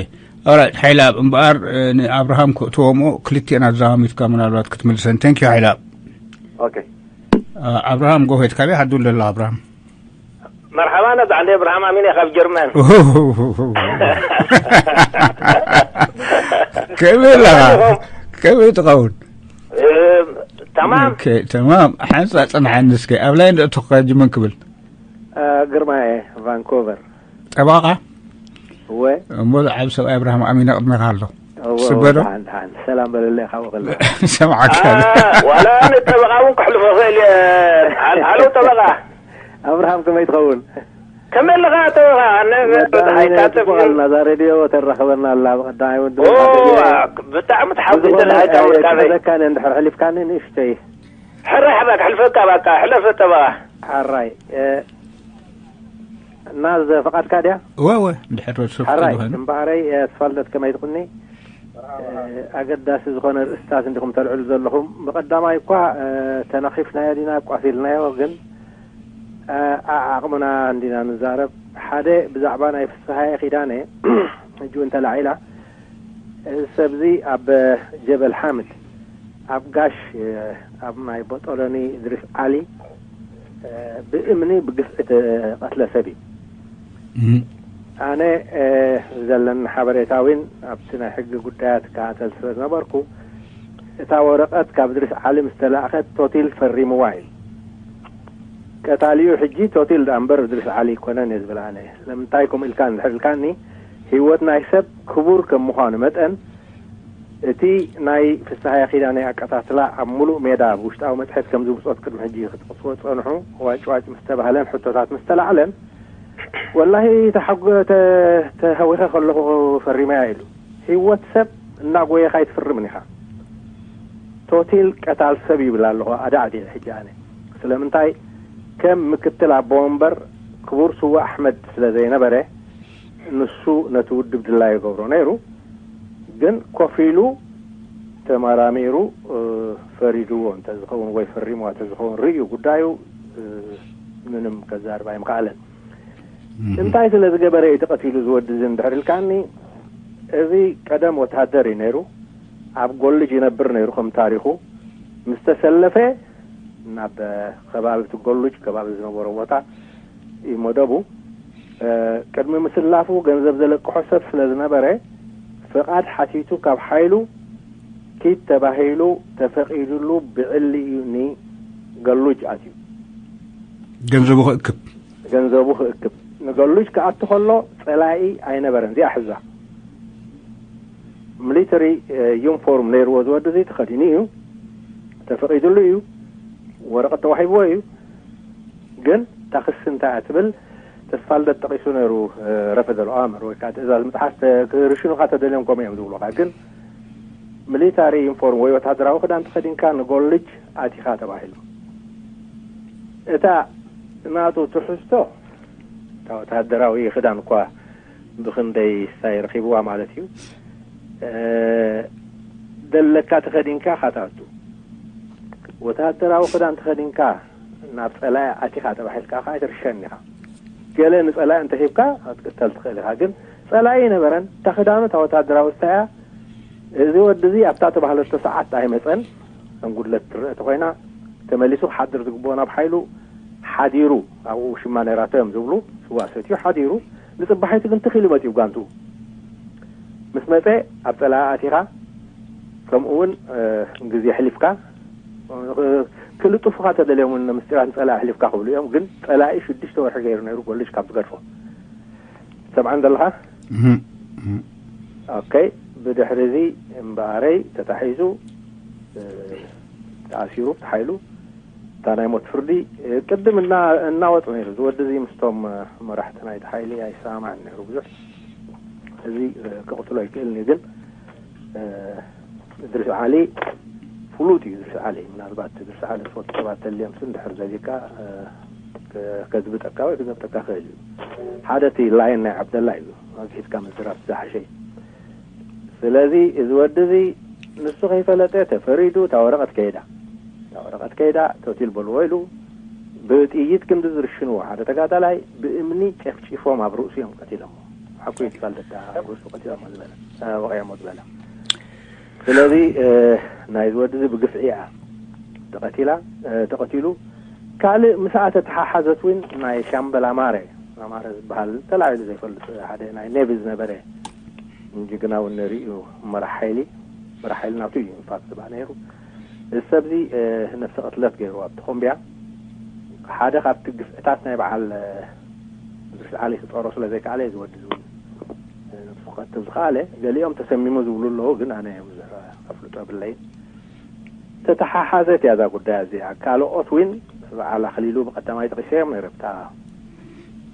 ኦራይት፣ ሓይላብ እምበኣር፣ እ፣ ንኣብርሃም ክእትዎ እሞ ክልቲኤን ኣዘማሚትካ ምናልባት ክትምልሰን። ቴንክ ዩ ሓይላብ። ኦኬ። እ፣ ኣብርሃም ጎሄድ ካበይ ዓዲ ዘለኻ ኣብርሃም? መርሓባ፣ ነዛ ዓንደ ኣብርሃም ኣሚን እየ ካብ ጀርመን። ከመይ ኣለኻ? ከመይ ትኸውን? እ፣ ተማም። ኦኬ፣ ተማም። ሓንሳ ጽንሓኒ እስከ። ኣብ ላይን ደእተኹ ከጅ መን ክብል? እ፣ ግርማየ ቫንኮቨር። ጠበቓ? እወ። እሞ ዓብ ሰብኣይ ኣብርሃም ኣሚን ቅድሜኻ ኣሎ። እወ፣ ስበዶ? ደሓን፣ ደሓን። ሰላም በለለይ ካብኡ ከለኻ። ሰምዓካ። አ፣ ዋላ ንጠበቓ እውን ከሕልፎ እኽእል እየ። ሃል-፣ ሃሎ ጠበቓ። ኣብርሃም ከመይ ትኸውን? ከመይ ኣለኻ ኣቶ? ኣነ ወዲ ኣበይ ነይ? ኣይታጠብ ጽቡቕ እዩ። ኣለና። እዛ ሬድዮ ተራኽበና ኣላ። ብቐዳማይ ወዲ ኦ፣ ኣበይ ነይ? ብጣዕሚ ተሓጒሰ ብዝኾነ፣ ኣይታ ወዲ ኣበይ። ክሕዘካን እንድሕር ሕሊፍካኒ ንእሽተይ። ሕራይ ሕባ ክሕልፈካ፣ ባካ፣ ሕለፈ፣ ጠበቓ። ሕራይ፣ እ፣ እና ዘ-፣ ፍቓድካ ድያ? እወ፣ እወ፣ እንድሕር ሰብ ሕራይ፣ ፍቓዱ ሃኒ። እምበኣረይ፣ እ፣ ተስፋልደት ከመይ ትኹኒ? እ፣ ኣገዳሲ ዝኾነ ርእስታት እንዲኹም ተልዕሉ ዘለኹም። ብቐዳማይ እኳ፣ እ፣ ተነኺፍናዮ ዲና፣ ቋሲልናዮ፣ ግን፣ እ፣ ዓ-፣ ዓቕምና እንዲና ንዛረብ። ሓደ ብዛዕባ ናይ ፍስሃየ ኪዳነ፣ ሕጂ እውን ተላዒላ፣ እዚ ሰብዚ ኣብ ጀበል ሓምድ፣ ኣብ ጋሽ፣ እ፣ ኣብ ናይ ቦጦሎኒ እድሪስ ዓሊ፣ እ፣ ብእምኒ ብግፍዒ ተቐትለ ሰብ እዩ። እም። ኣነ፣ እ፣ ዘለኒ ሓበሬታ እውን ኣብቲ ናይ ሕጊ ጉዳያት እከታተል ስለ ዝነበርኩ፣ እታ ወረቐት ካብ እድሪስ ዓሊ ምስ ተላእኸት ቶቲል ፈሪምዋ እዩ። ቀታሊኡ ሕጂ ቶቲል ደኣ እምበር እድሪስ ዓሊ ኣይኮነን እየ ዝብል ኣነ። ስለምንታይ ከምኡ ኢልካ እንድሕር ኢልካኒ፣ ህይወት ናይ ሰብ ክቡር ከም ምዃኑ መጠን፣ እቲ ናይ ፍስሃየ ኪዳነ ኣቀታትላ ኣብ ምሉእ ሜዳ ብውሽጣዊ መጽሔት ከም ዝውጾት ቅድሚ ሕጂ ክጥቕስዎ ዝጸንሑ ዋጭዋጭ ምስ ተባህለን ሕቶታት ምስ ተላዕለን፣ ወላሂ ተሓጎ-፣ ተ-፣ ተሃዊኸ ከለኹ ፈሪመያ ኢሉ። ህይወት ሰብ እናጎየኻ ኣይትፍርምን ኢኻ። ቶቲል ቀታል ሰብ ይብል ኣለኹ ኣዳዕዲዐ ሕጂ ኣነ። ስለምንታይ? ከም ምክትል ኣቦ ወንበር ክቡር ስዋ ኣሕመድ ስለ ዘይነበረ፣ ንሱ ነቲ ውድብ ድላዩ ይገብሮ ነይሩ። ግን ኮፍ ኢሉ ተመራሚሩ፣ እ፣ ፈሪድዎ እንተዝኸውን ወይ ፈሪምዋ እንተዝኸውን ርእዩ ጉዳዩ፣ እ፣ ምንም ከዛርብ ኣይምኸኣለን። እም። እንታይ ስለ ዝገበረ እዩ ተቐቲሉ ዝወዲ እዚ እንድሕር ኢልካኒ፣ እዚ ቀደም ወተሃደር እዩ ነይሩ። ኣብ ጎልጅ ይነብር ነይሩ ከም ታሪኹ። ምስ ተሰለፈ ናብ ከባቢ እቲ ጎልጅ ከባቢ ዝነበሮ ቦታ እዩ መደቡ። እ፣ ቅድሚ ምስላፉ ገንዘብ ዘለቅሖ ሰብ ስለ ዝነበረ፣ ፍቓድ ሓቲቱ ካብ ሓይሉ ኪድ ተባሂሉ ተፈቒዱሉ ብዕሊ እዩ ንገሉጅ ኣትዩ። ገንዘቡ ክእክብ። ገንዘቡ ክእክብ። ንገሉጅ ክኣቱ ከሎ ጸላኢ ኣይነበረን። እዚኣ ሕዛ። ሚሊተሪ፣ እ፣ ዩኒፎርም ነይርዎ ዝወዲ እዚ ተኸዲኑ እዩ። ተፈቒዱሉ እዩ። ወረቐት ተዋሂብዎ እዩ። ግን እታ ክሲ እንታይ እያ ትብል? ተስፋልደት ጠቒሱ ነይሩ፣ እ፣ ረፈደል ኣዋምር ወይ ከዓ ትእዛዝ ምጥሓስ ተ-፣ ክርሽኑኻ ተደልዮም ከምኡ እዮም ዝብሉኻ። ግን ሚሊታሪ ዩኒፎርም ወይ ወታደራዊ ክዳን ተኸዲንካ ንጎልጅ ኣቲኻ ተባሂሉ። እታ ናቱ ትሕዝቶ፣ እታ ወታደራዊ ክዳን እኳ ብኽንደይ ስታይ ረኺብዋ ማለት እዩ። እ፣ ደለካ ተኸዲንካ ኢኻ ትኣቱ። ወታደራዊ ክዳን ተኸዲንካ ናብ ጸላኢ ኣቲኻ ተባሂልካ ከኣ ኣይትርሸን ኢኻ። ገለ ንጸላኢ እንተሂብካ ክትቅተል ትኽእል ኢኻ። ግን ጸላኢ ኣይነበረን። እታ ክዳኑ እታ ወታደራዊ ስታይ እያ። እዚ ወዲ እዚ ኣብታ ተባህለቶ ሰዓት ኣይመጸን። ከም ጉድለት ትረአ ተኾይና፣ ተመሊሱ ክሓድር ዝግብኦ ናብ ሓይሉ ሓዲሩ፣ ኣብኡ ሽማ ነይራቶ እዮም ዝብሉ፣ ስዋ ሰትዩ ሓዲሩ፣ ንጽባሒቱ ግን ትኽ ኢሉ መጺኡ ጓንቱ። ምስ መጸ ኣብ ጸላኢ ኣቲኻ፣ ከምኡ እውን፣ እ፣ ግዜ ኣሕሊፍካ፣ እ፣ ክልጥፉኻ ተደልዮም እውን ምስጢራት ንጸላኢ ኣሕሊፍካ ክብሉ እዮም። ግን ጸላኢ ሽዱሽተ ወርሒ ገይሩ ነይሩ ጎልጅ ካብ ዝገድፎ። ሰምዓን ዘለኻ? እህ፣ እህ። ኦኬ፣ ብድሕሪ እዚ እምበኣረይ ተታሒዙ፣ እ፣ ተኣሲሩ ተሓይሉ፣ እታ ናይ ሞት ፍርዲ፣ እ፣ ቅድም እና-፣ እናወጡ ነይሩ። እዚ ወዲ እዚ ምስቶም፣ እ፣ መራሕቲ ናይቲ ሓይሊ ኣይሰማማዕን ነይሩ ብዙሕ። እዚ፣ እ፣ ክቕትሎ ኣይክእልን እዩ፣ ግን፣ እ፣ እድሪስ ዓሊ ፍሉጥ እዩ። እድሪስ ዓሊ፣ ምናልባት እድሪስ ዓሊ ዝፈልጡ ሰባት ተልዮምሲ እንድሕር ዘሊካ፣ እ፣ ከ-፣ ከዝብጠካ ወይ ክዘብጠካ ክእል እዩ። ሓደ እቲ ላይን ናይ ዓብደላ እዩ። ኣብዚ ሒዝካ ምዝራብ ዝሓሸ እዩ። ስለዚ እዚ ወዲ እዚ ንሱ ከይፈለጠ ተፈሪዱ፣ እታ ወረቐት ከይዳ። እታ ወረቐት ከይዳ፣ ቶቲል በልዎ ኢሉ ብጥይት ክንዲ ዝርሽንዎ ሓደ ተጋዳላይ ብእምኒ ጨፍጪፎም ኣብ ርእሱ እዮም ቀቲሎሞ። ሓቁ እዩ፣ ትፋል ደዳ ኣብ ርእሱ ቀቲሎሞ ዝበለ፣ እ፣ ወቒዖሞ ዝበለ። ስለዚ፣ እ፣ ናይዚ ወዲ እዚ ብግፍዒ እያ ተቐቲላ፣ እ፣ ተቐቲሉ። ካልእ ምስኣ ተተሓሓዘት እውን ናይ ሻምበል ኣማረ፣ ኣማረ ዝበሃል ተላዒሉ ዘይፈልጥ ሓደ ናይ ኔቪ ዝነበረ ጅግና እውን ነይሩ እዩ። መራሕ ሓይሊ፣ መራሕ ሓይሊ ናቱ እዩ ኢንፋክት ዝብሃል ነይሩ። እዚ ሰብዚ፣ እ፣ ነፍሰ ቅትለት ገይሩ ኣብ ተኾምቢያ። ሓደ ካብቲ ግፍዕታት ናይ በዓል፣ እ፣ እድሪስ ዓሊ ክጸሮ ስለ ዘይከኣለ እዩ ዝወዲ ዝብል፣ እ፣ ነፍሱ ክቐትል ዝኸኣለ። ገሊኦም ተሰሚሙ ዝብሉ ኣለዉ፣ ግን ኣነ ብዙሕ ኣፍልጦ የብለይን። ተተሓሓዘት እያ እዛ ጉዳይ እዚኣ። ካልኦት እውን በዓል ኣኽሊሉ ብቐዳማይ ጠቒሰዮም ነይረ፣ ብታ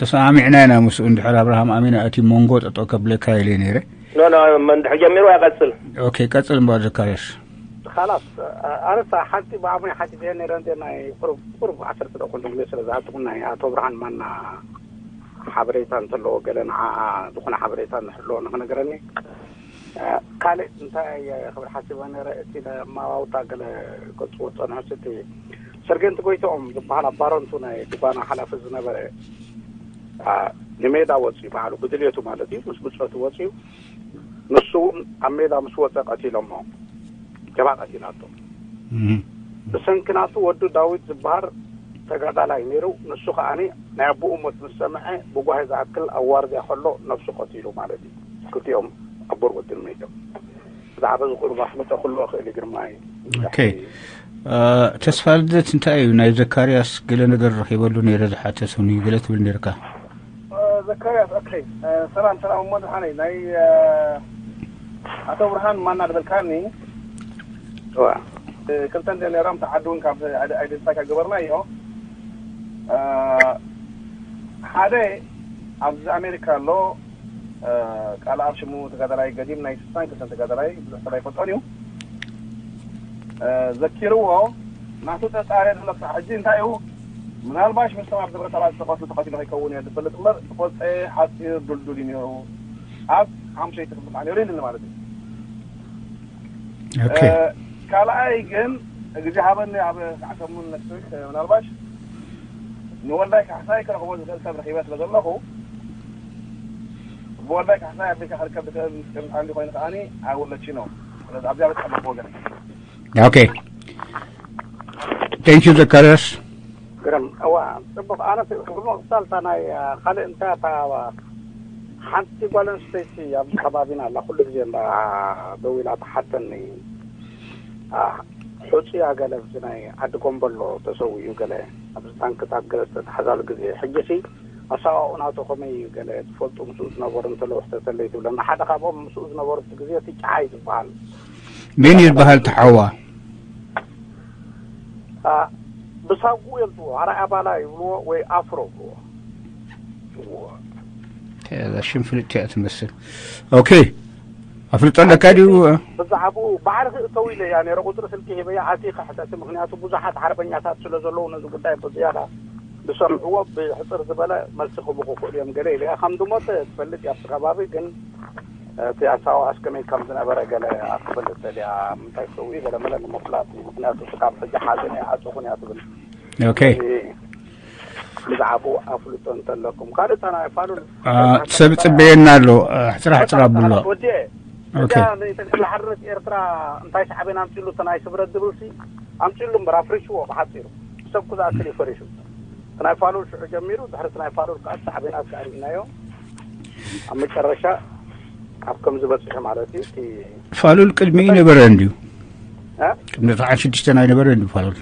ተሰማሚዕና ኢና ምስኡ። እንድሕር ኣብርሃም ኣሚን ኣቲ መንጎ ጠጠው ከብለካ ኢለ ነይረ። ኖ ኖ፣ እንድሕር ጀሚሩ ኣይቀጽል። ኦኬ፣ ቀጽል እምበር ዘካርያስ። ካላስ፣ ኣነሳ ሓንቲ ብኣሙይ ሓቲተ ነይረ እንተ ናይ ቁሩብ ቁሩብ ዓሰርተ ደቂቕ እንድግዜ ስለ ዝኣትኹ ናይ ኣቶ ብርሃን ማና ሓበሬታ እንተለዎ ገለ ንዓ ዝኾነ ሓበሬታ ንሕሎ ንኽነገረኒ። ካልእ እንታይ ክብል ሓሲበ ነረ፣ እቲ ለማዋውታ ገለ ገጽዎ ጸንሑ ስቲ ሰርገንት ጎይትኦም ዝበሃል ኣብ ባረንቱ ናይ ድባና ሓላፊ ዝነበረ፣ አ፣ ንሜዳ ወጽዩ ባዕሉ ብድልየቱ ማለት እዩ፣ ምስ ብጾቱ ወጽዩ። ንሱ እውን ኣብ ሜዳ ምስ ወጸ ቀቲሎሞ፣ ጀብሃ ቀቲላቶ። እም። ብሰንኪ ናቱ ወዱ ዳዊት ዝበሃል ተጋዳላይ ነይሩ። ንሱ ከኣኒ ናይ ኣቦኡ ሞት ምስ ሰምዐ ብጓሂ ዝኣክል ኣብ ዋርድያ ከሎ ነብሱ ቀቲሉ ማለት እዩ። ክልቲኦም ኣቦን ወድን ሞይቶም። ብዛዕባ እዚ ቁሩብ ኣፍልጦ ክህልዎ ክእል እዩ ግርማይ። ኦኬ። እ፣ ተስፋ ልደት እንታይ እዩ? ናይ ዘካርያስ ገለ ነገር ረኺበሉ ነይረ ዝሓተሱኒ ገለ ትብል ነርካ። እ፣ ዘካርያስ፣ ኦኬ። እ፣ ሰላም፣ ሰላም እሞ ደሓነይ። ናይ፣ እ፣ ኣቶ ብርሃን ማና ዝበልካኒ፣ እዋ። እ፣ ክልተ እንደ ነይሮም፣ ተዓዲ እውን ካብ ኣይደ-፣ ኣይደንቲፋይ ካብ ገበርናዮ። እ፣ ሓደ ኣብዚ ኣሜሪካ ኣሎ፣ እ፣ ቃል ኣብ ሽሙ ተጋዳላይ ገዲም ናይ ስሳን ክልተን ተጋዳላይ ብዙሕ ሰብ ኣይፈልጦን እዩ። እ፣ ዘኪርዎ ናቱ ተጻርየ ዘሎ ክሳዕ ሕጂ እንታይ እዩ? ምናልባሽ ምስቶም ኣብ ደብረ ታቦር ዝተቐትሉ ተቐቲሉ ከይከውን እየ ዝፈልጥ እምበር፣ ዝቆጸ ሓጺር ድልዱል እዩ ነይሩ። ኣብ ሓሙሸይቲ ክፍሊ ከዓ ነይሩ ይልኒ ማለት እዩ። ኦኬ። እ፣ ካልኣይ ግን ግዜ ሃበኒ ኣብ ሰዓት ሰሙን ነክስክ ምናልባሽ ንወልዳይ ካሕሳይ ክረኽቦ ዝኽእል ሰብ ረኺበ ስለ ዘለኹ፣ ብወልዳይ ካሕሳይ ኣቢልካ ክርከብ ዝኽእል ምስጢር እንተሃልዩ ኮይኑ ከኣኒ፣ I will let you know። ስለዚ ኣብዚኣ በቃ በቦ ገለ። ኦኬ። Thank you ዘካርያስ። ግርም። እዋ፣ ጽቡቕ። ኣነ ብምቕጻል እታ ናይ፣ እ፣ ካልእ እንታይ እታ ሓንቲ ጓል ኣንስተይቲ ኣብዚ ከባቢና ኣላ፣ ኩሉ ግዜ እንዳ ደው ኢላ ትሓተኒ። እ፣ ሕጹያ ገለ ኣብዚ ናይ ዓዲ ጎምበሎ ተሰዊኡ ገለ ኣብዚ ታንክታት ገለ ዝተታሕዛሉ ግዜ። ሕጂሲ ኣሰዋኡ ናቱ ከመይ እዩ ገለ ትፈልጡ ምስኡ ዝነበሩ እንተለዉ ሕተተለይ ትብለና። ሓደ ካብኦም ምስኡ ዝነበሩ እቲ ግዜ እቲ ጨሓይ ዝበሃል። መን እዩ ዝበሃል ተሓዋ? አ፣ ብሳጉ እዮም ዝብልዎ፣ ኣርኣያ ባላ ይብልዎ ወይ ኣፍሮ ይብልዎ። እዛ ሽም ፍልጥቲ እያ ትመስል። ኦኬ። ኣፍልጦ ኣለካ ድዩ? ብዛዕባኡ ባዕልኺ እተው ኢለ እያ ነይረ፣ ቁጽሪ ስልኪ ሂበያ፣ ኣትዪ ክሕተቲ፣ ምኽንያቱ ብዙሓት ሓርበኛታት ስለ ዘለዉ ነዚ ጉዳይ ብዝያዳ ዝሰምዕዎ ብሕጽር ዝበለ መልሲ ክህቡ ክኽእሉ እዮም ገለ ኢለ እያ። ከም ድሞት ትፈልጥ እያ ኣብቲ ከባቢ፣ ግን እቲ ኣሰዋእስ ከመይ ከም ዝነበረ ገለ ክትፈልጥ ደልያ፣ ምንታይ ሰው ገለ መለ ንምፍላጥ እዩ። ምኽንያቱ ስጋብ ሕጂ ሓዘን እያ፣ ዓጽኹን እያ ትብል። ኦኬ። ስለዚ ብዛዕባኡ ኣፍልጦ እንተለኩም። ካልእ እታ ናይ ፋሉል አ፣ ሰብ ጽበየና ኣሎ። አ፣ ሕጽራ ሕጽራ ኣብሎ። ወዲኤ። ኦኬ። እዛ ንተጋድሎ ሓርነት ኤርትራ እንታይ ሳዕቤን ኣምጺሉ እቲ ናይ ስምረት ዝብል ሲ ኣምጺሉ እምበር ኣፍሪሽዎ ብሓጺሩ። ሰብ ክዝኣክል እዩ ፈሪሹ። እቲ ናይ ፋሉል ሽዑ ጀሚሩ፣ ድሕሪ እቲ ናይ ፋሉል ከኣ ሳዕቤናት ከኣ ርኢናዮ። ኣብ መጨረሻ ኣብ ከም ዝበጽሑ ማለት እዩ። እቲ ፋሉል ቅድሚኡ ነበረ እንድዩ። እ? ቅድሚ ተስዓን ሽዱሽተን ኣይነበረ እንድዩ ፋሉል።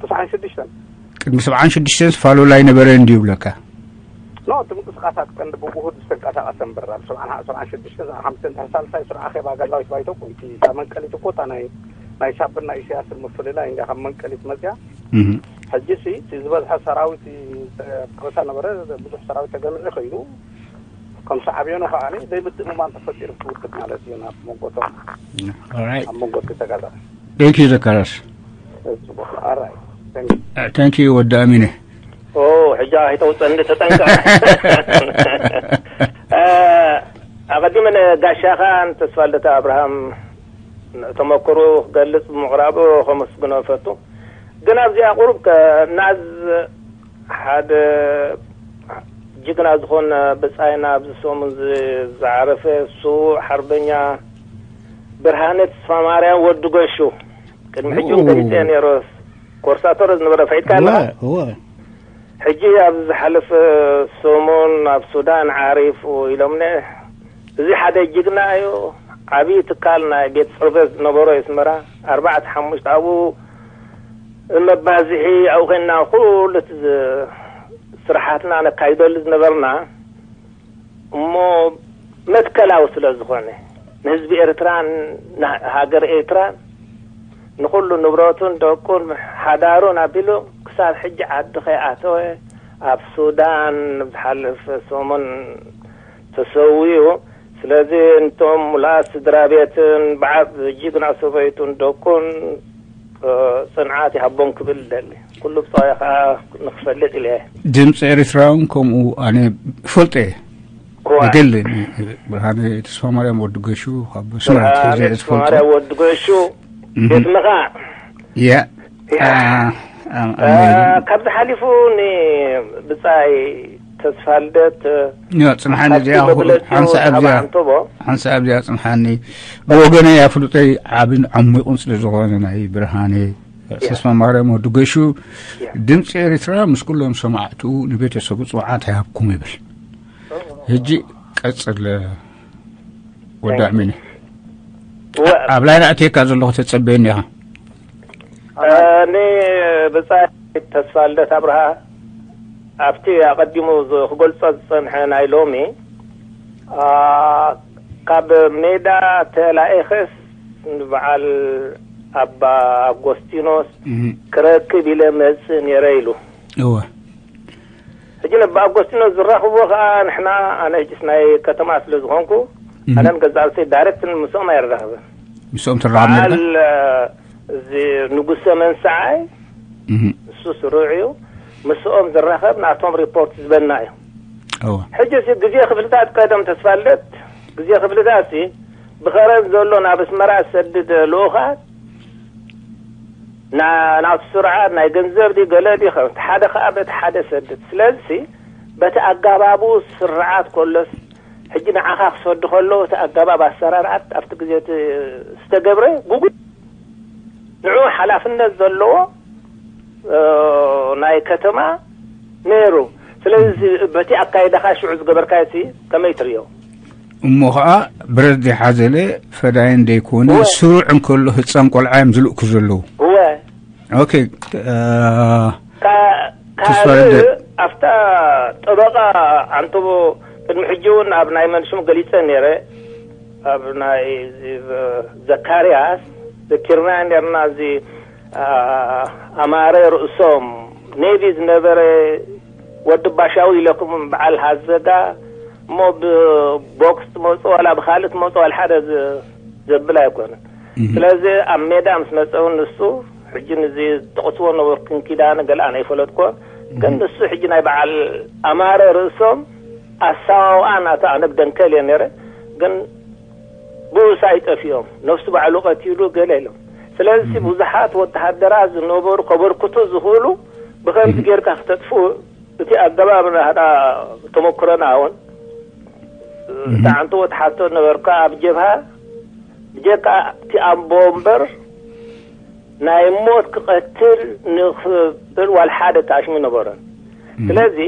ተስዓን ሽዱሽተን? ቅድሚ ሰብዓን ሽዱሽተን ፋሉል ኣይነበረ እንድዩ ብለካ። ኖ፣ እቲ ምንቅስቃሳት ቀንዲ ብውሁድ ዝተንቀሳቀሰ እምበር፣ ኣብ ሰብዓን፣ ሰብዓን ሽዱሽተ፣ ሰብዓን ሓሙሽተ፣ እንተ ሳልሳይ ስርዓ ኣኼባ ጋዛዊት ባይቶ እኮ፣ እቲ እታ መንቀሊት እኮ፣ እታ ናይ፣ ናይ ሳብን ናይ ኢሳያስን ምፍልላይ እንዲያ ካብ መንቀሊት መጽያ። እህ። ሕጂ ሲ፣ እቲ ዝበዝሐ ሰራዊት ዝተቀበሳ ነበረ፣ ብዙሕ ሰራዊት ተገሚዑ ከይዱ፣ ከም ሳዕቤኑ ከኣ ዘይምትእምማን ተፈጢሩ፣ እቲ ውድብ ማለት እዩ፣ ናብ መንጎቶም፣ ኦራይት። ኣብ መንጎ እቲ ተጋዛ። Thank you ዘካርያስ። ጽቡቕ። ኣራይ። Thank you። እ፣ thank you ወዲ ኣሚነ። ኦ፣ ሕጂ ኣይተውጸኒ፣ ተጠንቀቕ። እ፣ ኣቐዲመ ንጋሻኻ ንተስፋልደታ ኣብርሃም ተመክሮ ክገልጽ ብምቕራቡ ከመስግኖ እፈቱ። ግን ኣብዚኣ ቁሩብ ከ-፣ ናዝ ሓደ ጅግና ዝኾነ ብጻይና ኣብዚ ሰሙን ዝ-፣ ዝዓረፈ ስዉእ ሓርበኛ ብርሃነ ተስፋማርያም ወዲ ገሹ፣ ቅድሚ ሕጂ እውን ኡ። ገሊጸ ነይረ። ኮርሳቶር ዝነበረ ፈይድካ ኣለኻ? እወ፣ እወ። ሕጂ ኣብ ዝሓለፈ ሰሙን ኣብ ሱዳን ዓሪፉ ኢሎምኒ። እዚ ሓደ ጅግና እዩ። ዓብዪ ትካል ናይ ቤት ጽሕፈት ዝነበሮ የስመራ፣ ኣርባዕተ ሓሙሽተ ኣብኡ መባዝሒ ኣብኡ ኮይንና ኩሉ እቲ ዝ-፣ ስራሓትና ነካይደሉ ዝነበርና እሞ መትከላዊ ስለ ዝኾነ ንህዝቢ ኤርትራን ንሃገር ኤርትራን ንኹሉ ንብረቱን ደቁን ሓዳሩን ኣቢሉ ክሳብ ሕጂ ዓዲ ከይኣተወ ኣብ ሱዳን ዝሓለፈ ሰሙን ተሰዊኡ። ስለዚ እንቶም ሙሉኣት ስድራ ቤትን ብዓብ ጅግና ሰበይቱን ደቁን፣ እ፣ ጽንዓት ይሃቦም ክብል እደሊ። ኩሉ ብጻዩ ከኣ ንኽፈልጥ ኢለ እየ። ድምፂ ኤርትራ እውን ከምኡ ኣነ ይፈልጦ እየ። እዋ። ይገል ብርሃነ ተስፋ ማርያም ወዲ ገሹ ካብ ስምረት ብርሃነ ሒዘ እየ ተስፋ ዝፈልጦ። ማርያም ወዲ ገሹ እህ። ቤት ምኻ። ያ። ያ። አ፣ አ፣ አ፣ አ፣ ካብዚ ሓሊፉ ንብጻይ ተስፋ ልደት፣ ያ፣ ጽንሓኒ ካብቲ እዚኣ መግለጺኡ ሓንሳእ ኣብዚኣ፣ ተባዕንቶቦ። ሓንሳእ ኣብዚኣ ጽንሓኒ። ብወገነይ ኣፍልጦይ ዓብን ዓሚቑን ስለ ዝኾነ ናይ ብርሃነ ያ። ተስፋ ማርያም ወዲ ገሹ ያ። ድምፂ ኤርትራ ምስ ኩሎም ሰማዕትኡ ንቤተሰቡ ጽውዓት ይሃብኩም ይብል። ሕጂ ቀጽል ወዲ ኣሚነ። ወ- ኣብ ላይን ኣእትየካ ዘለኹ ተጸበየኒ ኢኻ። እ፣ ንብጻይ ተስፋ ልደት ኣብርሃ ኣብቲ ኣቐዲሙ ዝ-፣ ክገልጾ ዝጸንሐ ናይ ሎሚ፣ ኣ፣ ካብ ሜዳ ተላኢኸስ ንበዓል ኣባ ኣጎስቲኖስ እህ። ክረክብ ኢለ መጽእ ነይረ ኢሉ። እወ። ሕጂ ነባ ኣጎስቲኖስ ዝራኽብዎ ከኣ ንሕና፣ ኣነ ሕጂስ ናይ ከተማ ስለ ዝኾንኩ፣ እህ። ኣነን ገዛእተይ ዳይሬክት ምስኦም ኣይራኸብን። ምስኦም ትራኸብ ነርካ? በዓል፣ እዚ ንጉሰ መንስዓይ፣ እህ። ንሱ ስሩዕ እዩ። ምስኦም ዝራኸብ ናቶም ሪፖርት ዝበና እዩ። እወ። ሕጂ ሲ ግዜ ክፍልታት ቀደም ተስፋለት፣ ግዜ ክፍልታት ሲ ብኸረን ዘሎ ናብ ኣስመራ ዝሰድድ ልኡኻት፣ ና-፣ ናቱ ስርዓት ናይ ገንዘብ ድዩ ገለ ድዩ፣ ከም እቲ ሓደ ከኣ በቲ ሓደ ሰድድ። ስለዚ በቲ ኣጋባቡ ስርዓት ከሎስ፣ ሕጂ ንዓኻ ክሰዱ ከለዉ እቲ ኣጋባብ ኣሰራርዓት ኣብቲ ግዜ እቲ ዝተገብረ ጉጉይ ንዕኡ ሓላፍነት ዘለዎ፣ እ፣ ናይ ከተማ ነይሩ። ስለዚ በቲ ኣካይዳኻ ሽዑ ዝገበርካዮ እቲ ከመይ ትርእዮ? እሞ ኸኣ ብረት ዘይሓዘለ ፈዳይን ዘይኮነ እወ። ስሩዕ እንከሎ ህጻን ቆልዓ እዮም ዝልእኩ ዘለዉ። እወ። ኦኬ፣ እ፣ ካ-፣ ተስፋ ካልእ ረደ- ኣብታ ጠበቓ ኣንተቦ ቅድሚ ሕጂ እውን ኣብ ናይ መንሽም ገሊጸ ነይረ። ኣብ ናይ እዚ ዘካርያስ ዘኪርና ነርና። እዚ፣ ኣ፣ ኣማረ ርእሶም ኔቪ ዝነበረ ወዲ ባሻዊ ኢለኩም በዓል ሃዘጋ እሞ ብቦክስ ትመጽኦ ዋላ ብኻልእ ትመጽኦ ዋላ ሓደ ዝ-፣ ዘብል ኣይኮነን። እህ። ስለዚ ኣብ ሜዳ ምስ መጸ እውን ንሱ ሕጂ ንዚ ዝጠቕስዎ ነበርኩን ኪዳነ ገለ ኣነ ኣይፈለጥኩዎን። ግን እህ። ንሱ ሕጂ ናይ በዓል ኣማረ ርእሶም ኣሰዋውኣ ናቱ ኣነ ብደንከል እየ ነይረ። ግን ብኡስ ኣይጠፍኦም፣ ነፍሱ ባዕሉ ቀቲሉ ገለ ኢሎም። ስለዚ እህ። ብዙሓት ወተሃደራት ዝነበሩ ከበርክቱ ዝኽእሉ ብኸምዚ እህ። ጌርካ ክተጥፍኡ፣ እቲ ኣገባብ ናህና ተመክሮና እውን እህ። ተዓንቶ ወተሓቶ ነበርካ ኣብ ጀብሃ ብጀካ እቲ ኣምቦ እምበር ናይ ሞት ክቐትል ንኽብል ዋላ ሓደ ተኣሽሙ ነበረን። እህ። ስለዚ፣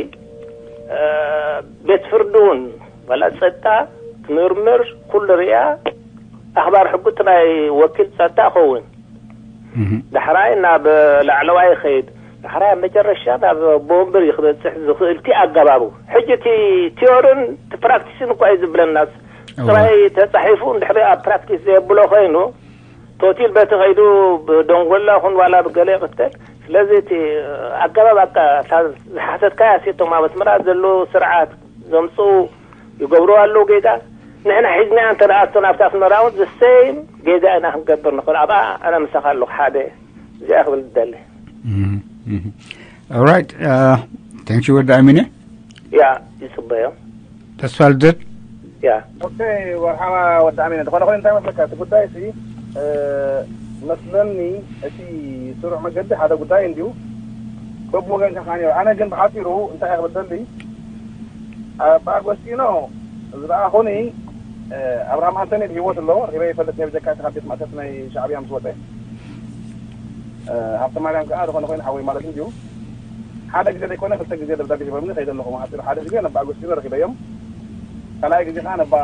እ፣ ቤት ፍርዲ እውን ዋላ ጸጥታ ትምርምር፣ ኩሉ ርእያ፣ ኣኽባር ሕጉ እቲ ናይ ወኪል ጸጥታ ክኸውን። እህ። ዳሕራይ ናብ ላዕለዋይ ይኸይድ። ዳሕራይ ኣብ መጨረሻ ናብ ቦምብር እዩ ክበጽሕ ዝኽእል እቲ ኣገባቡ። ሕጂ እቲ ቲዮርን እቲ ፕራክቲስን እኳ እዩ ዝብለናስ። እወ። ጥራይ ተጻሒፉ እንድሕሪ ኣብ ፕራክቲስ ዘየብሎ ኮይኑ፣ ቶቲል በቲ ከይዱ ብደንጎላ ኹን ዋላ ብገለ ይቕተል። ስለዚ እቲ ኣገባብ ኣካ-፣ እታ ዝሓተትካያ ሲ እቶም ኣብ ኣስመራ ዘለዉ ስርዓት ዘምጽኡ ይገብሩ ኣለዉ ጌጋ። ንሕና ሒዝናያ እንተ ደኣ እቶ ናብቲ ኣስመራ እውን the same ጌጋ ኢና ክንገብር ንኽእል። ኣብኣ ኣነ ምሳኻ ኣለኹ ሓደ። እዚኣ ክብል ዝደሊ። እህ፣ እህ። All right, uh, thank you ወዲ ኣሚነ። ያ፣ ይጽበዮ። ተስፋ ልደት። ያ። ኦኬ፣ ወርሓማ ወዲ ኣሚነ። ዝኾነ ኮይኑ እንታይ መስለካ? እቲ ጉዳይ ሲ፣ እ፣ መስለኒ እቲ ስሩዕ መገዲ ሓደ ጉዳይ እንድዩ። በብወገንካ ከኣ ነይሩ። ኣነ ግን ብሓጺሩ እንታይ እየ ክብል ደሊ? ኣብ ኣጎስቲኖ ዝረኣኹኒ፣ እ፣ ኣብርሃም ኣንቶኒ ብህይወት ኣሎ። ርኺበ ይፈልጥ ነይ ብጀካ እቲ ካብ ቤት ማእሰርቲ ናይ ሻዕብያ ምስ ወጸ። እ፣ ሃብተ ማርያም ከኣ ዝኾነ ኮይኑ ሓወይ ማለት እንድዩ። ሓደ ግዜ ዘይኮነ ክልተ ግዜ ደብዳቤ ሂቦምኒ ከይደ ኣለኹ። ብሓጺሩ ሓደ ግዜ ነባ ኣጎስቲኖ ረኺበዮም። ካልኣይ ግዜ ከኣ ነባ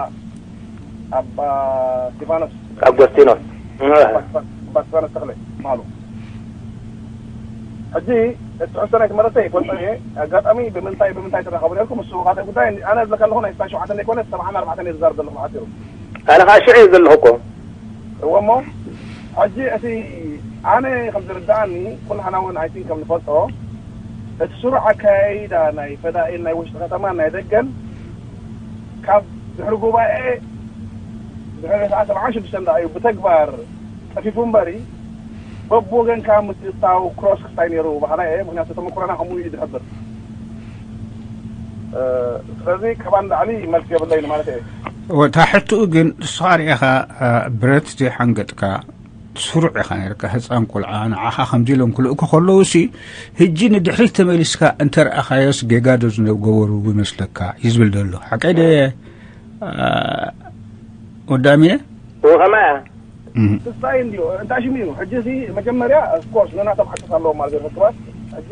ኣባ እስጢፋኖስ። ኣጎስቲኖስ። ኣባ እስጢፋኖስ ተኽለ በሃሉ። ሕጂ እቲ ትሕዝቶ ናይቲ መረተይ ይፈልጦ እየ። ኣጋጣሚ ብምንታይ ብምንታይ ትራኸቡ ነርኩም? እሱ ካልእ ጉዳይ፣ ኣነ ዝብለካ ኣለኹ ናይ ስሳን ሸውዓተን ዘይኮነ ሰብዓን ኣርባዕተን እየ ዝዛረብ ዘለኹ ብሓጺሩ። ኣነ ከዓ ሽዑ እየ ዘለኹ እኮ። እወ እሞ፣ ሕጂ እቲ ኣነ ከም ዝርድኣኒ፣ ኩላህና እውን ኣይ ቲንክ ከም ንፈልጦ፣ እቲ ስሩዕ ኣካያይዳ ናይ ፈዳኢን ናይ ውሽጢ ከተማን ናይ ደገን ካብ ድሕሪ ጉባኤ ድሕሪ ሰዓት ሰብዓን ሽዱሽተን ደኣ እዩ ብተግባር ጠፊፉ እምበሪ፣ በብወገንካ ምትእትታው ክሮስ ክስታይ ነይሩ በሃላይ እየ። ምክንያቱ ተመኩሮና ከምኡ እዩ ዝሕብር። ስለዚ ካባን ላዕሊ መልሲ የብለይን ማለት እየ። እታ ሕትኡ ግን ንስኻ ርኢኻ ብረት ዘይሓንገጥካ ስሩዕ ኢኻ ነርካ፣ ህፃን ቆልዓ ንዓኻ ከምዚ ኢሎም ክልእኩ ከለውሲ፣ ህጂ ንድሕሪት ተመሊስካ እንተረኣኻዮስ ጌጋ ዶ ዝገበሩ ይመስለካ እዩ ዝብል ዘሎ። ሓቀይ ዶ ወዲ ኣሚነ? ወኸማ ክስታይ እንዲዩ እንታይ ሽሙ እዩ ሕጂ እዚ መጀመርያ ኦፍኮርስ ነናቶም ሓቅስ ኣለዎም ማለት እዩ ርክባት። ሕጂ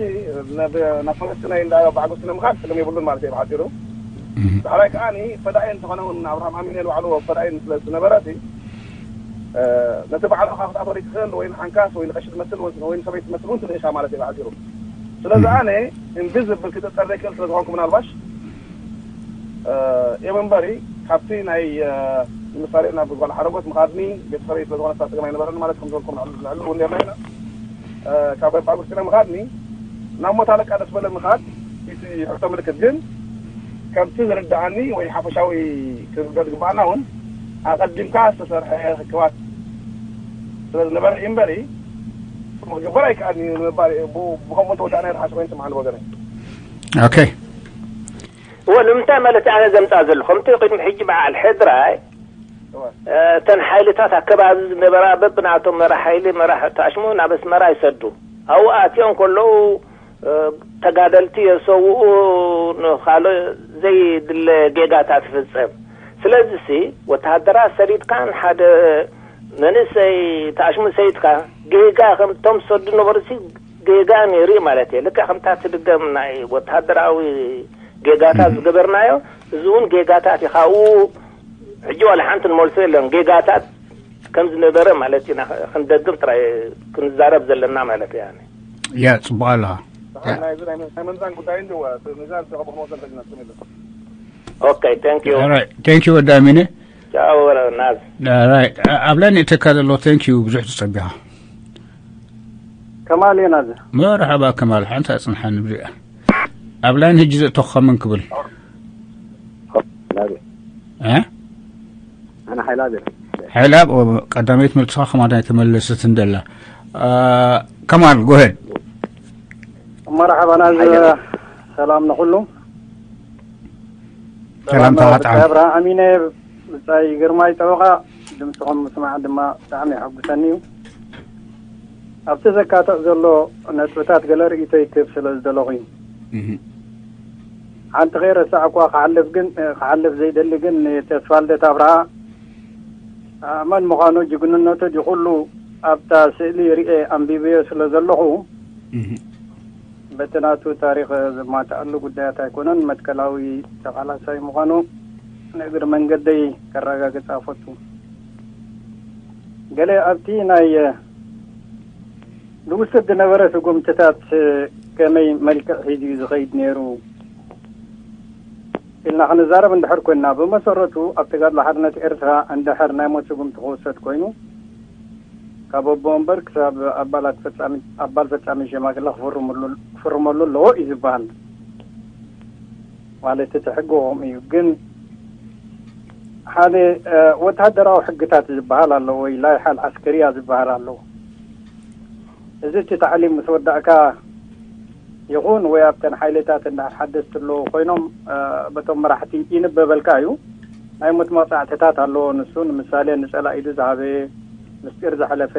ናብ ፈለስጢናይ እንዳ ባዕጎስ ንምኻድ ስለም የብሉን ማለት እዩ ብሓፂሩ። ዳሕራይ ከዓኒ ፈዳኢን እንተኾነ እውን ኣብርሃም ኣሚነ ባዕሉ ፈዳኢን ስለ ዝነበረ እቲ ነቲ ባዕልኻ ክትኣቶ ዘይትኽእል ወይ ንሓንካስ ወይ ንቐሺ ትመስል ወይ ንሰበይቲ ትመስል እውን ትንእሻ ማለት እዩ ብሓፂሩ። ስለዚ ኣነ ኢንቪዝብል ክጥርጠር ዘይክእል ስለ ዝኾንኩ ምናልባሽ እየ እምበሪ ካብቲ ናይ ንምሳሌ ናብ ጓል ሓረጎት ምኻድኒ ቤተሰበይ ስለ ዝኾነ ስራ ፀገም ኣይነበረኒ ማለት ከም ዝበልኩም ንዕሉ እውን ኔርና ኢና። ካብ ኣጉስቲኖ ምኻድኒ ናብ ሞት ኣለቃ ደስ በለ ምኻድ እቲ ሕቶ ምልክት ግን ከምቲ ዝርድኣኒ ወይ ሓፈሻዊ ክርዶ ዝግባኣና እውን ኣቐዲምካ ዝተሰርሐ ክክባት ስለ ዝነበረ እዩ እምበሪ ክግበር ኣይከኣልኒ ንምባል ብከምኡ ተወዳእና ይርሓሽ ኮይኑ ትምሓን ወገነ። ኦኬ እወ ንምንታይ ማለት ኣነ ዘምፃ ዘለኹ ከምቲ ቅድሚ ሕጂ በዓል ሕድራይ እተን ሓይልታት ኣከባቢ ዝነበራ በብናቶም መራሕ ሓይሊ መራሕ ተኣሽሙ ናብ ኣስመራ ይሰዱ ኣብኡ ኣትዮም ከለዉ ተጋደልቲ የሰውኡ ንኻልእ ዘይድለ ጌጋታት ይፍፀም ስለዚሲ ወተሃደራት ሰዲድካን ሓደ መንእሰይ ተኣሽሙ ሰይድካ ጌጋ ከምቶም ዝሰዱ ነበሩሲ ጌጋ ነይሩ ማለት እየ ልክዕ ከምታ ትድገም ናይ ወተሃደራዊ ጌጋታት ዝገበርናዮ እዚ እውን ጌጋታት እዩ ካብኡ ሕጂ ዋላ ሓንቲ ንመልሶ የለን ጌጋታት ከም ዝነበረ ማለት ኢና ክንደግም ጥራይ ክንዛረብ ዘለና ማለት እያ ያ ፅቡቅ ኣለኻ ናይ ምንዛን ጉዳይ እንዲ ሚዛን ተኸብክሞ ዘንተግነስም የለን okay thank you thank you ወዲ ኣሚነ ቻው ናዝ ኣብ ላይን እተካ ዘሎ thank you ብዙሕ ትፀቢኻ ከማል እየ ናዝ መርሓባ ከማል ሓንቲ ኣፅንሓኒ ብዚኣ ኣብ ላይን ሕጂ ዘእተኹኻ መን ክብል ናዝ እ ኣነ ሓይላብ እየ ሓይላብ ቀዳመይት መልስኻ ከማን ኣይተመለሰትን ደላ ከማል ጎሄድ መርሓባ ናዝ ሰላም ንኹሉ ሰላምታ ጥዓም ብፃይ ኣሚነ ብፃይ ግርማይ ጠበቃ ድምፅኹም ምስማዕ ድማ ብጣዕሚ የሐጉሰኒ እዩ ኣብቲ ዘካትዕ ዘሎ ነጥብታት ገለ ርእይቶይ ክህብ ስለ ዝደለኹ እዩ ሓንቲ ከይረሳዕኳ ክሓልፍ ግን ክሓልፍ ዘይደሊ ግን ንተስፋልደት ኣብርሃ መን ምዃኑ ጅግንነቱ ድዩ ኩሉ ኣብታ ስእሊ ርእየ ኣንቢበዮ ስለ ዘለኹ በቲ ናቱ ታሪኽ ዝማትኣሉ ጉዳያት ኣይኮነን። መትከላዊ ተቓላሳይ ምዃኑ ንእግሪ መንገደይ ከረጋግጽ ኣፈቱ። ገለ ኣብቲ ናይ ዝውሰድ ዝነበረ ስጉምትታት ከመይ መልክዕ ሒዙ እዩ ዝኸይድ ነይሩ ኢልና ክንዛረብ እንድሕር ኮይንና፣ ብመሰረቱ ኣብ ተጋድሎ ሓርነት ኤርትራ እንድሕር ናይ ሞት ስጉምቲ ክውሰድ ኮይኑ፣ ካብ ኣቦ ወንበር ክሳብ ኣባላት ፈጻሚ ኣባል ፈጻሚ ሸማግለ ክፍርመሉ ኣለዎ እዩ ዝበሃል። ማለት እቲ ሕጊ ከምኡ እዩ። ግን ሓደ ወታደራዊ ሕግታት ዝበሃል ኣሎ ወይ ላይሓ ኣልዓስከርያ ዝበሃል ኣሎ። እዚ እቲ ታዕሊም ምስ ወዳእካ ይኹን ወይ ኣብተን ሓይልታት እንድሕር ሓደስቲ ኣለዉ ኮይኖም በቶም መራሕቲ ይንበበልካ እዩ። ናይ ሞት መቕፃዕትታት ኣለዎ። ንሱ ንምሳሌ ንፀላኢ ኢዱ ዝሃበ፣ ምስጢር ዘሕለፈ፣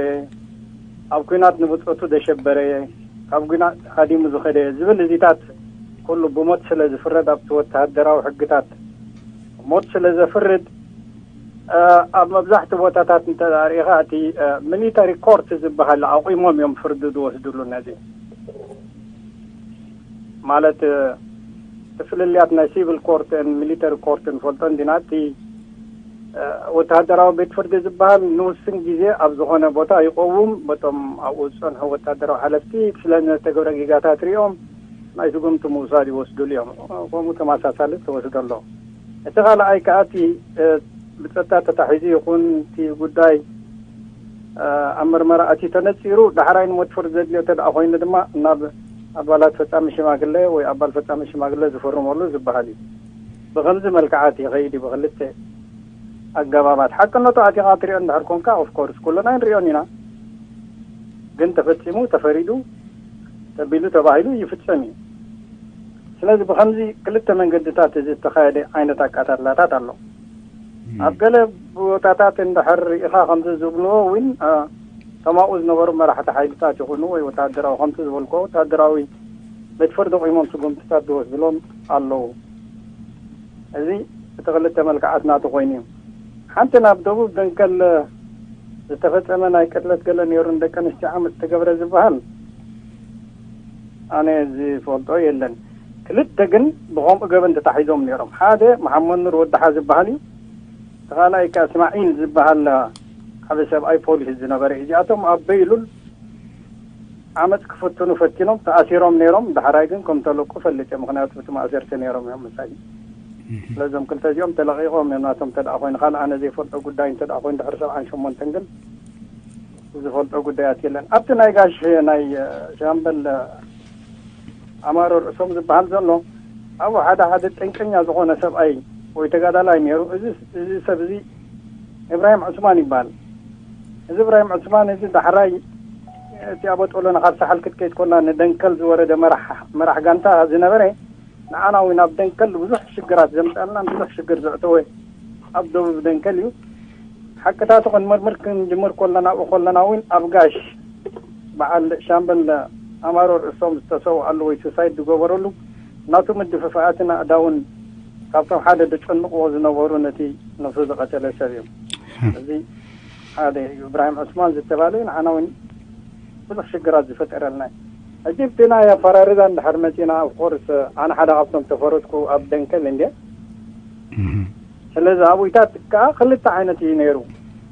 ኣብ ኲናት ንብፆቱ ዘሸበረ፣ ካብ ኲናት ሃዲሙ ዝኸደ ዝብል እዚታት ኩሉ ብሞት ስለ ዝፍረድ ኣብቲ ወተሃደራዊ ሕግታት ሞት ስለ ዘፍርድ ኣብ መብዛሕቲ ቦታታት እንተ ሪኢኻ እቲ ሚሊተሪ ኮርት ዝበሃል ኣቑሞም እዮም ፍርዲ ዝወስድሉ ነዚ ማለት እቲ ፍልልያት ናይ ሲቪል ኮርትን ሚሊተሪ ኮርትን ንፈልጦ እንዲና እቲ ወተሃደራዊ ቤት ፍርዲ ዝበሃል ንውስን ግዜ ኣብ ዝኾነ ቦታ ይቀውም በቶም ኣብኡ ዝፀንሑ ወታደራዊ ሓለፍቲ ስለ ዝተገብረ ጌጋታት ሪኦም ናይ ስጉምቲ ምውሳድ ይወስድሉ እዮም። ከምኡ ተመሳሳሊ ተወስዶ ኣሎ። እቲ ካልኣይ ከዓ እቲ ብፀጥታ ተታሒዙ ይኹን እቲ ጉዳይ ኣብ መርመራ ኣትዩ ተነፂሩ ዳሕራይ ንሞት ፍርዲ ዘድልዮ እንተ ደኣ ኮይኑ ድማ ናብ ኣባላት ፈጻሚ ሽማግለ ወይ ኣባል ፈጻሚ ሽማግለ ዝፍርመሉ ዝበሃል እዩ። ብኸምዚ መልክዓት ይኸይድ እዩ፣ ብኽልተ ኣገባባት። ሓቅነቱ ኣቲኻ ትሪኦ እንድሕር ኮንካ፣ ኦፍኮርስ ኩልና ንሪኦን ኢና። ግን ተፈጺሙ፣ ተፈሪዱ፣ ተቢሉ፣ ተባሂሉ ይፍጸም እዩ። ስለዚ ብኸምዚ ክልተ መንገድታት እዚ ዝተኻየደ ዓይነት ኣቃታትላታት ኣሎ። ኣብ ገለ ቦታታት እንድሕር ርኢኻ ከምዚ ዝብልዎ እውን፣ እ፣ እቶም ኣብኡ ዝነበሩ መራሕቲ ሓይልታት ይኹኑ ወይ ወታደራዊ፣ ከምቲ ዝበልክዎ ወታደራዊ ቤት ፍርዲ ቆይሞም ስጉምትታት ዝወስድሎም ኣለዉ። እዚ እቲ ክልተ መልክዓት ናቱ ኮይኑ እዩ። ሓንቲ ናብ ደቡብ ደንከል ዝተፈጸመ ናይ ቅትለት ገለ ነይሩ፣ ንደቂ ኣንስትዮ ዓመጽ ተገብረ ዝበሃል ኣነ ዝፈልጦ የለን። ክልተ ግን ብኸምኡ ገበን ተታሒዞም ነይሮም። ሓደ መሓመድ ኑር ወድሓ ዝበሃል እዩ። እቲ ካልኣይ ከኣ እስማዒል ዝበሃል ዓቢ ሰብኣይ ፖሊስ ዝነበረ እዩ። እዚኣቶም ኣብ በይሉል ዓመጽ ክፍትኑ ፈቲኖም ተኣሲሮም ነይሮም። ዳሕራይ ግን ከም ተለቁ ፈልጥ እየ፣ ምኽንያቱ እቲ ማእሰርቲ ነይሮም እዮም መሳሊ። ስለዞም ክልተ እዚኦም ተለቒቖም እዮም። ናቶም እንተ ደኣ ኮይኑ፣ ካልእ ኣነ ዘይፈልጦ ጉዳይ እንተ ደኣ ኮይኑ፣ ድሕሪ ሰብዓን ሸሞንተን ግን ዝፈልጦ ጉዳያት የለን። ኣብቲ ናይ ጋሽ፣ ናይ፣ እ፣ ሻምበል፣ እ፣ ኣማሮ ርእሶም ዝበሃል ዘሎ፣ ኣብኡ ሓደ ሓደ ጠንቀኛ ዝኾነ ሰብኣይ ወይ ተጋዳላይ ነይሩ። እዚ፣ እዚ ሰብ እዚ እብራሂም ዑስማን ይበሃል። እዚ እብራሂም ዑስማን እዚ ዳሕራይ እቲ ኣብ ወጦሎና ካብ ሳሕል ክትከይድ ኮላ ንደንከል ዝወረደ መራሕ፣ መራሕ ጋንታ ዝነበረ፣ ንዓና እውን ኣብ ደንከል ብዙሕ ሽግራት ዘምጻልና፣ ብዙሕ ሽግር ዘእተወ ኣብ ደቡብ ደንከል እዩ። ሓቅታቱ ክንምርምር ክንጅምር ኮለና፣ ኣብኡ ኮለና እውን ኣብ ጋሽ በዓል ሻምበል ኣማሮ ርእሶም ዝተሰውኣሉ ወይ ሱሳይድ ዝገበረሉ ናቱ ምድፍፋኣትን ኣእዳውን ካብቶም ሓደ ዘጨንቕዎ ዝነበሩ ነቲ ነፍሱ ዝቐተለ ሰብ እዮም። እዚ ሓደ እዩ። እብራሂም ዑስማን ዝተባለ ንዓና እውን ብዙሕ ሽግራት ዝፈጠረልና እዩ። ሕጂ እቲ ናይ ኣፈራርዛ እንድሕር መፂና፣ ኦፍኮርስ ኣነ ሓደ ካብቶም ተፈረድኩ ኣብ ደንከል እንድየ። ስለዚ ኣብኡታት ከዓ ክልተ ዓይነት እዩ ነይሩ።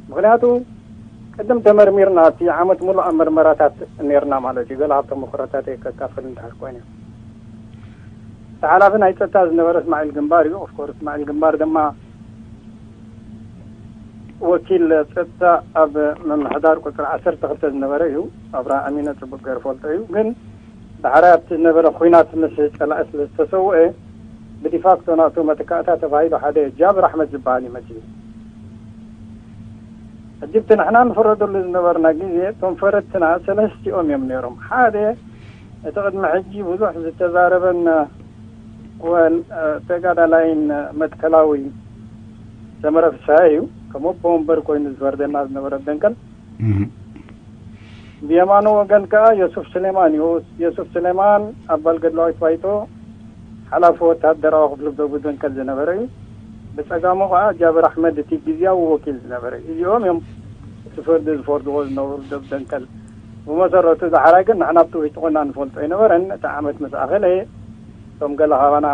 ምኽንያቱ ቅድም ተመርሚርና፣ እቲ ዓመት ሙሉእ ኣብ መርመራታት ነይርና ማለት እዩ። ገለ ካብ ተመክሮታተይ ከካፍል እንድሕር ኮይነ፣ እቲ ሓላፊ ናይ ጸጥታ ዝነበረ እስማዒል ግንባር እዩ። ኦፍኮርስ እስማዒል ግንባር ድማ ወኪል ጸጥታ ኣብ ምምሕዳር ቁጽሪ ዓሰርተ ክልተ ዝነበረ እዩ። ኣብርሃ ኣሚነ ጽቡቕ ገይሩ ፈልጦ እዩ። ግን ዳሕራይ ኣብቲ ዝነበረ ኹናት ምስ ጸላኢ ስለ ዝተሰውአ፣ ብዲፋክቶ ናቱ መተካእታ ተባሂሉ ሓደ ጃብር ኣሕመድ ዝበሃል እዩ መጺኡ። ሕጂ እቲ ንሕና ንፍረደሉ ዝነበርና ግዜ፣ እቶም ፈረድትና ሰለስቲኦም እዮም ነይሮም። ሓደ፣ እቲ ቅድሚ ሕጂ ብዙሕ ዝተዛረበን ወን፣ እ፣ ተጋዳላይን መትከላዊ ሰመረ ፍስሃ እዩ። ከም ኣቦ ወንበር ኮይኑ ዝፈርደና ዝነበረ ደንቀል። እህ። ብየማኑ ወገን ከኣ የሱፍ ስሌማን እዩ። የሱፍ ስሌማን ኣባል ገድላዊት ባይቶ፣ ሓላፊ ወታደራዊ ክፍሊ ደቡብ ደንቀል ዝነበረ እዩ። ብጸጋሙ ከኣ ጃብር ኣሕመድ፣ እቲ ግዝያዊ ወኪል ዝነበረ እዩ። እዚኦም እዮም እቲ ፍርዲ ዝፈርድዎ ዝነበሩ ደቡብ ደንቀል። ብመሰረቱ ዳሕራይ ግን ንሕና ኣብቲ ውሽጢ ኮይና ንፈልጦ ኣይነበረን። እቲ ዓመት ምስ ኣኸለ እቶም ገለ ካባና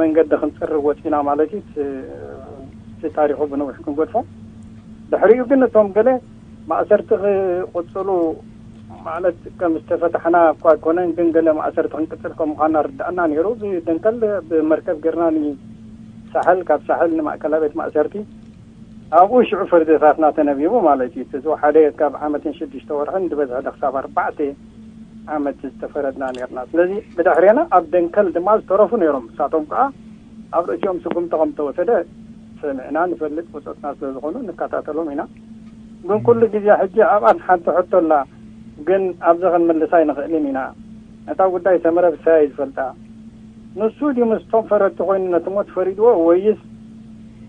መንገዲ ክንጽርግ ወጺና ማለት እዩ። እቲ፣ እቲ ታሪኹ ብነዊሕ ክንገድፎ። ድሕሪኡ ግን እቶም ገለ ማእሰርቲ ክቕጽሉ ማለት ከም ዝተፈታሕና እኳ ኣይኮነን፣ ግን ገለ ማእሰርቲ ክንቅጽል ከም ምዃንና ርዳእና ነይሩ። ብደንቀል ብመርከብ ጌርና ንሳሕል፣ ካብ ሳሕል ንማእከላ ቤት ማእሰርቲ፣ ኣብኡ ሽዑ ፍርድታትና ተነቢቡ ማለት እዩ። እቲ ዝወሓደ ካብ ዓመትን ሽዱሽተ ወርሕን ዝበዝሐ ደ ክሳብ ኣርባዕተ ዓመት ዝተፈረድና ነይርና። ስለዚ ብድሕሬና ኣብ ደንከል ድማ ዝተረፉ ነይሮም። ንሳቶም ከኣ ኣብ ርእሲኦም ስጉምቲ ከም ተወሰደ ሰሚዕና ንፈልጥ፣ ብጾትና ስለ ዝኾኑ ንከታተሎም ኢና። ግን ኩሉ ግዜ ሕጂ ኣብኣስ ሓንቲ ሕቶ ኣላ፣ ግን ኣብዚ ክንምልሳ ኣይንኽእልን ኢና። ነታ ጉዳይ ሰመረ ብሳይ ዝፈልጣ። ንሱ ድዩ ምስቶም ፈረድቲ ኮይኑ ነቲ ሞት ፈሪድዎ፣ ወይስ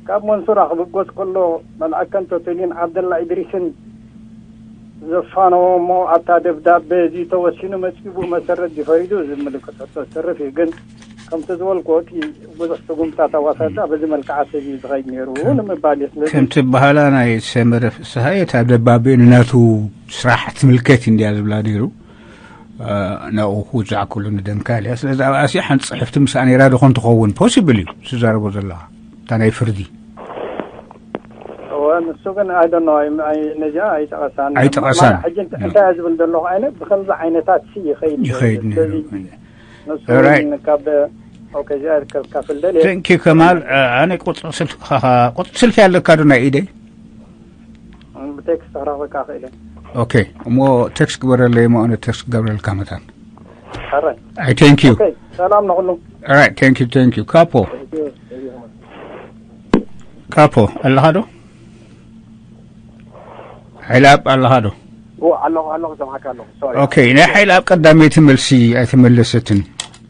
ካብ መንሱራ ክብገስ ከሎ መልኣከን ቶተሊን ዓብደላ ኢድሪስን ዘፋነዎ እሞ ኣብታ ደብዳቤ እዚ ተወሲኑ መጺኡ ብኡ መሰረት ድዩ ፈሪዱ ዝብል ምልክት ሕቶ ዝተርፍ እዩ። ግን ከምቲ ዝበልክዎ እቲ ብዙሕ ስጉምትታት ኣዋሳዳ በዚ መልክዓት እዚ እዩ ዝኸይድ ነይሩ ንምባል እዩ። ስለዚ ከምቲ በሃላ ናይ ሰመረ ፍስሃየ እታ ደብዳቤ ንናቱ ስራሕ ትምልከት እንድያ ዝብላ ነይሩ። እ፣ ናብኡ ክውዛዕ ከሎ ንደንካል እያ። ስለዚ ኣብኣሲ ሓንቲ ጽሕፍቲ ምስኣ ነይራ ዶ ኾን ትኸውን? ፖሲብል እዩ ዝዛረቦ ዘለኻ። እታ ናይ ፍርዲ። እወ፣ ንሱ ግን ኣይ ዶንት ኖ፣ ኣይ፣ ኣይ፣ ነዚኣ ኣይጠቐሳን። ኣይጠቐሳን። ማለት ሕጂ እንት-፣ እንታይ እየ ዝብል ዘለኹ ዓይነት ብኸምዚ ዓይነታት ሲ ይኸይድ ይኸይድ ነይሩ። ስለዚ ንሱ ኦራይት። እውን ካብ፣ ኦኬ፣ እዚኣ ከካፍል ደልየ። ቴንክ ዩ ከማል። እ፣ ኣነ ቁጽሪ ስልክኻ፣ ቁጽሪ ስልኪ ኣለካ ዶ ናይ ኢደይ? ብቴክስት ክረኽበካ ክእል እየ። ኦኬ፣ እሞ ቴክስት ግበረለይ፣ እሞ ኣነ ቴክስት ክገብረልካ መታን። ሕራይ። I thank you. Okay፣ ሰላም ንኹሉ። All right, thank you, thank you. ካፖ ካፖ ኣለኻ ዶ? ሓይላብ ኣለኻ ዶ? ዎ ኣለኹ ኣለኹ፣ ሰምዓካ ኣለኹ። ሶሪ። Okay፣ ናይ ሓይላብ ቀዳመይቲ መልሲ ኣይተመለሰትን።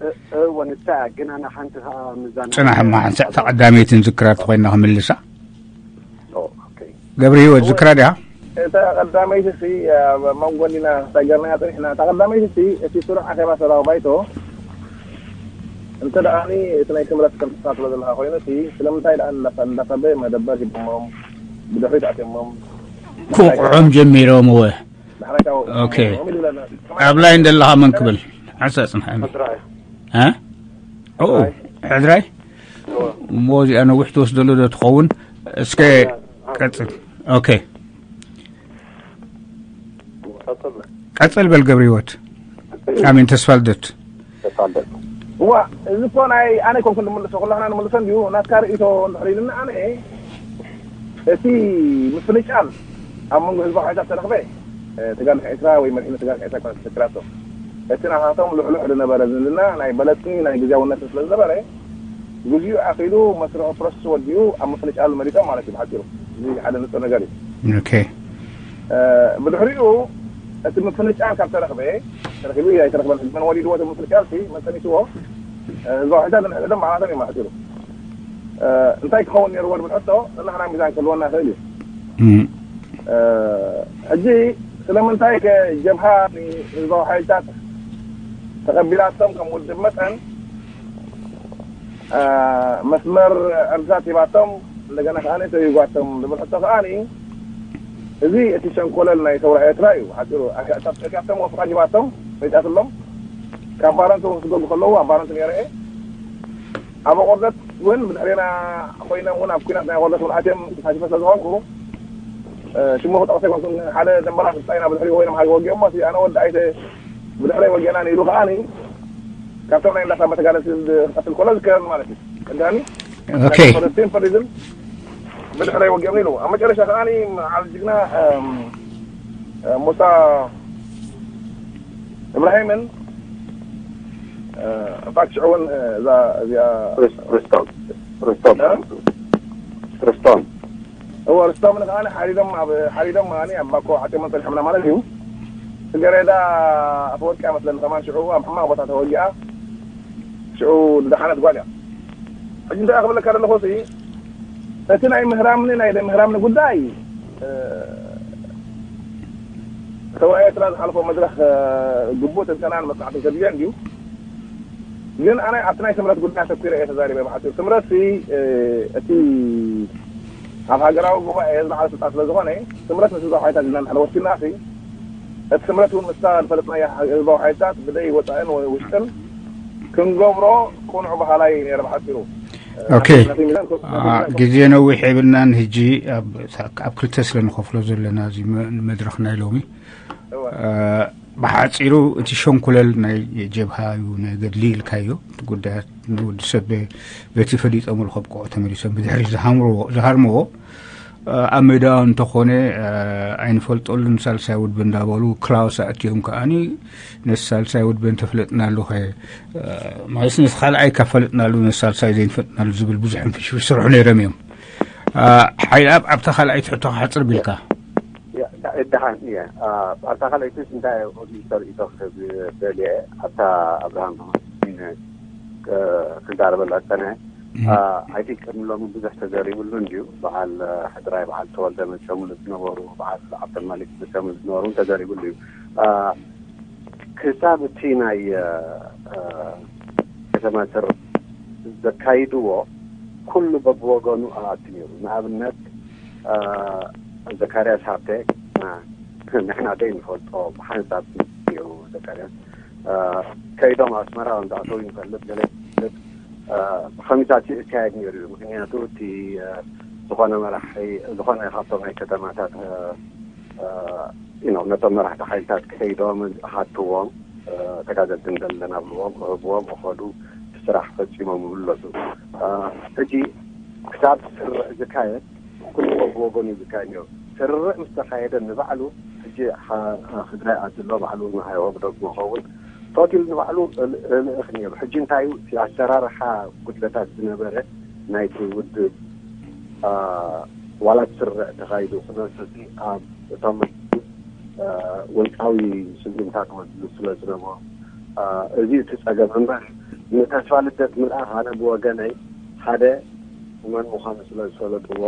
እ- እወ፣ ንሳ ግን ኣነ ሓንቲ ከዓ ምዛና ጽናሕ እማ ሓንሳእ እታ ቀዳመይቲ ንዝክራ ተኾይና ክምልሳ። ኦ፣ ኦኬ። ገብረ ህይወት ዝክራ ድያ? እታ ቀዳመይቲ ሲ ኣብ መንጎ እንዲና እንታይ ገርናያ ፀኒሕና። እታ ቀዳመይቲ ሲ እቲ ስሩዕ ኣኼባ ሰራዊ ባይቶ እንተ ደኣ እቲ ናይ ስምረት ከም ትስታፍ ስለ ዘለካ ኮይኑ ሲ ስለምንታይ ደኣ እንዳፈ- እንዳፈበ መደበር ሂቦሞም ብድሕሪት ኣትዮሞም ክወቕዖም ጀሚሮም እወ። ዳሕራይ ካብ ኦኬ። ኣብ ላይን ዘለኻ መን ክብል ሓንሳእ ጽንሓኒ። እ? ኦ፣ ሕድራይ እሞ እዚኣ ነዊሕ ትወስደሉ ዶ ትኸውን? እስከ ቀጽል። ኦኬ፣ ቀጽል በል ገብረ ህይወት። ኣሜን። ተስፋ ልደት። እዋ፣ እዚ እኮ ናይ ኣነ ኮንኩ ንምልሶ፣ ኩላህና ንምልሶ እንዲሁ ናትካ ርእይቶ እንድሕር ኢልና ኣነ እቲ ምፍንጫል ኣብ መንጎ ህዝባዊ ሓይልታት ተረኽበ፣ እ፣ ትግራይ ኤርትራ ወይ መሪሕነት ትግራይ ኤርትራ ኮነ ትፍክራቶ። እቲ ናታቶም ልሕሉሕ ዝነበረ ዝምድና ናይ በለጽኒ ናይ ግዝያውነት ስለ ዝነበረ፣ ግዜኡ ኣኺሉ መስርሑ ፕሮሰስ ወዲኡ ኣብ ምፍንጫል መሪጾም ማለት እዩ ብሓጺሩ። እዚ ሓደ ንጹር ነገር እዩ። ኦኬ። እ፣ ብድሕሪኡ እቲ ምፍንጫል ካብ ተረኽበ፣ ተረኺቡ እዩ ኣይተረኽበን፣ መን ወሊድዎ እቲ ምፍንጫል ሲ መን ጠኒስዎ፣ እ፣ ህዝባዊ ሓይልታት ንሕድሕዶም ባዕላቶም እዮም ኣሕጺሩ። እ፣ እንታይ ክኸውን ነይርዎ ዝብል ሕቶ ንሕና ሚዛን ክህልወና ይኽእል እዩ። እም። እ፣ ሕጂ ስለምንታይ ከ ጀብሃ ንህዝባዊ ሓይልታት ተቐቢላቶም ከም ውድብ መጠን፣ እ፣ መስመር ዕርድታት ሂባቶም እንደገና ከኣ ተይጓቶም ዝብል ሕቶ ከኣ እዚ እቲ ሸንኮለል ናይ ሰውራ ኤርትራ እዩ። ሓፂሩ ኣትያቶም ወፍቃድ ሂባቶም መይጣትሎም ካብ ባረንቱ ክስገጉ ከለዉ ኣብ ባረንቱ ነይረ እየ። ኣብ ኣቆርደት እውን ብድሕሬና ኮይኖም እውን ኣብ ኩናት ናይ ኣቆርደት እውን ኣትዮም ተሳቲፈ ስለ ዝኾንኩ፣ እ፣ ሽሙ ክጠቕሰ ኣይኮንኩን፣ ሓደ ደንበራ ስልጣይና ብድሕሪ ኮይኖም ሓደ ወጊኦሞ፣ እቲ ኣነ ወዲ ኣይተ ብድሕረይ ወጊእና ኢሉ ከዓኒ ካብቶም ናይ እንዳሳባ ተጋደልቲ ክቐትል ከሎ ዝከረኒ ማለት እዩ። ቀዳሚ ኦኬ። ቴምፐሪዝም ብድሕረይ ወጊኦም ኢሉ ኣብ መጨረሻ ከዓኒ ዓል ጅግና፣ እም፣ ሙሳ እብራሂምን፣ እ፣ ኢንፋክት ሽዑ እውን፣ እ፣ እዛ እዚኣ ርስቶም ርስቶም እ? ርስቶም እዎ፣ ርስቶም ከዓኒ ሓሪዶም ኣብ ሓሪዶም ከዓኒ ኣብ ባኮ ሓፂሞም ፀኒሖምና ማለት እዩ። ጽጌረዳ ኣፈወርቂ እያ መስለኒ ከማን ሽዑ ኣብ ሕማቕ ቦታ ተወጊኣ ሽዑ ዝደሓነት ጓል እያ። ሕጂ እንታይ ክብለካ ዘለኹ ሲ እቲ ናይ ምህራምኒ ናይ ምህራምኒ ጉዳይ፣ እ፣ ሰውራ ኤርትራ ዝሓልፎ መድረኽ፣ እ፣ ግቡእ ትንተናን መጽናዕትን ከድልዮ እንድዩ። ግን ኣነ ኣብቲ ናይ ስምረት ጉዳይ ኣተኲረ እየ ተዛሪበ። ብሓጺሩ ስምረት ሲ፣ እ፣ እቲ ኣብ ሃገራዊ ጉባኤ ዝለዓለ ስልጣን ስለ ዝኾነ ስምረት ምስ ህዝባዊ ሓይልታት ኢና ንሕና ወኪልና ሲ እቲ ስምረት እውን ምስታ ዝፈለጥናያ ህዝባዊ ሓይልታት ብደይ ወጻእን ወይ ውሽጥን ክንገብሮ ቅኑዕ ባህላይ ነይረ ብሓጺሩ። ኦኬ። ነቲ ሚዛን ኮ- አ፣ ግዜ ነዊሕ የብልናን። ሕጂ ኣብ ኣብ ክልተ ስለ ንኸፍሎ ዘለና እዚ መ- መድረኽ ናይ ሎሚ፣ አ፣ ብሓጺሩ እቲ ሸንኩለል ናይ ጀብሃ እዩ፣ ናይ ገድሊ ኢልካዮ። እቲ ጉዳያት ንወዲ ሰብ በቲ ፈሊጦምሉ ከብቅዑ ተመሊሶም ብድሕሪ ዝሃምርዎ- ዝሃርምዎ፣ አ፣ ኣብ ሜዳ እንተኾነ፣ አ፣ ኣይንፈልጠሉን ሳልሳይ ውድብ እንዳበሉ ክላውስ ኣእትዮም ከኣኒ ነቲ ሳልሳይ ውድብ እንተፍለጥናሉ ኸ፣ አ፣ ማለት ነቲ ካልኣይ ካብ ፈለጥናሉ ነቲ ሳልሳይ ዘይንፈልጥናሉ ዝብል ብዙሕ ንፍሽፍሽ ይሰርሑ ነይሮም እዮም። አ፣ ሓይልኣብ ኣብታ ካልኣይቲ ሕቶ ክሓጽር ቢልካ። ያ፣ ዳ- ደሓን እየ። አ፣ ኣብታ ካልኣይትስ እንታይ ኦዲተር ኢቶ ክህብ ደልየ፣ ኣብታ ኣብርሃም እ፣ ክዛረበላ ዝጸንሐ። አ፣ ኣይ ቲንክ ቅድሚ ሎሚ ብዙሕ ተዘሪብሉ እንድዩ። በዓል፣ አ፣ ሕድራይ በዓል ተወልደ መቸሙሉ ዝነበሩ፣ በዓል ዓብደልማሊክ መቸሙሉ ዝነበሩ ተዘሪብሉ እዩ። አ፣ ክሳብ እቲ ናይ፣ አ፣ አ፣ ከተማ ስር ዘካይድዎ ኩሉ በብወገኑ ኣኣቱ ነይሩ። ንኣብነት፣ አ፣ ዘካርያስ ሃብተ፣ አ፣ ንሕና ደይ ንፈልጦ ብሓንሳብ ነይሩ ዘካርያስ። አ፣ ከይዶም ኣስመራ እንዳእተው ይንፈልጥ፣ ገለ ይንፈልጥ። አ፣ ብኸሚሳት ይካየድ ነይሩ እዩ። ምኽንያቱ እቲ፣ አ፣ ዝኾነ መራሒ፣ ዝኾነ ካብቶም ናይ ከተማታት፣ አ፣ አ፣ you know፣ ነቶም መራሕቲ ሓይልታት ከይዶም ሃትዎም፣ አ፣ ተጋደልቲ እንደለን ኣብልዎም፣ እህብዎም፣ እኸዱ፣ ስራሕ ፈጺሞም ይምለሱ። አ፣ ሕጂ ክሳብ ስርዕ ዝካየድ ኩሉ ብወገኑ እዩ ዝካየድ ነይሩ። ስርዕ ምስ ተኻየደ ንባዕሉ ሕጂ ሓ-፣ ሕድራይ ኣድሎ ባዕሉ ንሃይወ ብደግሞ ኸውን ሆቴል ንባዕሉ እልእኽ ነይሩ። ሕጂ እንታይ እዩ እቲ ኣሰራርሓ ጉድለታት ዝነበረ ናይቲ ውድብ ዋላ ትስርዕ ተኻይዱ ክነስቲ ኣብ እቶም ውልቃዊ ስጉምታት ወስዱ ስለ ዝነበሩ፣ እዚ እቲ ጸገም እምበር፣ ንተስፋ ልደት ምልኣኽ ኣነ ብወገነይ ሓደ መን ምዃኑ ስለ ዝፈለጥዎ፣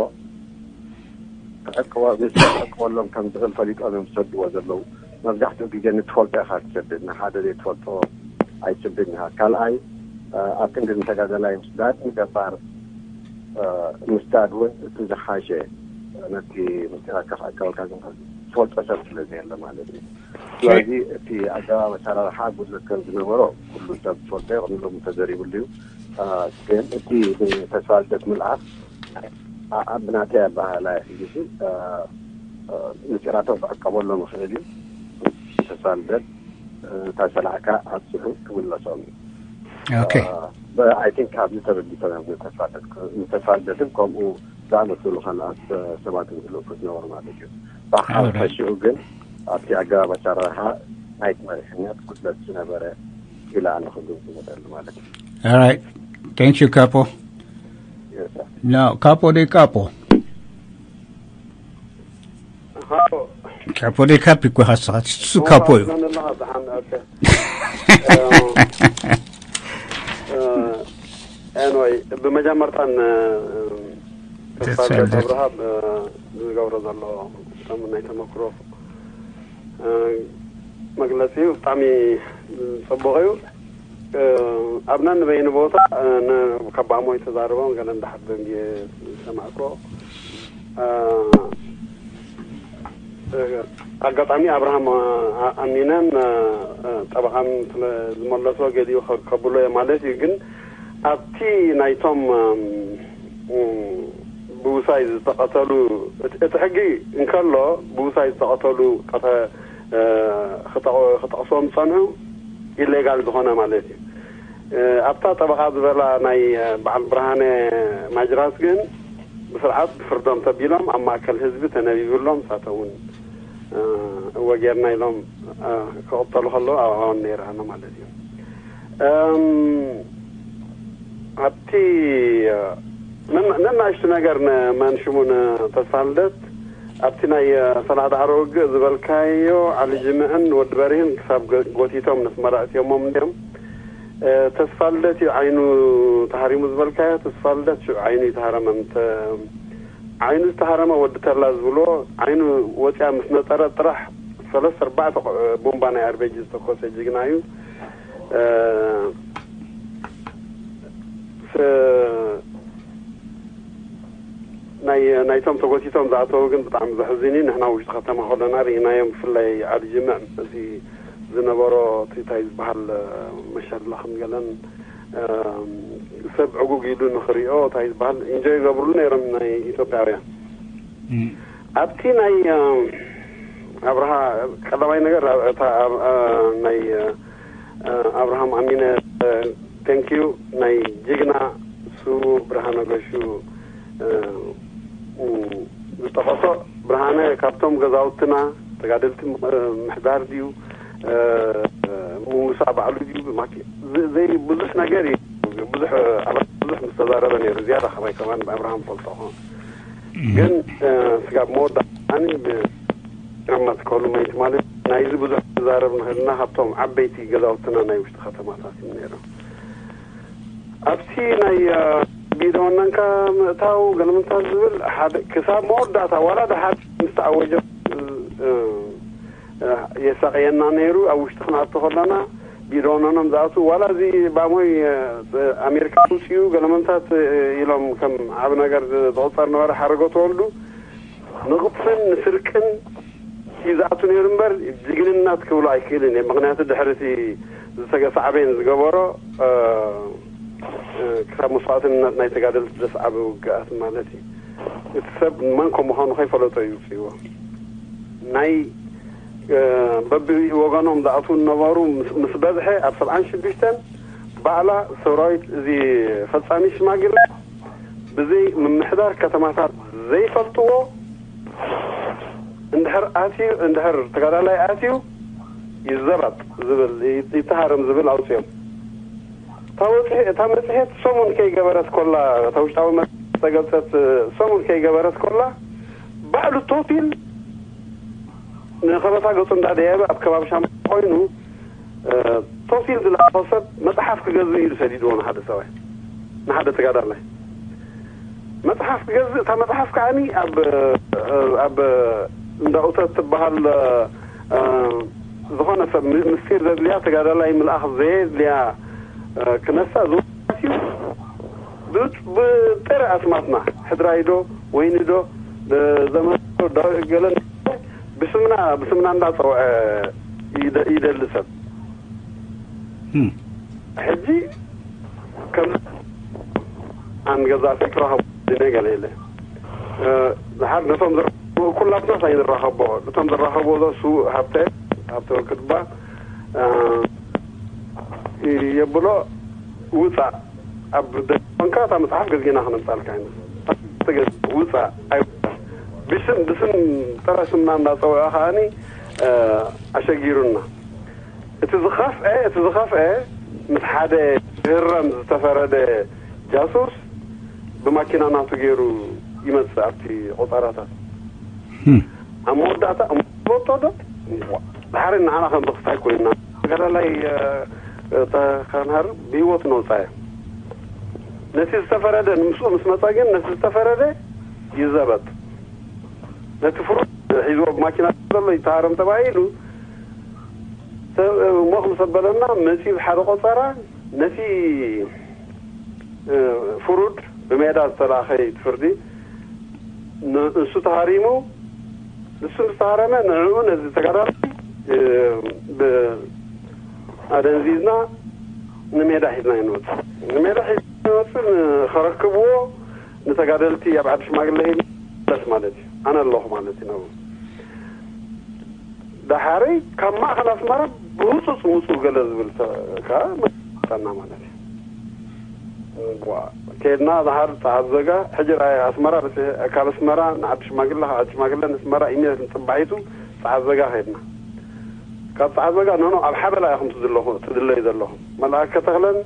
ክዕቅቦ ምስ ክዕቅበሎም ከም ዝኽእል ፈሊጦም እዮም ዝሰድዎ ዘለዉ። መብዛሕትኡ ግዜ ንትፈልጦ ኢኻ ትሰድድ፣ ንሓደ ዘይትፈልጦ ኣይትስድድን ኢኻ። ካልኣይ፣ ኣብ ክንዲ ንተጋደላይ ምስዳድ፣ ንገባር ምስዳድ እውን እቲ ዝሓሸ፣ ነቲ ምስጢራትካ ክዕቀበልካ ዝኽእል ዝፈልጦ ሰብ ስለ ዘየለ ማለት እዩ። ስለዚ እቲ ኣገባብ ኣሰራርሓ ጉድለት ከም ዝነበሮ ኩሉ ሰብ ዝፈልጦ እዩ፣ ቅድሚ ሎሚ ተዘሪብሉ እዩ። ግን እቲ ንተስፋ ልደት ምልኣኽ ብናተይ ኣበሃህላ እዩ። ሕጂ ምስጢራቶም ክዕቀበሎም ይኽእል እዩ። ተስፋ ልደት እታ ሰላዕካ ኣብፅሑ ክምለሶም እዩ። ኦኬ። I think ካብዚ ተበጊሶም እዮም ንተስፋ ልደት፣ ንተስፋ ልደትን ከምኡ ዝኣመሰሉ ካልኣት ሰባትን ዝልእኩ ዝነበሩ ማለት እዩ። ብሓፈሽኡ ግን ኣብቲ ኣገባብ ኣሰራርሓ ናይቲ መሪሕነት ጉድለት ዝነበረ ኢለ ኣነ ክግምግመሉ ማለት እዩ። Alright. Thank you, Kapo. Yes, sir. No, Kapo de Kapo. ሃሎ Kapo de Capi እኮ ኢኻ ንስኻ፣ እሱ ካፖ እዩ። ኣለኻ ደሓን። ኦኬ። ኤንወይ፣ ብመጀመርታ ን ተስፋ ተስፋ ልደት። ኣብርሃ ዝገብሮ ዘሎ ከም ናይ ተመክሮ መግለፂ እዩ፣ ብጣዕሚ ፅቡቕ እዩ። ኣብ ነንበይኑ ቦታ ካብ ባሞይ ተዛረቦም ገለ እንዳሓት ደንጊ ዝሰማዕኮ። ኣጋጣሚ ኣብርሃም ኣሚነን ጠበቓን ስለ ዝመለሶ ገሊኡ ከብሎ እየ ማለት እዩ። ግን ኣብቲ ናይቶም ብውሳይ ዝተቐተሉ፣ እቲ ሕጊ እንከሎ ብውሳይ ዝተቐተሉ ክጠቕሶም ዝፀንሑ ኢሌጋል ዝኾነ ማለት እዩ። ኣብታ ጠበቓ ዝበላ ናይ በዓል ብርሃነ ማጅራት ግን ብስርዓት ብፍርዶም ተቢሎም ኣብ ማእከል ህዝቢ ተነቢብሎም፣ ንሳቶም እውን እወ ጌርና ኢሎም ክቕተሉ ከለዉ ኣብ ኣዋን ነይረ ኣሎ ማለት እዩ። ኣብቲ ነናእሽቱ ነገር ንመንሽሙ ንተስፋ ልደት ኣብቲ ናይ ሰላዕ ዳዕሮ ውግእ ዝበልካዮ ዓሊ ጅምዕን ወዲ በርህን ክሳብ ጎቲቶም ነስመራ እትዮሞም እንዲዮም። ተስፋ ልደት እዩ ዓይኑ ተሃሪሙ ዝበልካዮ፣ ተስፋ ልደት ሽዑ ዓይኑ ይተሃረመ። እንተ ዓይኑ ዝተሃረመ ወዲ ተላ ዝብልዎ ዓይኑ ወፂኣ ምስ ነፀረት ጥራሕ ሰለስተ ኣርባዕተ ቡምባ ናይ ኣርቤጂ ዝተኮሰ ጅግና እዩ። ናይቶም ተጎቲቶም ዝኣተዉ ግን ብጣዕሚ ዘሕዝን እዩ። ንሕና ውሽጢ ከተማ ከለና ርኢናዮም። ብፍላይ ዓዲ ጅምዕ እቲ ዝነበሮ እቲ እንታይ ዝበሃል መሸላ ከም ገለን ሰብ ዕጉግ ኢሉ ንኽሪኦ እንታይ ዝበሃል ኢንጆይ ይገብርሉ ነይሮም ናይ ኢትዮጵያውያን። ኣብቲ ናይ ኣብርሃ ቀዳማይ ነገር እታ ናይ ኣብርሃም ኣሚነ ቴንኪዩ ናይ ጅግና እሱ ብርሃነ ገሹ ዝጠቐሶ ብርሃነ ካብቶም ገዛውትና ተጋደልቲ ምሕዳር ድዩ ምውሳ ባዕሉ ድዩ ዘይ ብዙሕ ነገር እዩ። ብዙሕ ኣብ ብዙሕ ምስ ተዛረበ ነይሩ ዝያዳ ካባይ ከማን ኣብርሃም ፈልጦ ኾን ግን ስጋብ መወዳእታኒ ኣብ መትከሉ መይት ማለት ናይዚ ብዙሕ ተዛረብ ንኽእልና ካብቶም ዓበይቲ ገዛውትና ናይ ውሽጢ ከተማታት እዮም ነይሮም። ኣብቲ ናይ ቢዶ ወነንካ ምእታው ገለምንታት ዝብል ሓደ ክሳብ መወዳእታ ዋላ ድሓር ምስ ተኣወጀ የሳቕየና ነይሩ። ኣብ ውሽጢ ክንኣቱ ከለና ቢዶ ወነኖም ዝኣትዉ ዋላ እዚ ባሞይ ኣሜሪካ ውፅኡ ገለመንታት ኢሎም ከም ዓብ ነገር ዝቑፀር ነበረ። ሓረጎ ተወልዱ ንቕትልን ንስርቅን እዩ ዝኣቱ ነይሩ እምበር ጅግንነት ክብሎ ኣይክእልን እየ። ምኽንያቱ ድሕሪ እቲ ዝተገሳዕበን ዝገበሮ ክሳብ መስዋእትነት ናይ ተጋደልቲ ዘስዓበ ውግኣት ማለት እዩ። እቲ ሰብ መን ከም ምዃኑ ከይፈለጦ እዩ ውፅእዎ። ናይ በቢ ወገኖም ዝኣትዉ ነበሩ ምስ በዝሐ ኣብ ሰብዓን ሽዱሽተን ባዕላ ሰራዊት እዚ ፈፃሚ ሽማግለ ብዘይ ምምሕዳር ከተማታት ዘይፈልጥዎ እንድሕር ኣትዩ እንድሕር ተጋዳላይ ኣትዩ ይዘረጥ ዝብል፣ ይተሃረም ዝብል ኣውፅኦም። እታ መፅሄት ሰሙን ከይገበረት ኮላ፣ እታ ውሽጣዊ መፅሄት ዝተገልፀት ሰሙን ከይገበረት ኮላ፣ ባዕሉ ቶቲል ንኸበሳ ገፁ እንዳደየበ ኣብ ከባቢ ሻማ ኮይኑ፣ ቶሲል ዝለኣኾ ሰብ መፅሓፍ ክገዝእ ኢሉ ሰዲድዎ ንሓደ ሰብኣይ፣ ንሓደ ተጋዳላይ መፅሓፍ ክገዝእ። እታ መፅሓፍ ከዓኒ ኣብ ኣብ እንዳ ኡተት ትበሃል፣ ዝኾነ ሰብ ምስጢር ዘድልያ፣ ተጋዳላይ ምልኣኽ ዘየድልያ ክነሳ ዝወስዩ ብጥረ ኣስማትና፣ ሕድራይ ዶ፣ ወይኒ ዶ፣ ዘመዶ፣ ዳዊት ገለን ብስምና ብስምና እንዳፀውዐ ይደሊ ሰብ። ሕጂ ከም ኣን ገዛእቲ ክራኸቡ ገለ የለ። ድሓር ነቶም ኩላትና ሳይ ንራኸቦ፣ ነቶም ዝራኸብዎ ሱ ሃብተ ሃብተ ወክድባ የብሎ። ውፃእ ኣብ ደንካ እታ መፅሓፍ ገዚእና ክነምፃልካ ኢና። ውፃእ ኣይ ብስም ብስም ጥረ ስምና እናፀውዐ ከዓኒ ኣሸጊሩና። እቲ ዝኸፍአ እቲ ዝኸፍአ ምስ ሓደ ክህረም ዝተፈረደ ጃሱስ ብማኪና ናቱ ገይሩ ይመፅእ ኣብቲ ቆፀራታት። ኣብ መወዳእታ እሞ ዝበልቶ ዶ? እዋ፣ ድሓር ንዓና ከም ብኽስታይ ኮይና ተጋዳላይ ከንሃር ብህይወቱ ነውፃዮ። ነቲ ዝተፈረደ ንምስኡ ምስ መፃ ግን ነቲ ዝተፈረደ ይዘበጥ። ነቲ ፍሩድ ሒዝዎ ብማኪና ዘሎ ይተሃረም ተባሂሉ እሞ ክምሰበለና መፂ ብሓደ ቆፀራ ነቲ ፍሩድ ብሜዳ ዝተላኸ ፍርዲ ንእሱ ተሃሪሙ። ንሱ ምስ ተሃረመ ንዕኡ ነዚ ተጋዳላይ ብኣደንዚዝና ንሜዳ ሒዝና ይንወፅእ። ንሜዳ ሒዝና ይንወፅእ ንኸረክብዎ ንተጋደልቲ ኣብ ዓዲ ሽማግለ ሂድ መለስ ማለት እዩ። ኣነ ኣለኹ ማለት እዩ። ነብሩ ዳሓረይ ካብ ማእኸል ኣስመራ ብህፁፅ ውፁ ገለ ዝብል ከዓ መጣና ማለት እዩ። ከድና ዛሃር ፀዓት ዘጋ ሕጂ ራይ ኣስመራ በፂሐ ካብ ኣስመራ ንዓዲ ሽማግለ ካብ ዓዲ ሽማግለ ንስመራ ኢሜት ንፅባሒቱ ፀዓት ዘጋ ከድና። ካብ ፀዓት ዘጋ ነኖ ኣብ ሓበላ ኢኹም ትድለኹ ትድለዩ ዘለኹም። መልኣከ ተኽለን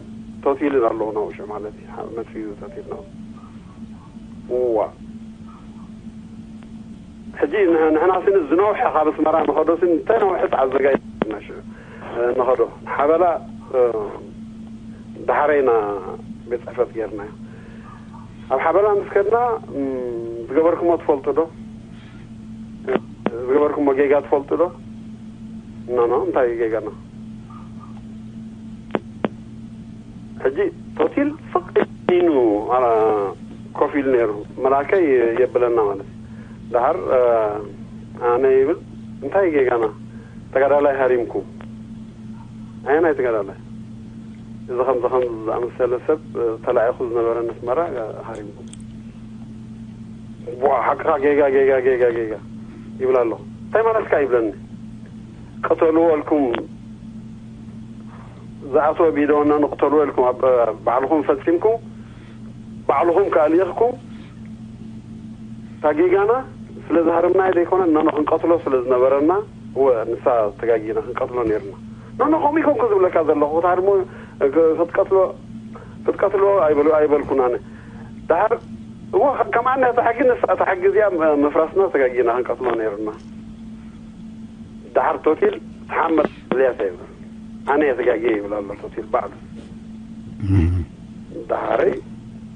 ቶቲልን ኣለዉ ናብኡ ሽዑ ማለት እዩ። መፅዩ ቶቲል ናብኡ እዋ ሕጂ ንሕና ስኒ ዝነውሐ ካብ ኣስመራ ንኸዶ ስኒ እንተነውሐ ተዓዘጋጅ ሽዑ ንኸዶ ሓበላ ዳሓረይና ቤት ፅሕፈት ገይርናዮ። ኣብ ሓበላ ምስ ከድና ዝገበርኩሞ ትፈልጡ ዶ? ዝገበርኩሞ ጌጋ ትፈልጡ ዶ? ኖኖ እንታይ ጌጋና? ሕጂ ቶቲል ስቕ ኢሉ ኮፍ ኢሉ ነይሩ። መላከይ የብለና ማለት እዩ። ደሓር ኣነ ይብል እንታይ ጌጋና? ተጋዳላይ ሃሪምኩም። ኣየናይ ተጋዳላይ? እዚ ከምዚ ከም ዝኣመሰለ ሰብ ተላኢኹ ዝነበረ ነስመራ ሃሪምኩም። ዋ ሓቅኻ ጌጋ ጌጋ ጌጋ ጌጋ ይብል ኣለኹ። እንታይ ማለትካ ይብለኒ። ቅተልዎ ኢልኩም ዝኣተወ ቢደወና ንቅተልዎ ኢልኩም ኣብ ባዕልኹም ፈፂምኩም ባዕልኹም ከኣ ልኢኽኩም እታ ጌጋና ስለ ዝሃርምናዮ ዘይኮነ ነኖ ክንቀትሎ ስለ ዝነበረና እወ ንሳ ተጋጊና ክንቀትሎ ነይርና። ነኖ ከምኡ ኢኮንኩ ዝብለካ ዘለኹ ክትሃርሞ ክትቀትሎ ክትቀትሎ ኣይበልኩን ኣነ። ደሓር እወ ከምኣና እታ ሕጊ ንሳ እታ ሕጊ እዚኣ ምፍራስና ተጋጊና ክንቀትሎ ነይርና። ደሓር ቶቲል ተሓመል ልያሰ ይብል ኣነ እየ ተጋጊየ ይብል ኣሎ ቶቲል ባዕሉ። ደሓረይ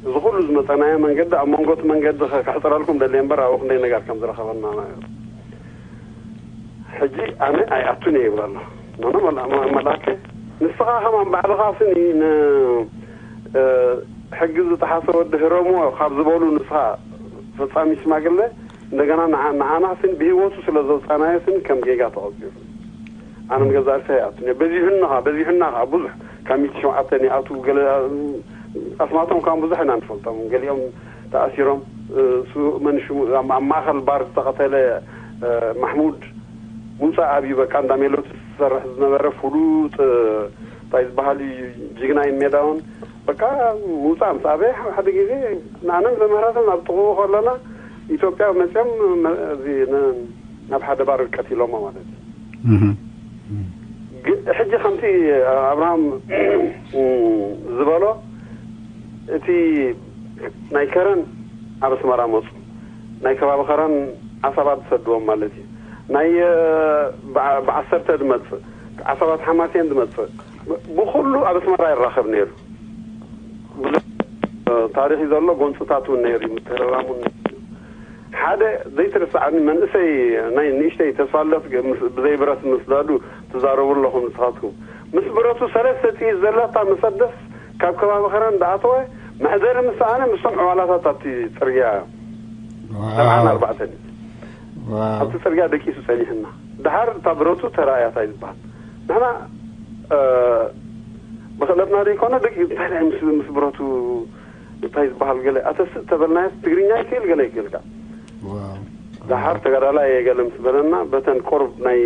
እዚ ኩሉ ዝመፀናዮ መንገዲ ኣብ መንጎ እቲ መንገዲ ከሕፅረልኩም ደልየ እምበር ኣብኡ ክንደይ ነገር ከም ዝረኸበና ሕጂ ኣነ ኣይኣቱን እየ ይብል ኣሎ። ኖኖ መላከ ንስኻ ከማን ባዕልኻ ስኒ ሕጊ ዝጠሓሰ ወዲ ህረምዎ ካብ ዝበሉ ንስኻ ፈፃሚ ሽማግለ እንደገና ንዓና ስን ብህይወቱ ስለ ዘውፃናዮ ስን ከም ጌጋ ተቐፂሩ። ኣነ ንገዛ ርእሰይ ይኣቱ በዚሑና በዚሑና ከዓ ብዙሕ ካብ ሚእቲ ሸውዓተ ይኣቱ ገለ ኣስማቶም ከዓ ብዙሕ ኢና ንፈልጦም። ገሊኦም ተኣሲሮም እሱ መን ሽሙ ኣብ ማእኸል ባር ዝተቐተለ ማሕሙድ ሙፃ ኣብዩ በቃ እንዳ ሜሎት ዝሰርሕ ዝነበረ ፍሉጥ እንታይ ዝበሃል ጅግና እዩ ሜዳውን በቃ ሙፃ ምስ ኣበይ ሓደ ግዜ ንኣነን ዘምህራትን ኣብ ጥቕኡ ከለና ኢትዮጵያ መፅኦም ናብ ሓደ ባር ቀቲሎሞ ማለት እዩ። ሕጂ ከምቲ ኣብርሃም ዝበሎ፣ እቲ ናይ ከረን ኣብ ኣስመራ መፁ፣ ናይ ከባቢ ከረን ዓሳባት ዝሰድዎም ማለት እዩ። ናይ ብዓሰርተ ዝመፅእ ዓሳባት ሓማሴን ዝመፅእ ብኩሉ ኣብ ኣስመራ ይራኸብ ነይሩ። ብዙሕ ታሪኽ እዩ ዘሎ። ጎንፅታት እውን ነይሩ እዩ፣ ምትህርራም እውን ነይሩ እዩ። ሓደ ዘይትርሳዕኒ መንእሰይ ናይ ንእሽተይ ተስፋልደት ብዘይ ብረት ምስ ዳዱ ትዛረቡ ኣለኹም ንስኻትኩም። ምስ ብረቱ ሰለስተ ጥይት ዘለታ መሰደስ ካብ ከባቢ ኸረን እንዳኣተወ መሕደሪ ምስ ሰኣነ ምስቶም ዕዋላታት ኣብቲ ፅርግያ ሰብዓን ኣርባዕተን ኣብቲ ፅርግያ ደቂሱ ፀኒሕና። ድሓር እታ ብረቱ ተራእያታ እዩ ዝበሃል። ንሕና ብክእለትና ዘይኮነ ደቂ እንታይ ምስ ብረቱ እንታይ ዝበሃል ገለ ኣተስእ ተበልናዮ ትግርኛ ይክእል ገለ ይክእልካ። ደሓር ተጋዳላይ እየ ገለ ምስ በለና በተን ቁርብ ናይ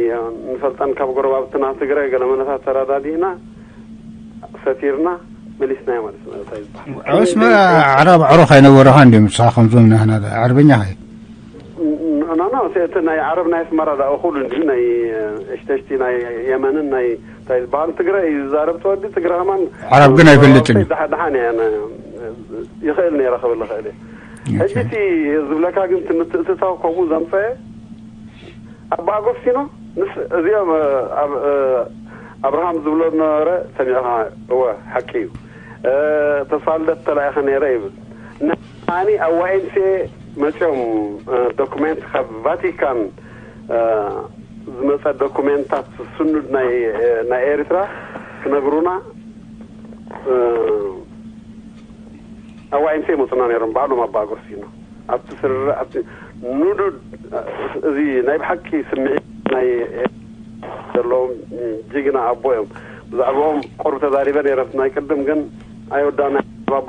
ንፈልጠን ካብ ጎረባብትና ትግረ ገለ መነታት ተረዳዲእና ሰቲርና መሊስናዮ ማለት ነው። እንታይ ዝበሃል ኣስመራ ዓረብ ኣዕሩኽ ኣይነበረኻ እንዲዮም ንስኻ ከምዞም ናህና ዓርበኛ ኸይ ኖ ኖ እቲ ናይ ዓረብ ናይ ኣስመራ ዳ እኹል እንዲ ናይ እሽተሽቲ ናይ የመንን ናይ እንታይ ዝበሃል ትግረ እዩ ዝዛረብ ተወዲ ትግረ ከማን ዓረብ ግን ኣይፈልጥን እዩ። ደሓ ደሓን እየ ይኽእል ነይረ ክብል ይኽእል እየ። ሕጂ እቲ ዝብለካ ግን እቲ ምትእትታው ከምኡ ዘምፀአ ኣባ ኣጎስቲኖ ምስ እዚኦም ኣብርሃም ዝብሎ ነበረ ሰሚዕኻ? እወ ሓቂ እዩ። ተስፋልደት ተላኢኸ ነይረ ይብል። ንኣኒ ኣብ ዋኤምሲኤ መፅኦም ዶኩሜንት ካብ ቫቲካን ዝመፀ ዶኩሜንታት ስኑድ ናይ ኤርትራ ክነግሩና ኣብ ዋይምሴ መፁና ነይሮም ባዕሎም ኣባ ኣጎስቲኖ ኣብቲ ስርርዕ ኣብቲ ኑዱድ እዚ ናይ ብሓቂ ስምዒት ናይ ዘለዎም ጅግና ኣቦ እዮም። ብዛዕባኦም ቁሩብ ተዛሪበ ነይረ ናይ ቅድም ግን ኣይወዳና። ኣባ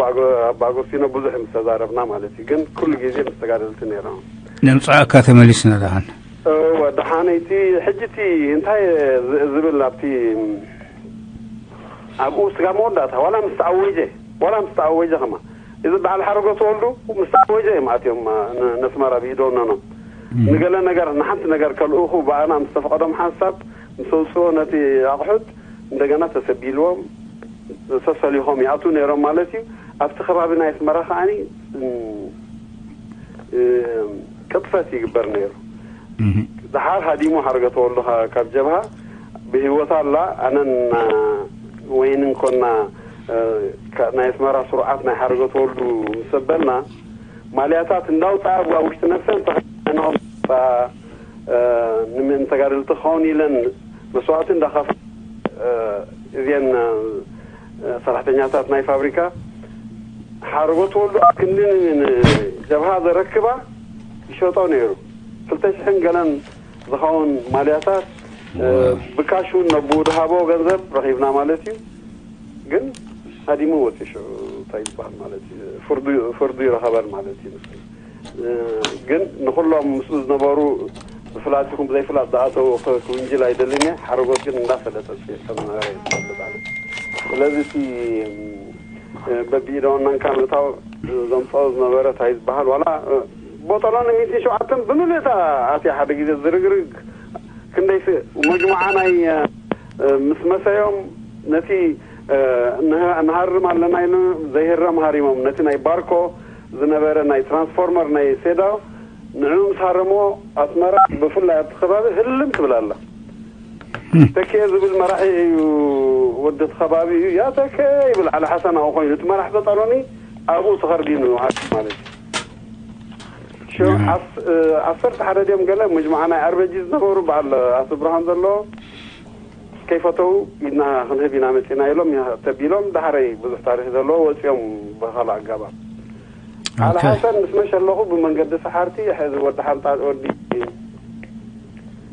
ኣጎስቲኖ ብዙሕ ምስ ተዛረብና ማለት እዩ። ግን ኩሉ ግዜ ምስ ተጋደልቲ ነይሮም። ነምፅኣካ ተመሊስና ደሓን። እወ ደሓነይቲ ሕጂ እቲ እንታይ ዝብል ኣብቲ ኣብኡ ስጋ መወዳእታ ዋላ ምስ ተኣወጀ ዋላ ምስ ተኣወጀ ከማ እዚ በዓል ሓረጎ ተወልዱ ምስ ተኣወጀ እዮም ኣትዮም ነስመራ ብኢዶም ነኖም ንገለ ነገር ንሓንቲ ነገር ከልእኹ ብኣና ምስ ተፈቐዶም ሓንሳብ ምስ ኣውፅኦ ነቲ ኣቑሑት እንደገና ተሰቢልዎም ተሰሊኾም ይኣትዉ ነይሮም ማለት እዩ። ኣብቲ ከባቢ ናይ ኣስመራ ከዓኒ ቅጥፈት ይግበር ነይሩ። ደሓር ሃዲሙ ሓረገ ተወልዱ ካብ ጀብሃ ብህይወት ኣላ። ኣነን ወይንን ኮና ናይ ኣስመራ ስሩዓት ናይ ሓረገ ተወልዱ ምስ ኣበልና ማልያታት እንዳውፅኣ ኣብ ውሽጢ ነብሰን ተኸዲነንኦም ንምን ተጋደልቲ ክኸውን ኢለን መስዋእቲ እንዳኸፈ እዚአን ሰራሕተኛታት ናይ ፋብሪካ ሓረጎ ተወልዱ ኣብ ክንዲ ንጀብሃ ዘረክባ ይሸጦ ነይሩ። ክልተ ሽሕን ገለን ዝኸውን ማልያታት ብካሽ እውን ነብኡ ድሃቦ ገንዘብ ረኺብና ማለት እዩ። ግን ሃዲሙ ወፂ ሽዑ እንታይ ይበሃል ማለት እዩ ፍርዱ ፍርዱ ይረኸበን ማለት እዩ። ግን ንኩሎም ምስኡ ዝነበሩ ብፍላጥ ይኹን ብዘይፍላጥ ዝኣተው ክውንጅል ኣይደልን እየ። ሓረጎት ግን እንዳፈለጠ ዝነበረ ይፈልጥ ኣለ። ስለዚ እቲ በቢኢዶን መንካን ምእታው ዘምፅኦ ዝነበረ እንታይ ዝበሃል ዋላ ቦጠሎኒ ሚእቲ ሸውዓተን ብምልእታ ኣትያ ሓደ ግዜ ዝርግርግ ክንደይ መጅሙዓ ናይ ምስ መሰዮም ነቲ ንሃርም ኣለና ኢሉ ዘይህረም ሃሪሞም ነቲ ናይ ባርኮ ዝነበረ ናይ ትራንስፎርመር ናይ ሴዳው ንዕኡ ምስ ሃረምዎ ኣስመራ ብፍላይ ኣብቲ ከባቢ ህልም ትብል ኣላ። ተኪኤ ዝብል መራሒ እዩ ወዲ እቲ ከባቢ እዩ። ያ ተኪኤ ይብል ዓሊ ሓሰን ኣብኡ ኮይኑ እቲ መራሕ በጣሎኒ ኣብኡ ተኸርዲኑ ማለት እዩ። ዓሰርተ ሓደ ድዮም ገለ መጅሙዓ ናይ ኣርበጂ ዝነበሩ በዓል ኣቶ ብርሃን ዘለዎ ከይፈተው ኢድና ክንህብ ኢና መፂና ኢሎም ተቢሎም ዳሕረይ ብዙሕ ታሪክ ዘለዎ ወፂኦም ብካልእ ኣጋባብ ዓሊ ሓሰን ምስ መሸ ኣለኹ ብመንገዲ ሰሓርቲ ሕዚ ወዲ ሓንጣ ወዲ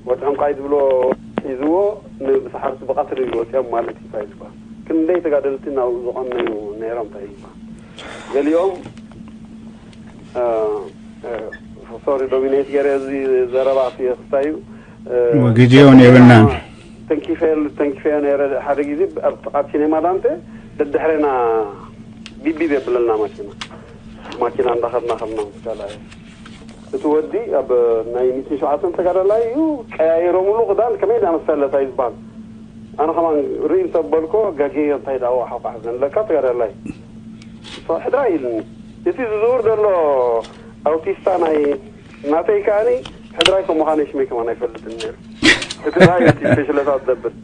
ወዲ ዕንቋይ ዝብሎ ሒዝዎ ብሰሓርቲ ብቐትሪ ወፂኦም ማለት እንታይ ዝበሃል ክንደይ ተጋደልቲ ናብኡ ዝቐነዩ ነይሮም እንታይ ዝበሃል ገሊኦም ሶሪ ዶሚኔት ገረ እዚ ዘረባ ክስታዩ ግዜውን የብልናን። ተንኪፈ ተንኪፈዮ ነረ ሓደ ግዜ ኣብ ጥቃ ሲኔማ ዳንተ ደድሕሬና ቢቢ የብለልና ማኪና ማኪና እንዳኸድና ከድና ምስጋላ እቲ ወዲ ኣብ ናይ ሚእቲ ሸውዓተን ተጋዳላይ እዩ ቀያይሮምሉ ክዳን ከመይ ዳ መሰለታ ይዝባል ኣነ ከማን ርኢ እንተበልኮ ጋጌዮ እንታይ ደኣ ሓቋሕ ዘንለካ ተጋዳላይ ሕድራይ ኢልኒ። እቲ ዝዝውር ዘሎ ኣውቲስታ ናይ ናተይ ከኣኒ ሕድራይ ከም ምዃነይ ሽመይ ከማን ኣይፈልጥን ነይሩ። እቲ ናይ እቲ ስፔሻለታት ዘብል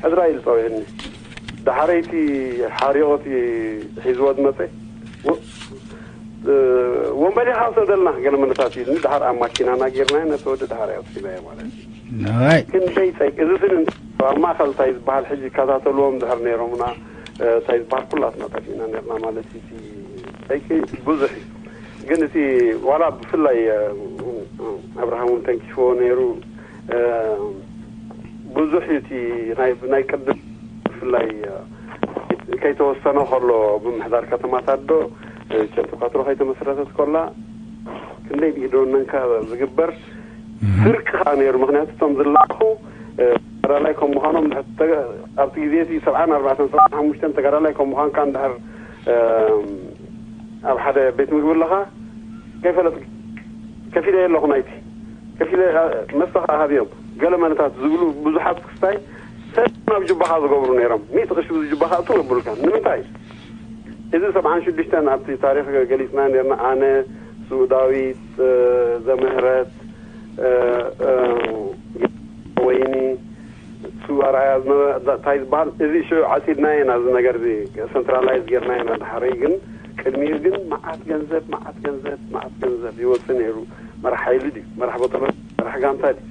ሕድራይ ኢሉ ጸዊዕኒ። ዳሕረይቲ ሓሪቖቲ ሒዝዎ ዝመጸ ወ- እ፣ ወንበዴኻ ውሰደልና ገለ መለታት ኢልኒ። ድሓር ኣብ ማኪናና ጌርናዮ ነቲ ወዲ ድሓር ኣውጺእናዮ ማለት እዩ። ንዋይ ክንደይ ጸይቅ እዚ ስን ኣብ ማእኸል እንታይ ዝበሃል ሕጂ ይከታተልዎም ድሕር ነይሮምና እንታይ ዝበሃል ኩላትና ጠፊእና ነርና ማለት እዩ። ጸይቂ ብዙሕ እዩ። ግን እቲ ዋላ ብፍላይ ኣብርሃም እውን ተንኪፍዎ ነይሩ። ብዙሕ እዩ እቲ ናይ ቅድም ብፍላይ ከይተወሰነ ከሎ ብምሕዳር ከተማታት ዶ ቸንቱ ካትሮ ከይተመስረተት ኮላ ክንደይ ብኢዶነንካ ዝግበር ስርቂ ከዓ ነይሩ። ምክንያቱ እቶም ዝላእኹ ተጋዳላይ ከም ምዃኖም ኣብቲ ግዜ እቲ ሰብዓን ኣርባዕተን ሰብዓን ሓሙሽተን ተጋዳላይ ከም ምዃንካ እንድሕር ኣብ ሓደ ቤት ምግቢ ኣለኻ ከይፈለጥ ከፊለ ኣለኹ ናይቲ ከፊለ መስተ ከዓ ሃብዮም ገለ መነታት ዝብሉ ብዙሓት ክስታይ ሰብ ናብ ጅባኻ ዝገብሩ ነይሮም። ሚእቲ ቅርሺ ብዙ ጅባኻ እቱ ነብሉካ ንምንታይ? እዚ ሰብዓን ሽዱሽተን ኣብቲ ታሪክ ገሊፅና ነርና። ኣነ፣ ስውእ ዳዊት፣ ዘምህረት፣ ወይኒ፣ ስውእ ኣርኣያ እንታይ ዝበሃል እዚ ሽዑ ዓፂድና ኢና። እዚ ነገር እዚ ሰንትራላይዝ ጌርና ኢና። ድሓረይ ግን ቅድሚኡ ግን መዓት ገንዘብ መዓት ገንዘብ መዓት ገንዘብ ይወፅእ ነይሩ። መራሕ ሓይሊ ድዩ መራሕ ቦጠሎ መራሕ ጋንታ ድዩ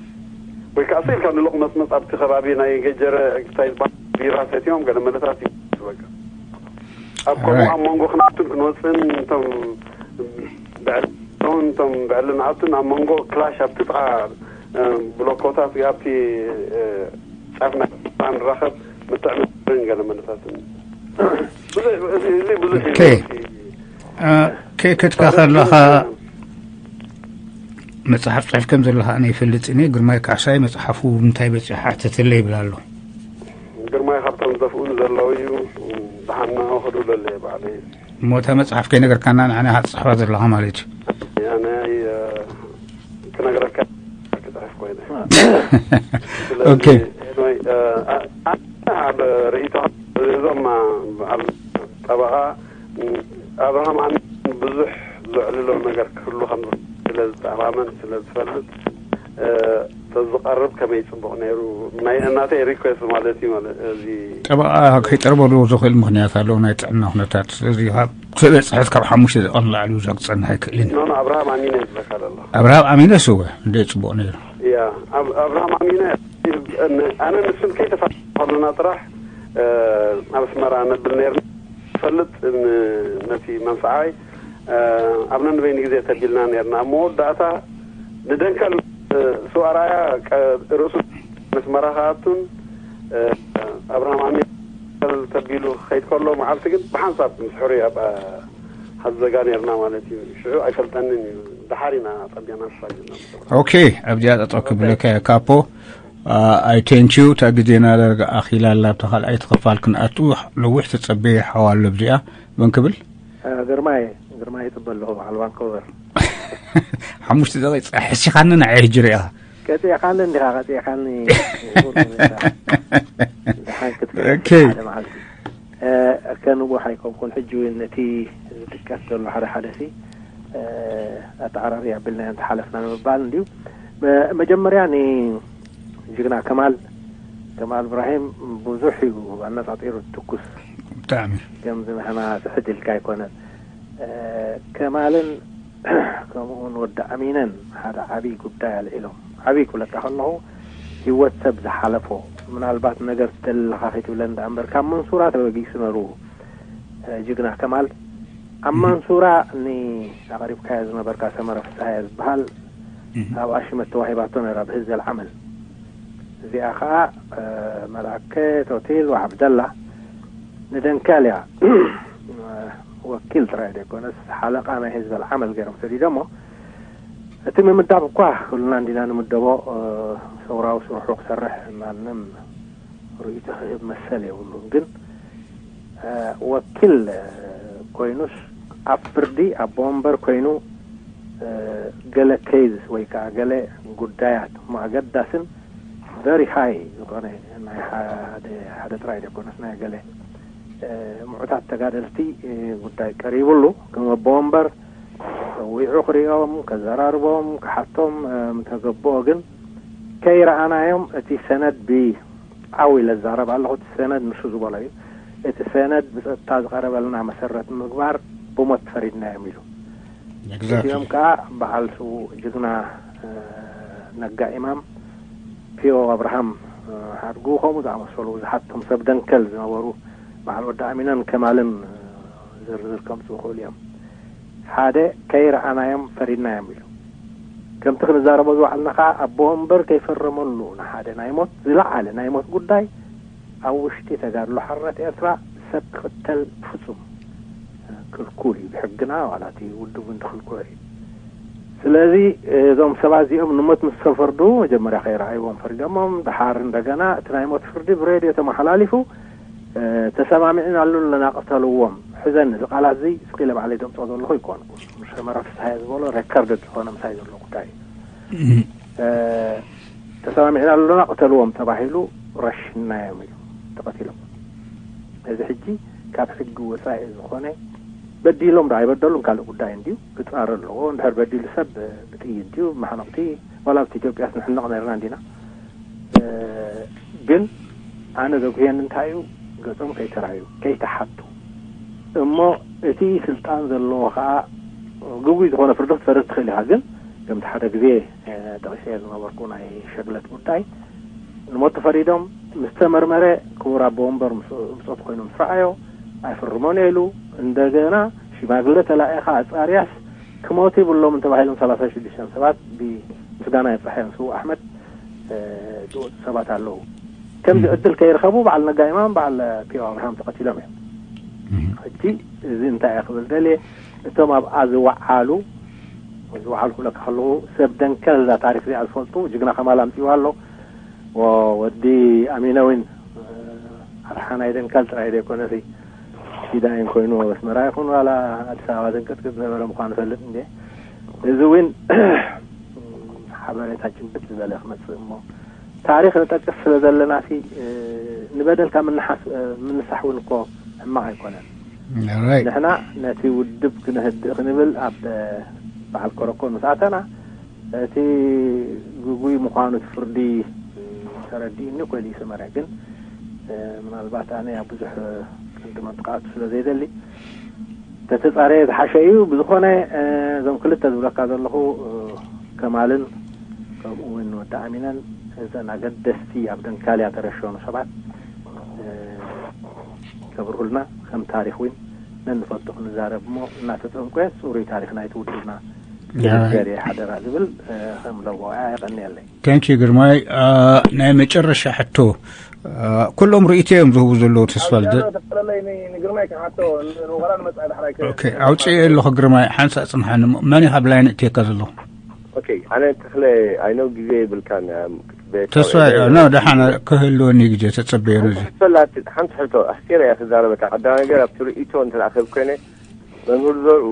ወይ ከዓ ስኢልካ ንልቕ መፅመፅ ኣብቲ ከባቢ ናይ ገጀረ እንታይ ዝበሃል ቢራ ሰትዮም ገለ መለታት እዩ በቃ ኣብ ከምኡ ኣብ መንጎ ክንኣቱን ክንወፅን እቶም ብዕልቶን እቶም ብዕሊ ንኣቱን ኣብ መንጎ ክላሽ ኣብቲ ጥቓ ብሎኮታት ኣብቲ ጫፍ ናይ ንራኸብ ምትዕምርን ገለ መለታትን ብዙሕ እዚ ብዙሕ ከድካ ከለኻ መፅሓፍ ፅሕፍ ከም ዘለኻ ኣነ ይፈልጥ እኔ ግርማይ ካሕሳይ መፅሓፉ እንታይ በፂሓ ሕተተለ ይብል ኣሎ። ግርማይ ካብቶም ዝጠፍኡኒ ዘለዉ እዩ። ብሓና ክዱ ለለ ባዕለይ እሞ እታ መፅሓፍ ከይነገርካና ንዓና ኢኻ ትፅሕፋ ዘለኻ ማለት እዩ። ኣነ ክነግረካ ክፅሕፍ ኮይነ ኦኬ። ኣብ ርእይቶ እዞም በዓል ጠበቓ ኣብርሃም ኣሚን ብዙሕ ዘዕልሎ ነገር ክህሉ ከም ስለ ዝተኣማመን ስለ ዝፈልጥ ተዝቐርብ ከመይ ፅቡቕ ነይሩ። ናይ እናተይ ሪኩዌስት ማለት እዩ። ማለት እዚ ጠበቓ ከይጠርበሉ ዝኽእል ምኽንያት ኣለዎ ናይ ጥዕና ኩነታት። ስለዚ ካብ ተበፅሐት ካብ ሓሙሽተ ደቐን ላዕሊ እዛ ክፀንሕ ኣይክእልን እዩ። ኖ ኣብርሃም ኣሚነ ይብለካ ዘሎ። ኣብርሃም ኣሚነስ እወ እንደ ፅቡቕ ነይሩ። ያ ኣብ- ኣብርሃም ኣሚነ ኣነ ንሱን ከይተፋ ከለና ጥራሕ ኣብ ኣስመራ ነብል ነርና። ፈልጥ ነቲ መንፈዓይ ኣብ ነንበይኒ ግዜ ተቢልና ነርና። ኣብ መወዳእታ ንደንከል ስዋራያ ርእሱ መስመራ ከኣቱን ኣብርሃም ኣሚን ተቢሉ ክኸይድ ከሎ መዓልቲ ግን ብሓንሳብ ምስ ሕሩይ ኣብ ሃዘጋ ነርና ማለት እዩ። ሽዑ ኣይፈልጠንን እዩ። ደሓር ኢና ጸቢቕና ንሳ ጅና ኦኬ ኣብዚኣ ጠጠው ክብለካ እየ ካፖ። ኣይ ቴንክ ዩ እታ ግዜና ዳርጋ ኣኺላ ኣላ ኣብታ ካልኣይቲ ክፋል ክንኣቱ ነዊሕ ተጸበየ ሓዋ ኣሎ ኣብዚኣ መን ክብል ግርማይ ግርማይ ይጽበ ኣለኹ በዓል ቫንኮቨር ሓሙሽተ ደቂቃ ሕሲኻኒ ንዓይ ሕጂ ሪኢኻ ቀፂዕካኒ እንዲኻ ቀፂዕካኒ ኦኬ ከንቦ ሓይኮንኩን ሕጂ እውን ነቲ ዝጥቀስ ዘሎ ሓደ ሓደ ሲ ኣተዓራሪ ኣቢልና እንተሓለፍና ንምባል እንድዩ መጀመርያ ንጅግና ከማል ከማል እብራሂም ብዙሕ እዩ ኣነፃፂሩ ትኩስ ብጣዕሚ ከምዚ ንሕና ስሕት ኢልካ ኣይኮነን ከማልን ከምኡውን ወዲ ኣሚነን ሓደ ዓብዪ ጉዳይ ኣልዒሎም ዓብዪ ክብለካ ከለኹ ህይወት ሰብ ዝሓለፎ ምናልባት ነገር ትደሊ ኣለኻ ከይትብለን ደኣ እምበር ካብ መንሱራ ተበጊሱ ነሩ ጅግና ከማል ኣብ መንሱራ ኒ ኣቕሪብካዮ ዝነበርካ ሰመረ ፍስሃየ ዝበሃል ኣብ ኣሽመት ተዋሂባቶ ነራ ብህዘል ዓመል እዚኣ ከዓ መልኣከ ቶቲል ወዓብደላ ንደንካል እያ ወኪል ጥራይ ዘይኮነስ ሓለቃ ናይ ህዝበል ዓመል ገይሮም ሰዲዶሞ እቲ ምምዳብ እኳ ኩልና እንዲና ንምደቦ ሰውራዊ ስርሑ ክሰርሕ ማንም ርእይቶ ክህብ መሰል የብሉን ግን ወኪል ኮይኑስ ኣብ ፍርዲ ኣቦ ወንበር ኮይኑ ገለ ኬዝስ ወይ ከዓ ገለ ጉዳያት እሞ ኣገዳስን very high ዝኾነ ናይ ሓደ ሓደ ጥራይ ደኮነስ ናይ ገለ እ፣ ምዑታት ተጋደልቲ እ፣ ጉዳይ ቀሪቡሉ ከም ኣቦ ወንበር ጸዊዑ ክሪኦም ከዘራርቦም ክሓቶም እ፣ ምተገብኦ ግን ከይረኣናዮም እቲ ሰነድ ብ ዓው ኢለ ዝዛረብ ኣለኹ። እቲ ሰነድ ንሱ ዝበሎ እዩ። እቲ ሰነድ ብጸጥታ ዝቐረበልና መሰረት ምግባር ብሞት ፈሪድናዮም ኢሉ። እዚኦም ከዓ በዓል ስዉእ ጅግና እ፣ ነጋ ኢማም፣ ፒዮ ኣብርሃም እ፣ ሓድጉ ከምኡ ዝኣመሰሉ ብዙሓት ቶም ሰብ ደንከል ዝነበሩ በዓል ወዲ ኣሚነን ከማልን እ፣ ዝርዝር ከምፅኡ ይኽእሉ እዮም። ሓደ ከይረኣናዮም ፈሪድናዮም ኢሉ። ከምቲ ክንዛረቦ ዝወዓልና ከዓ ኣቦ ወንበር ከይፈረመሉ ንሓደ ናይ ሞት ዝለዓለ ናይ ሞት ጉዳይ ኣብ ውሽጢ ተጋድሎ ሓርነት ኤርትራ ሰብ ክቕተል ፍጹም ክልኩል እዩ ብሕግና፣ ዋላ እቲ ውድብ እውን ክልኩል እዩ። ስለዚ እዞም ሰባት እዚኦም ንሞት ምስ ተፈርዱ መጀመርያ ከይረኣይዎም ፈሪዶሞም፣ ድሓር እንደገና እቲ ናይ ሞት ፍርዲ ብሬድዮ ተመሓላሊፉ እ፣ ተሰማሚዕና ኣሉ ኣለና ቅተልዎም። ሕዘኒ እዚ ቃላት እዚ ስቕ ኢለ ባዕለይ ደምፅኦ ዘለኹ ኣይኮንኩ። ሰመረ ፍስሃየ ዝበሎ ሬከርድድ ዝኾነ ምሳይ ዘሎ ጉዳይ እዩ። እ፣ ተሰማሚዕና ኣለና ቅተልዎም ተባሂሉ ረሽናዮም እዩ ተቐቲሎም። እዚ ሕጂ ካብ ሕጊ ወፃኢ ዝኾነ በዲሎም ዶ ኣይበደሉን ካልእ ጉዳይ እንድዩ ክፃረ ኣለዎ። እንድሕር በዲሉ ሰብ ብጥይት ድዩ ብመሓነቕቲ ዋላ ኣብቲ ኢትዮጵያስ ንሕነቕ ነርና እንዲና። እ፣ ግን ኣነ ዘጉህየኒ እንታይ እዩ፣ ገጾም ከይተራዩ ከይተሓቱ እሞ እቲ ስልጣን ዘለዎ ከዓ ግጉይ ዝኾነ ፍርዲ ክትፈርድ ትኽእል ኢኻ። ግን ከምቲ ሓደ ግዜ እ፣ ጠቒሰ ዝነበርኩ ናይ ሸግለት ጉዳይ ንሞት ተፈሪዶም ምስ ተመርመረ ክቡር ኣቦ ወንበር ምስ ብጾት ኮይኑ ምስ ረኣዮ ኣይፍርሞን ኢሉ እንደገና ሽማግለ ተላኢኻ ኣጻርያስ ክሞቱ ይብሎም እንተባሂሎም ሰላሳ ሽዱሽተ ሰባት ብምስጋና የብጻሕዮም ስዉእ ኣሕመድ እ፣ ዝወፁ ሰባት ኣለዉ። ከምዚ ዕድል ከይረኸቡ በዓል ነጋ ኢማም በዓል ፒዮ ኣብርሃም ተቐቲሎም እዮም። ሕጂ እዚ እንታይ እየ ክብል ደልየ፣ እቶም ኣብኣ ዝወዓሉ ዝወዓሉ ክብለካ ከለኹ ሰብ ደንከል እዛ ታሪክ እዚኣ ዝፈልጡ ጅግና ከማል ኣምፅዋ ኣሎ። ወ- ወዲ ኣሚነ እውን እ፣ ኣርሓ ናይ ደንከል ጥራይ ዘይኮነሲ ሲዳይን ኮይኑ ኣብ ኣስመራ ይኹን ዋላ ኣዲስ ኣበባ ዘንቀጥቅጥ ዝነበረ ምዃኑ ፈልጥ እንደ እዚ እውን ሓበሬታ ጭብጥ ዝበለ ክመፅእ እሞ ታሪክ ንጠቅስ ስለ ዘለና ሲ እ፣ ንበደልካ ምንሓስ እ፣ ምንሳሕ እውን እኮ ሕማቕ ኣይኮነን። ራይት ንሕና ነቲ ውድብ ክነህድእ ክንብል ኣብ እ፣ በዓል ኮረኮ ምስ ኣተና እቲ ግጉይ ምዃኑ እቲ ፍርዲ እ፣ ተረዲእኒ ኮይሉ ይሰመረ ግን እ፣ ምናልባት ኣነ ኣብ ብዙሕ እ፣ ክንዲ መጥቃዕቱ ስለ ዘይደሊ ተተጻረየ ዝሓሸ እዩ። ብዝኾነ እ፣ እዞም ክልተ ዝብለካ ዘለኹ እ፣ ከማልን ከምኡ እውን ወዲ ኣሚነን እዘን ኣገደስቲ ኣብ ደንካልያ ተረሸኑ ሰባት እ፣ ከብርሁልና ከም ታሪክ እውን ነንፈቱ ክንዛረብ እሞ እናተጠንቆየ ፅሩይ ታሪክ ናይቲ ውድብና ያ። ገርየ ሓደራ ዝብል እ፣ ከም ለዋውያ የቐንየለይ። ታንኪ ግርማይ። አ፣ ናይ መጨረሻ ሕቶ አ፣ ኩሎም ርእይቶ እዮም ዝህቡ ዘለዉ ተስፋ ልደ ተፈለለይ ንግርማይ ክሓቶ ንወራ ንመፃኢ ዳሕራይ ኦኬ ኣውፅኤ ኣለኹ ግርማይ ሓንሳእ ፅንሓኒ እሞ መን ኢኻ ብላይ ንእትየካ ዘለኹ ኦኬ ኣነ ተክለ ኣይነው ግዜ የብልካን ክትበየካ ተስፋ ኖ ደሓን ክህልወኒ ግዜ ተፀበየ ነዚ ፈላቲ ሓንቲ ሕቶ ኣሕፂረ እያ ክዛረበካ ቀዳማ ነገር ኣብቲ ርእይቶ እንተ ክህብ ኮይነ መምህር ዘርኡ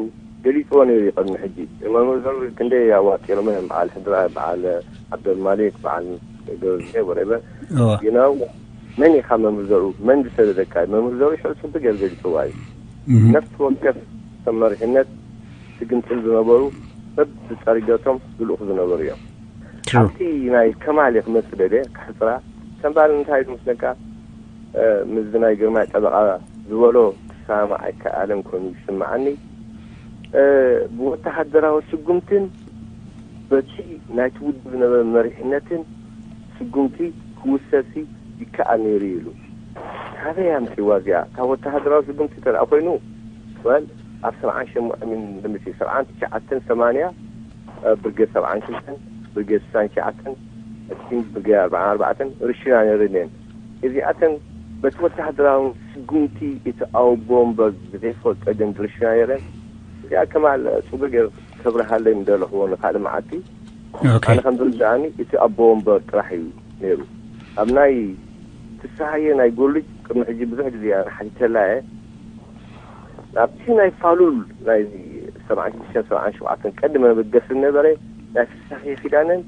ገሊፅዎ ነይሩ እዩ ቅድሚ ሕጂ መምህር ዘርኡ ክንደይ ኣዋፂሮም እዮም በዓል ሕድራ በዓል ዓብደልማሊክ በዓል ገብርዜ ወረበ እወ you know መን ኢኻ መምህር ዘርኡ መን ዝሰደደካ መምህር ዘርኡ ሽዑ ፅቡቅ ገይሩ ገሊፅዋ እዩ እህ ነፍሲ ወከፍ ሰብ መሪሕነት ትግንጥል ዝነበሩ ሰብ ዝፀርገቶም ዝልእኹ ዝነበሩ እዮም ትሩ ኣብቲ ናይ ከማል ክመፅእ ደልየ ክሕፅራ ሰምባል እንታይ ዝመስለካ እ፣ ምስዚ ናይ ግርማይ ጠበቓ ዝበሎ ክሰማማዕ ኣይከኣለን ኮይኑ ይስምዓኒ እ፣ ብወተሃደራዊ ስጉምትን በቲ ናይቲ ውድብ ዝነበረ መሪሕነትን ስጉምቲ ክውሰሲ ይከኣል ነይሩ ኢሉ ካበይ ኣምፅዋ እዚኣ ካብ ወተሃደራዊ ስጉምቲ ተደኣ ኮይኑ ወል ኣብ ሰብዓን ሸሞንተ ሚን ልምሲ ሰብዓን ትሽዓተን ሰማንያ ብርጌድ ሰብዓን ክልተን ብርጌድ ስሳን ትሽዓተን እቲ ብርጌድ ኣርባዓን ኣርባዕተን ርሽና ነይረን እየን እዚኣተን በቲ ወተሃደራዊ ስጉምቲ እቲ ኣውቦ እምበር ብዘይፈልጦ ደን ድርሽና ነይረን እዚኣ ከማል ፅቡቅ ገይሩ ከብርሃለይ ምደለኽዎ ንካልእ መዓልቲ ኦኬ ኣነ ከም ዝርዳእኒ እቲ ኣቦ ወንበር ጥራሕ እዩ ነይሩ ኣብ ናይ ፍስሃየ ናይ ጎልጅ ቅድሚ ሕጂ ብዙሕ ግዜ ኣነ ሓቲተላ እየ ናብቲ ናይ ፋሉል ናይ ሰብዓን ሽዱሽተን ሰብዓን ሸውዓተን ቀድመ መበገሲ ዝነበረ ናይ ፍስሃየ ኪዳነን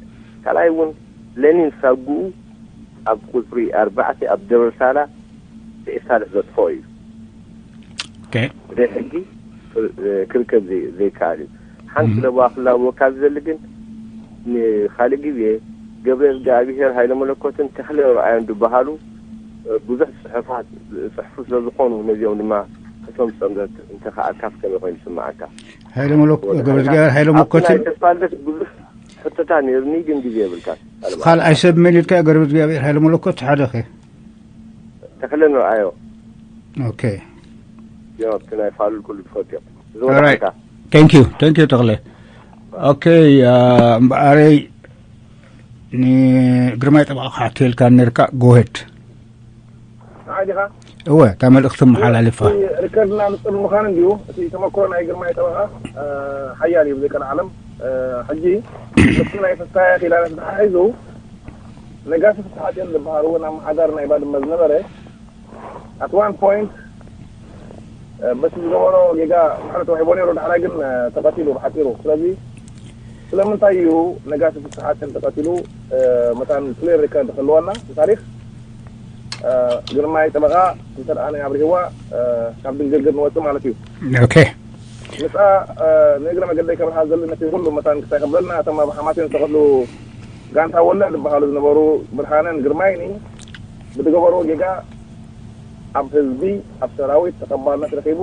ካልኣይ እውን ለኒን ሳጉኡ ኣብ ቁፅሪ ኣርባዕተ ኣብ ደብረ ሳላ ስዒድ ሳልሕ ዘጥፍኦ እዩ። ኦኬ። ብዘይ ሕጊ ክርከብ ዘይ- ዘይከኣል እዩ። ሓንቲ ለበዋ ክላበወካ ዝደሊ ግን ንካልእ ግዜ ገብረ እግዚኣብሔር ሃይለ መለኮትን ተኽለ ረኣዮን ዝበሃሉ ብዙሕ ፅሑፋት ዝፅሕፉ ስለ ዝኾኑ ነዚኦም ድማ እቶም ፀምደት እንተኸኣልካ ከመይ ኮይኑ ይስምዓካ? ሃይለ መለኮ ገብረ እግዚኣብሔር ሃይለ ኣብቲ ናይ መለኮትን ተስፋልደት ብዙሕ ሕቶታት ነይሩኒ ግን ግዜ የብልካ። ካልኣይ ሰብ መን ኢልካ? ገብረ እግዚኣብሔር ሃይለ መለኮት ሓደ ከ? ተኽለ ንርኣዮ ኦኬ። እዮም ኣብቲ ናይ ፋሉል ኩሉ ትፈልጥዮ Alright. Thank you. Thank you ተኽለ። ኦኬ። እምበኣረይ ንግርማይ ጠበቓ ክሓተልካ ነርካ። ጎሄድ ንዓይ ዲኻ? እወ፣ እታ መልእኽቲ መሓላልፋ። ሪከርድና ንፅል ምዃን እንዲዩ። እቲ ተመክሮ ናይ ግርማይ ጠበቓ ሓያል እዩ ብዘይቀልዓለም። ሕጂ ምስቲ ናይ ፍስሃየ ኪዳነ ተተሓሒዙ ነጋሲ ፍስሓጽዮን ዝበሃል እውን ኣመሓዳሪ ናይ ባድመ ዝነበረ at one point በቲ ዝገበሮ ጌጋ ምሕረት ተዋሂቦ ነይሩ። ዳሕራይ ግን ተቐቲሉ ብሓፂሩ። ስለዚ ስለምንታይ እዩ ነጋሲ ፍስሓጽዮን ተቐቲሉ? መታን ክሊር ሪከርድ ክህልወና ታሪክ ግርማይ ጠበቓ እንተ ደኣ ናይ ኣብርሂዋ ካብ ድንግርግር ንወፅእ ማለት እዩ። ኦኬ። ምስኣ ንእግረ መገደይ ከብርሃ ዘሉ ነቲ ኩሉ መታን ክሳይ ከብለልና እቶም ኣብ ሓማሴን ዝተቐትሉ ጋንታ ወለዕ ዝበሃሉ ዝነበሩ ብርሃነን ግርማይኒ ብዝገበርዎ ጌጋ ኣብ ህዝቢ ኣብ ሰራዊት ተቐባልነት ረኺቡ።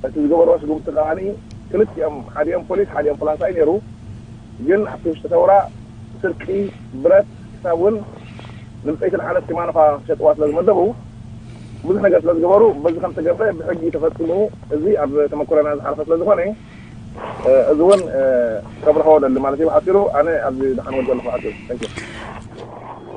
እቲ ዝገበርዎ ስጉምቲ ከኣ ክልቲኦም ሓዲኦም ፖሊስ ሓዲኦም ፈላሳ እዩ ነይሩ። ግን ኣብቲ ውሽጢ ሰውራ ስርቂ ብረት ክሳብ እውን ንብፀይቲ ንዓለት ሲማኖፋ ክሸጥዋ ስለ ዝመደቡ ብዙሕ ነገር ስለ ዝገበሩ በዚ ከም ተገብረ ብሕጊ ተፈፂሙ። እዚ ኣብ ተመክሮና ዝሓለፈ ስለ ዝኾነ እዚ እውን ከብርሆ ደሊ ማለት እዩ። ብሓፂሩ ኣነ ኣብዚ ደሓን ወዲ ኣለኹ። ብሓፂሩ Thank you።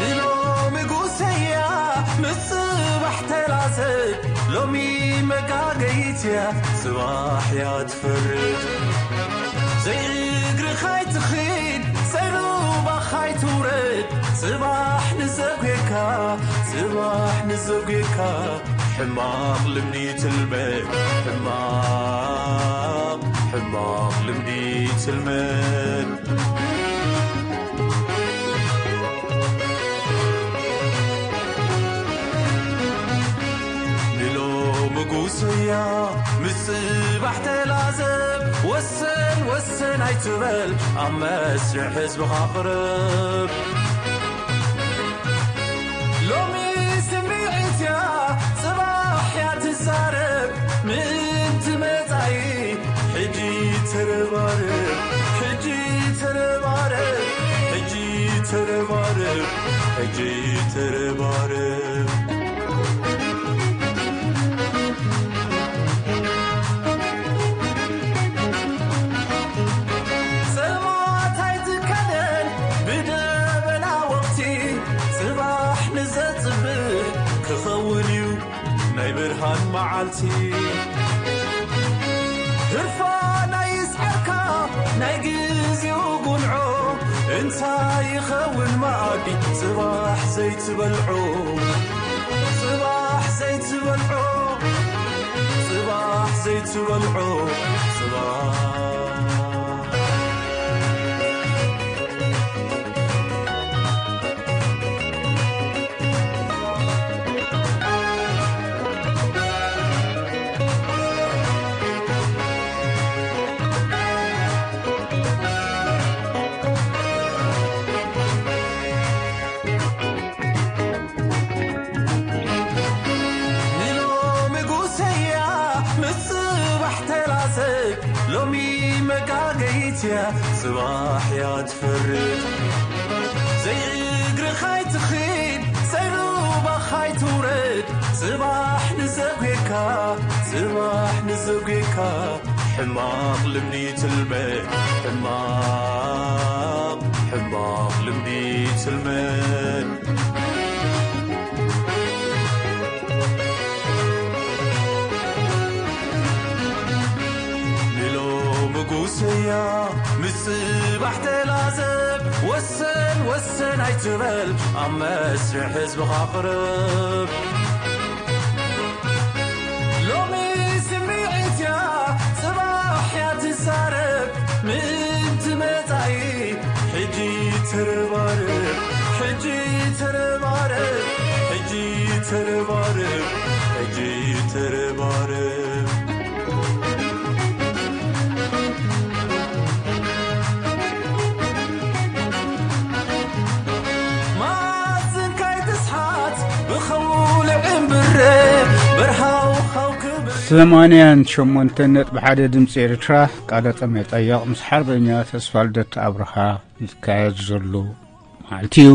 ንሎሚ ጉሰያ ምስ ጽባሕ ተላዘብ፣ ሎሚ መጋገይትያ ጽባሕ እያ ትፈርድ። ዘይእግርኻ ኣይትኺድ፣ ዘይሩባኻ ኣይትውረድ፣ ጽባሕ ንዘጉየካ፣ ጽባሕ ንዘጉየካ፣ ሕማቕ ልምዲ ትልመድ፣ ሕማቕ፣ ሕማቕ ልምዲ ትልመድ። ንሎሚ ጉሰያ ምስ ጽባሕ ተላዘብ፣ ወሰን ወሰን ኣይትበል፣ ኣብ መስርዕ ህዝብኻ ቅረብ። ሎሚ ስምዒት እያ፣ ጽባሕ እያ ትዛረብ፣ ምእንቲ መጻኢ ሕጂ ተረባረብ፣ ሕጂ ተረባረብ፣ ሕጂ ተረባረብ፣ ሕጂ ተረባረብ። ጸልማት ኣይትከደን ብደበና ወቕቲ፣ ጽባሕ ንዘጽብሕ ክኸውን እዩ ናይ ብርሃን መዓልቲ። ህርፋን ኣይስዓርካ ናይ ግዜኡ ጉንዖ፣ እንታይ ይኸውን መኣዲ ጽባሕ ዘይትበልዖ፣ ጽባሕ ዘይትበልዖ፣ ጽባሕ ዘይትበልዖ፣ ጽባሕ። ንሎሚ ጉሰያ ምስ ጽባሕ ተላዘብ፣ ሎሚ መጋገይትያ ጽባሕ እያ ትፈርድ። ዘይእግርኻ ኣይትኺድ፣ ዘይሩባኻ ኣይትውረድ፣ ጽባሕ ንዘጉየካ፣ ጽባሕ ንዘጉየካ፣ ሕማቕ ልምዲ ትልመድ፣ ሕማቕ፣ ሕማቕ ልምዲ ትልመድ። እያ። ምስ ጽባሕ ተላዘብ፣ ወሰን ወሰን ኣይትበል፣ ኣብ መስርሕ ህዝብኻ ቅረብ። ሎሚ ስምዒት እያ፣ ጽባሕ እያ ትዛረብ፣ ምእንቲ መጻኢ ሕጂ ተረባረብ፣ ሕጂ ተረባረብ፣ ሕጂ ተረባረብ፣ ሕጂ ተረባረብ። ማዝን ካይትስሓት ብኸውሊ ዕምብረ በርሃው ኻው ክብር ሰማንያን ሸሞንተን ነጥቢ ሓደ ድምፂ ኤርትራ ቃለ ጠመጠየቕ ምስ ሓርበኛ ተስፋልደት ኣብርሃ ይካየድ ዘሎ መዓልቲ እዩ።